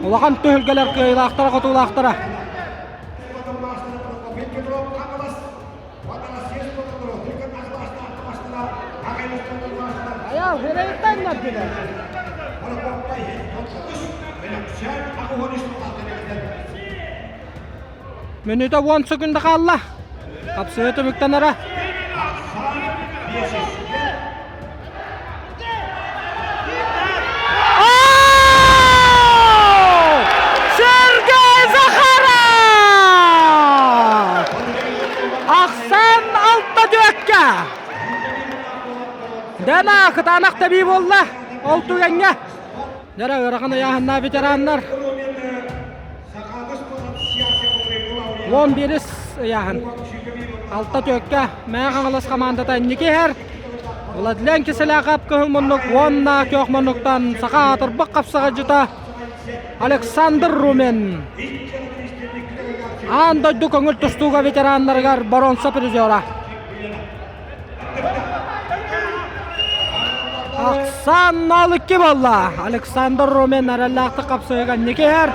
улахан түһүлгэлэр кыайыылаахтара, хотуулаахтара. Айал, Мүнүүтэ уон секунда хаалла. Хапсыһыы түмүктэнэрэ. Сергей Захаров! Ахсан алта дүөккэ! Дэна кытаанах тэбии буолла. Ол түгэҥҥэ. Дьэрэ ыарахан ыйааһыннаах ветераннар 11 ыйааһын. Алта түөккэ Мэҥэ Хаҥалас хамаандата инники иһэр. Владлен Киселяхов кыһыл муннук уонна күөх муннуктан саха аатырбыт хапсаҕайдьыта Александр Румен. Аан дойду көҥүл тустууга ветераннарыгар боруонса призера. Ахсаан 0-2 буолла. Александр Румен эрэллээхтик хапсыһыга инники иһэр.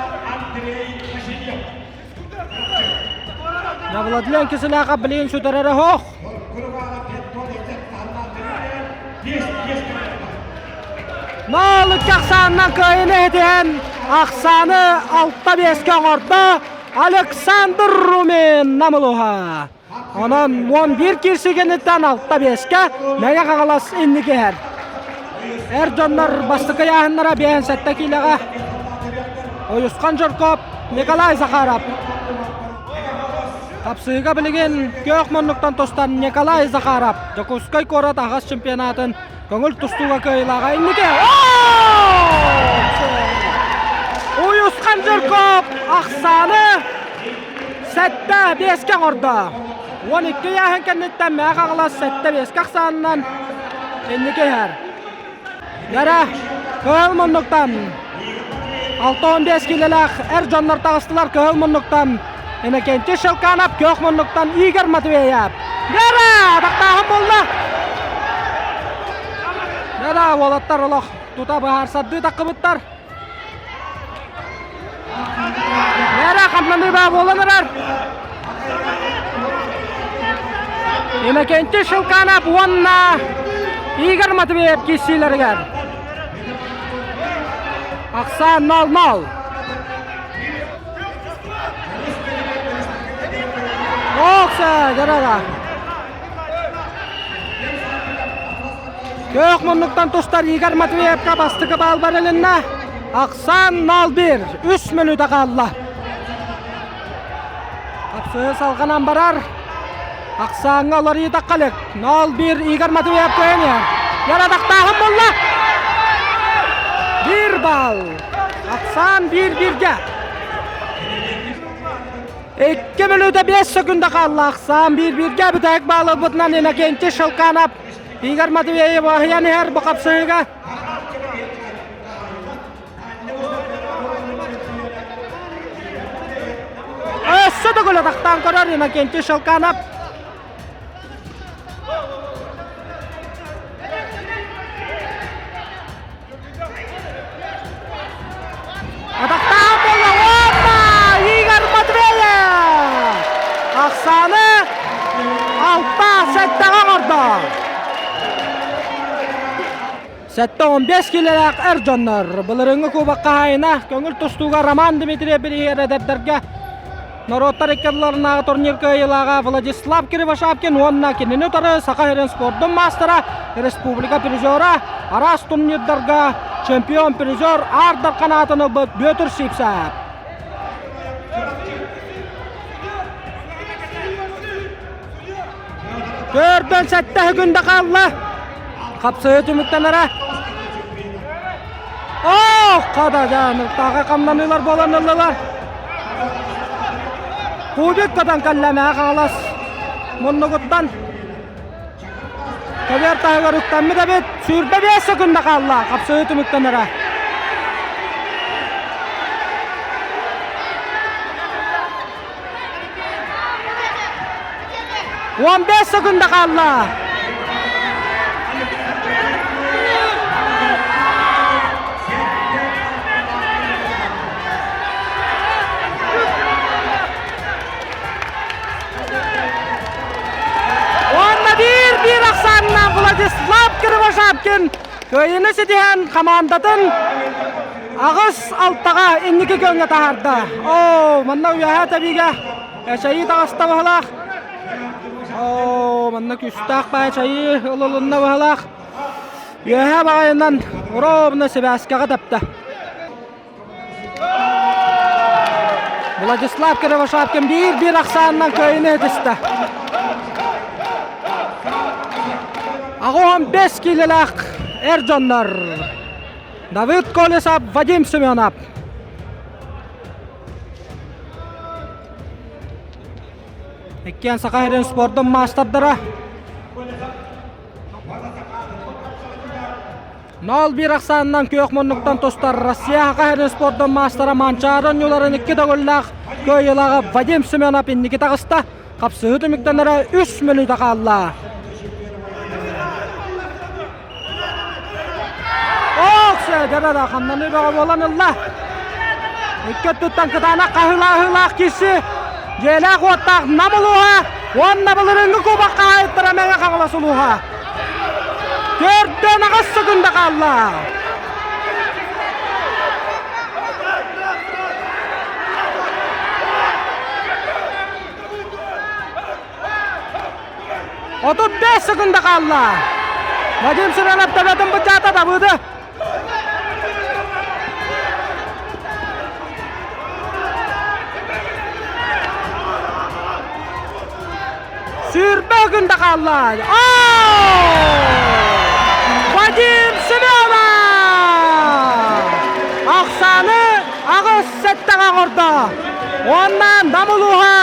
Владлен Киселяха билигин сүтэрэрэ суох. 0-2 ахсаанынан кыайыыны иһитиһэн ахсааны 6-5-кэ оҥордо Александр Румин Намылуха. Онон 11 киирсии кэнниттэн 6-5-кэ Мэҥэ Хаҥалас инники иһэр. Эр дьоннор бастакы ыйааһыннара 57 киилэҕэ Уйусхан Жирков, Николай Захаров. Хапсыыга билигин күөх муннуктан тустан Николай Захаров Дьокуускай куорат аһаҕас чемпионатын көҥүл тустууга кыайыылааҕа инники. Уйусхан Жирков ахсааны Сэттэ биэскэ оҥордо. 12 ыйааһын кэнниттэн Мээх Аҕалас сэттэ биэскэ ахсаанынан инники иһэр. Нара кыһыл муннуктан 65 киилэлээх эр дьоннор таҕыстылар кыһыл муннуктан Иннокентий Шелканов күөх муннуктан Игорь Матвеев. Нара атахтааһын буолла. Нара уолаттар олох тута быһаарсардыы таххыбыттар. Нара хамнаныы баа буолан эрэр. Иннокентий Шелканов уонна Игорь Матвеев киирсиилэригэр. Ахсаан 0-0. Окса, жарара. Күөх муннуктан тустар Игорь Матвеевка бастакы баал барылынна. Ахсаан 0-1, үс мүнүүтэ хаалла. Хапсыһы салҕанан барар. Ахсааҥҥа уларыйыта халык. 0-1 Игорь Матвеев көөнүөр. Ярадахтааһын булла. Бір балл. Ахсаан 1-1-ге. Икки мүнүүтэ 5 секунда хаалла. Ахсаан 1-1-ге бүтэһик баалы ылбытынан Иннокентий Шелканов Игорь Матвеев аһыйан иһэр бу хапсыһыыга. Өссө төгүл атахтаан көрөр Иннокентий Шелканов. Атахтаан буолла уонна Игорь Матвеев ахсааны алта сэттэҕэ оҥордо. 75 киилэлээх эр дьоннор былырыыҥҥы кубок хаһаайына көҥүл тустууга Роман Дмитриев бирииһигэр эдэрдэргэ Норуоттар икки турнир кыайыылааҕа Владислав Кривошапкин уонна кинини утары Саха сирин спордун маастара, республика призера, араас турнирдарга чемпион призер Аар Дархан аатын ылбыт Бүөтүр Сивцев. Төрдөн сэттэ күндэ хаалла. Хапсыһыы түмүктэнэрэ. Ох, хада жаанылтааҕы хамнаныылар буолан ыллылар. Кубик көтөн кэллэ Мэҥэ Хаҥалас муннугуттан. Көбүөр таһыгар үктэммит эбит. 25 секунда хаалла. Хапсыһыы түмүктэнэрэ. 15 секунда хаалла. Уонна биир-биир ахсааннаах Владислав Кривошапкин кыайыыны ситиһэн хамаандатын аҕыс алтаҕа инники күөҥҥэ таһаарда. Оо, манна үөһээ тэбиигэ эчэйии таҕыста быһылаах. Оо, манна күүстээх баай эчэйии ылылынна быһылаах. Үөһээ баҕайынан ровно сибээскэҕэ тэптэ. Владислав Кривошапкин биир-биир ахсаанынан кыайыыны ситистэ. Аҕыс бес киилэлээх эр дьоннор Давид Колесов, Вадим Семенов. Иккиэн Саха сирин спордун маастардара. 0-1 ахсаанынан күөх муннуктан тустар Россия Саха сирин спордун маастара Манчаары оонньууларын икки төгүллээх кыайыылааҕа Вадим Семенов инники таҕыста. Хапсыһыы түмүктэнэрэ үс мүнүүтэ хаалла. Ооксэ, дьэ хамнаныы бөҕө буолан ылла. Икки өттүттэн кытаанах хаһыылаах киирси дьиэлээх уоттаах Нам улууһа уонна былырыыҥҥы кубок хаһаайыттара Мэҥэ Хаҥалас улууһа. Төрдөн аҕыс секунда хаалла. 35 секунда хаалла. Вадим Семенов төбөтүн быдьаата табыды. Сүүрбэ күндэ хаалла. Вадим Семенов! Ахсааны аҕыс сэттэҕэ оҥордо. Уонна Нам улууһа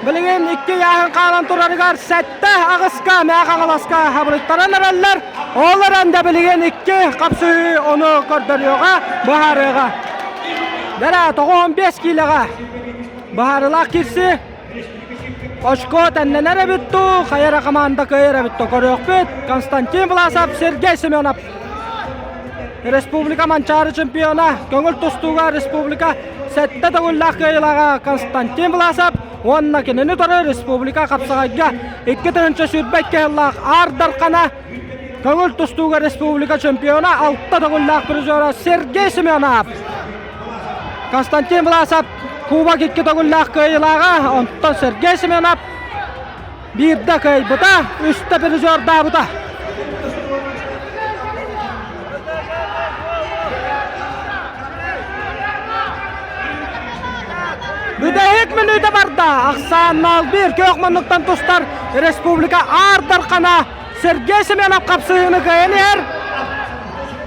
Билигин икки ыйааһын хаалан турарыгар сэттэ аҕыска Мэҥэ Хаҥаласка хабырыттаран эрэллэр. Ол эрэн да билигин икки хапсыһыы ону көрдөрүөҕэ, быһаарыаҕа. Дэрэ 95 киилэҕэ быһаарыылаах киирсии. Очко тэннэнэр эбит дуу, хайа эрэ команда кыайар эбит дуу көрүөхпүт. Константин Власов, Сергей Семенов. Республика Манчаары чемпиона, көҥүл тустууга республика сэттэ төгүллээх кыайыылааҕа Константин Власов уонна кинини утары республика хапсаҕайга 2022 сыллаах Аар Дархана көҥүл тустууга республика чемпиона алта төгүллээх призера Сергей Семенов. Константин Власов кубок икки төгүллээх кыайыылааҕа, онтон Сергей Семенов биирдэ кыайбыта, үстэ призердаабыта. Бүтэһик мүнүүтэ барда. Ахсаан 0-1 күөх муннуктан тустар республика Аар Дархана Сергей Семенов хапсыһыыны кыайан иһэр.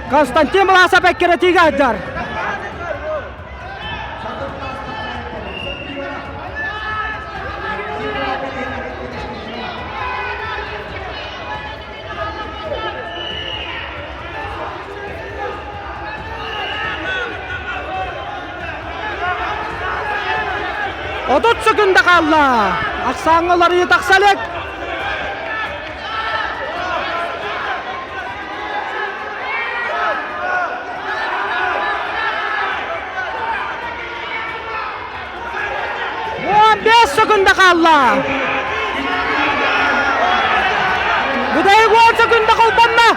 Константин Власов эккирэтиигэ сылдьар. 30 секунда хаалла. Ахсааҥҥа уларыйыы тахса илик. 15 секунда хаалла. Бүтэһик 10 секунда холбонно.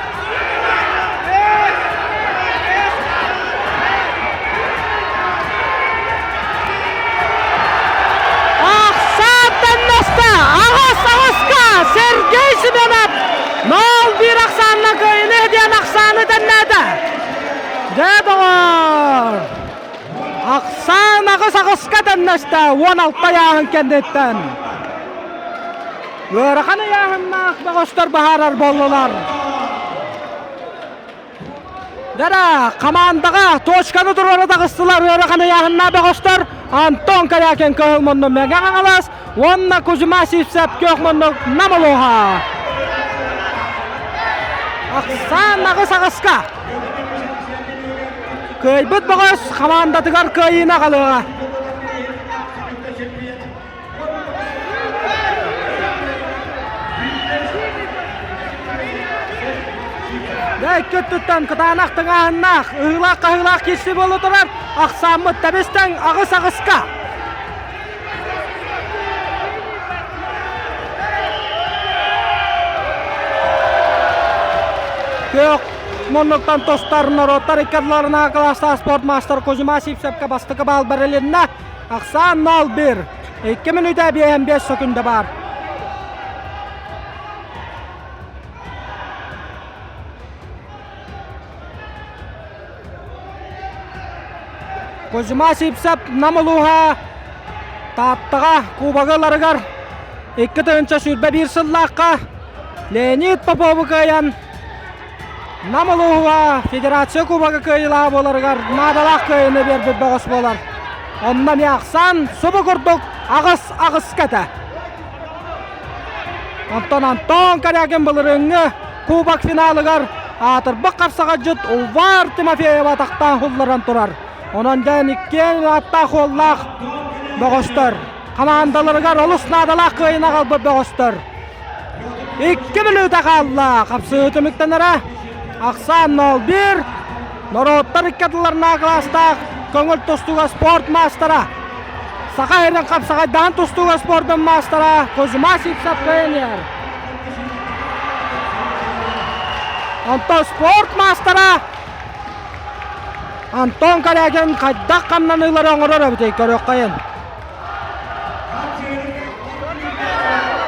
Ахсааттан наста! Аҕыс аҕыска Сергей Семенов 0-1 ахсаанна кыайыны диэн ахсааны тэннээтэ. Дьэ, доҕор! Ахсаан аҕыс аҕыска тэннэстэ 16 ыйааһын кэнниттэн. Ыарахан ыйааһыннаах бөҕөстөр баһаарар буоллулар. Дара хамаандаҕа точканы туруора таҕыстылар ыарахан ыйааһыннаах бөҕөстөр Антон Корякин кыһыл мунну Мэҥэ Хаҥалас уонна Кузьма Сивцев күөх муннук Нам улууһа. Ахсаан аҕыс аҕыска. Кыайбыт бөҕөс хамаандатыгар кыайыыны аҕалыаҕа. Дьэ, икки өттүттэн кытаанах тыҥааһыннаах, ыһыылаах-хаһыылаах киирсии буола турар. Ахсааммыт тэбис-тэҥ аҕыс-аҕыска. Күөх муннуктан тустар норуоттар икки ардыларынааҕы кылаастаах спортмастер Кузьма Сивцевкэ бастакы баал бэрилиннэ. Ахсаан 0-1. 2 мүнүүтэ 55 сөкүндэ баар. Кузьма Сивцев Нам улууһа Тааттаҕа кубогы ыларыгар 2021 сыллаахха Леонид Попову кыайан Нам улууһуга Федерация Кубога кыайыылааҕа буоларыгар наадалаах кыайыыны биэрбит бөҕөс буолар. Онно эмиэ ахсаан субу курдук аҕыс аҕыска этэ. Онтон Антон Корякин былырыыҥҥы Кубок финалыгар аатырбыт хапсаҕайдьыт Увар Тимофеева атахтаан хулларан турар. Онон дьэн иккиэн ааттаах-уоллаах бөҕөстөр. Хамаандаларыгар олус наадалаах кыайыыны аҕалбыт бөҕөстөр. Икки мүнүүтэ хаалла. Хапсыһыы түмүктэнэрэ. Ахсаан 0-1. Норуоттар икки ардыларынааҕы кылаастаах көҥүл тустууга спорт маастара. Саха сирин хапсаҕайдаан тустууга спордун маастара Кузьма Сивцев кыайан Онтон спорт маастара Антон Корякин хайдах хамнаныылары оҥорор эбитий көрүөххэйин.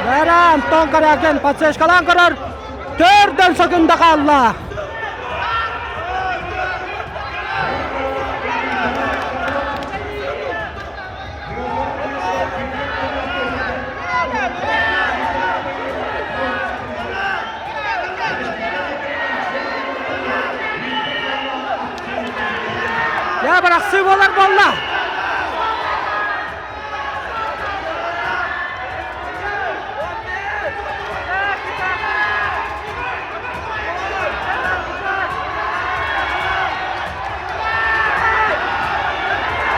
Бэрэ Антон Корякин подсечкалаан көрөр. Төрдөн сөкүндэ хаалла. Дьэ, бырахсыы буолар буолла.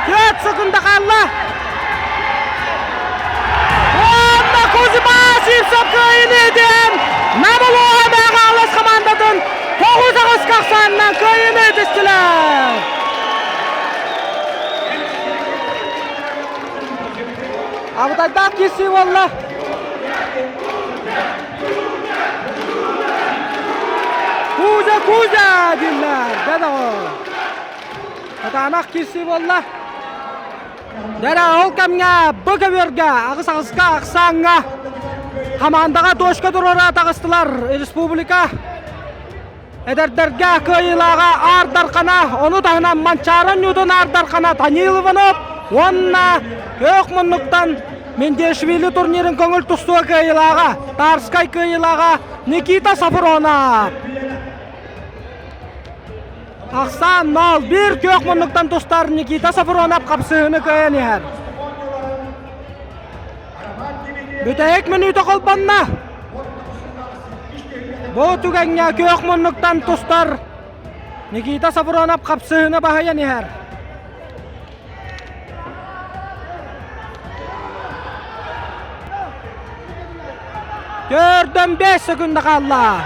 Түөрт секунда хаалла. Уонна Кузьма Сивцев кыайыыны диэн Нам улууһа Мэҕэ хамаандатын 9-8 ахсаанынан кыайыыны түстүлэр. Абытайдаах киирсии буолла. Кузя, Кузя дииллэр. Дьэ доҕор. Кытаанах киирсии буолла. Дьэ ол кэмҥэ бу көбүөргэ аҕыс аҕыска ахсааҥҥа хамаандаҕа точка туруора таҕыстылар республика Эдэрдэргэ кыайыылааҕа Аар Дархана, ону таһынан Манчаары Ньуутун Аар Дархана Данил Иванов уонна Күөх муннуктан Мендешвили турнирын көҥүл тустууга кыайыылааҕа, Тарскай кыайыылааҕа Никита Сафронов. Ахсаан 0-1 күөх муннуктан тустар Никита Сафронов хапсыһыыны кыайан иһэр. Бүтэһик мүнүүтэ холбонно. Бу түгэҥҥэ күөх муннуктан тустар Никита Сафронов хапсыһыыны баһыйан иһэр. Төрдөн 5 секунда хаалла.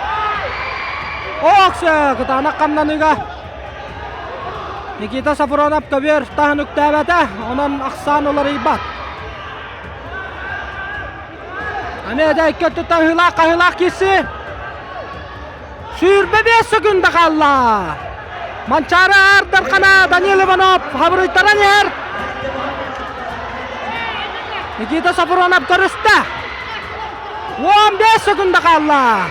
Оксө кытаанах хамнаныыга Никита Сафронов көбүөр таһын үктээбэтэ, онон ахсаан уларыйбат. Эмиэ да икки өттүттэн ыһыылаах хаһыылаах киирсии. 25 секунда хаалла. Манчаары Аар Дархана Данил Иванов хабырыйтаран иһэр. Никита Сафронов көрүстэ. 15 секунда хаалла.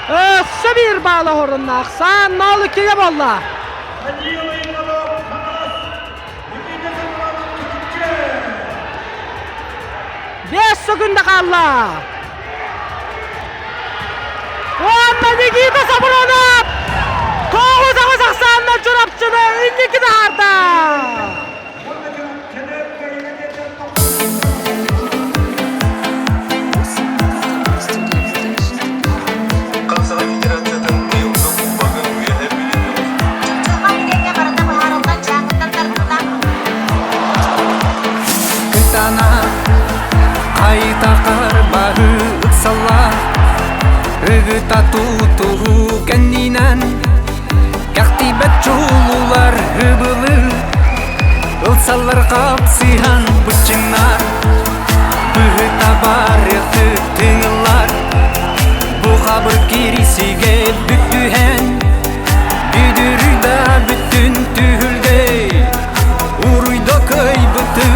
Өссө биир баал оһорунна. Ахсаан 0-2-ге буолла. 5 секунда хаалла. Уонна Никита! Никита Сапронов 9 ахсаанна Чурапчыны инники таһаарда! Хапсаҕай федерациятын быйылгы кубогын үөһэ билиннилэр. Кытана Айтахар баһы ыксалла Ыгыта тутуһу кэннинэн Кэхтибэт чулуулар ыбылы Ылсаллар хапсыһан быччыҥнар Быһыта барыахты тыҥыллар Бу хабыр кирисигэ бүттүһэн Бүдүрүй да бүттүн түһүлгэй Уруйда кыайбыты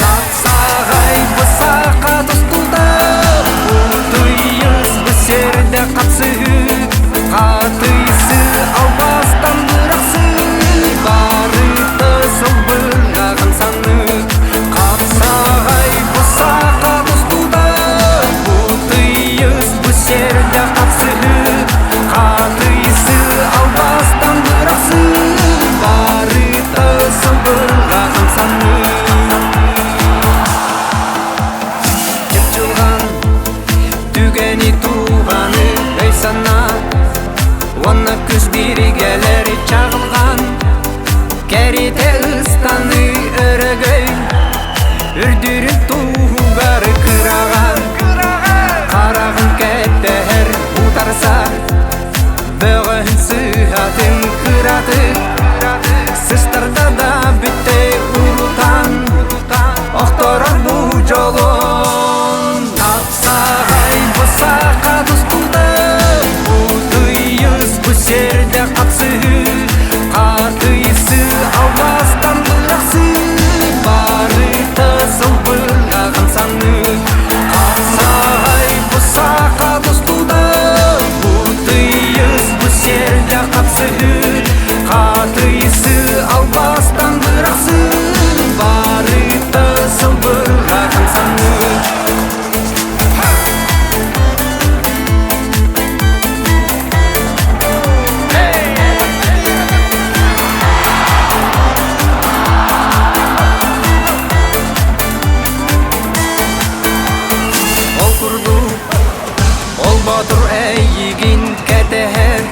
Тапсағай бысақа тустуда Утуйыз бісерде қатсы Қатыйсы албастан бұрақсы Барыты сылбырғаған саны Қапсағай бысақа тустуда Утуйыз бісерде қатсы Қатыйсы албастан бұрақсы Барыты сылбырғаған саны Чыпчылған түгэни туғаны өй сана Онна күз биригелер чағылған Кәрите ыстаны өрөгөй Үрдүрүн туһугар кыраган Карагын кэтэһэр утарсар Бөҕөһүн сыһатын кыраты Сыстарда да бүтте урутан Охторор бу жолун Тапсағай бысақа тустуда Утуйыз бу серде қатсы Қатыйсы албастан бұрақсы Барыта сылбырғаған саны Қапсағай бұсақа тустуда Утуйыз бу серде қатсы Қатыйсы албастан бұрақсы Барыта сылбырғаған саны Ол курдук, ол ботур эйигин кэтэһэр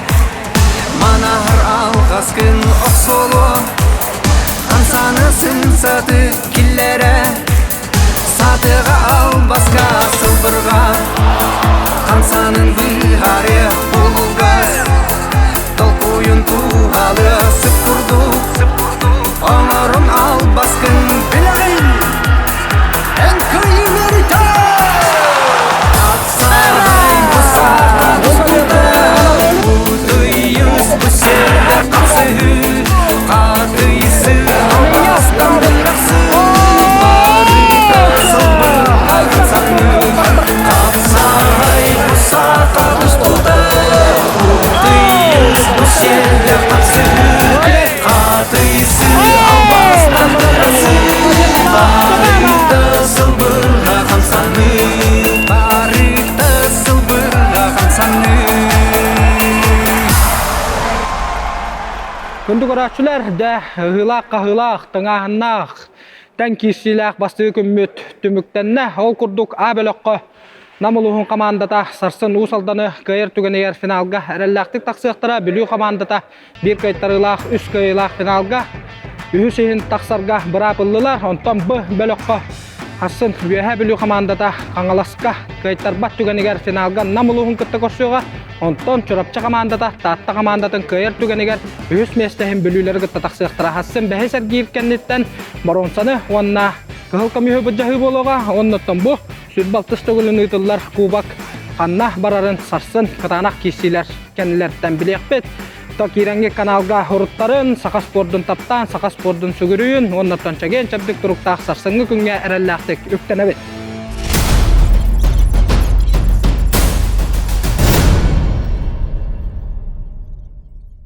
Манаһар алҕаскын охсоло Ансаны сымсаты киллэрэ Сатыга албаска сылбырга Хамсанын быһары булгас Толкуйун туһалы сып курдук Оҥорун албаскын билэҕин Эн кыйыҥырыта Сарай бусаха тустута Утуйус бу сирде қапсыһы Қатыйсы албастан бырақсы Барыта сылбырғаған саны Қапсағай бусаха тустута Утуйус бу сирде қапсыһы Қатыйсы албастан бырақсы Барыта сылбырғаған саны Барыта сылбырғаған саны Күндү көрөөччүлэр дэ ыһыылаах-хаһыылаах, тыҥааһыннаах, тэҥ киирсиилээх бастакы күммүт түмүктэннэ. Ол курдук А бөлөххө Нам улууһун командата сарсын Уус Алданы кыайар түгэнигэр финалга эрэллээхтик тахсыахтара. Бүлүү командата биир кыайтарыылаах, үс кыайыылаах финалга үһүс иһин тахсарга быраап ыллылар. Онтон Б бөлөххө Сарсын Үөһээ Бүлүү командата Хаҥаласка кыайтарбат түгэнигэр финалга Нам улууһун кытта көрсүөҕэ. Онтон Чурапчы командата Таатта командатын кыайар түгэнигэр үһүс миэстэ иһин Бүлүүлэри кытта тахсыахтара. Сарсын бэһис эргиир кэнниттэн боруонсаны уонна кыһыл көмүһү былдьаһыы буолуоҕа. Оннуттан бу 26 төгүлүн ыытыллар кубок ханна барарын сарсын кытаанах киирсиилэр кэннилэриттэн билиэхпит. То киирэҥҥи каналга уруттарын, саха спордун таптаан, саха спордун сүгүрүйүн, уоннаттан чэгиэн чэбдик туруктаах сарсыҥҥы күҥҥэ эрэллээхтик үктэнэбит.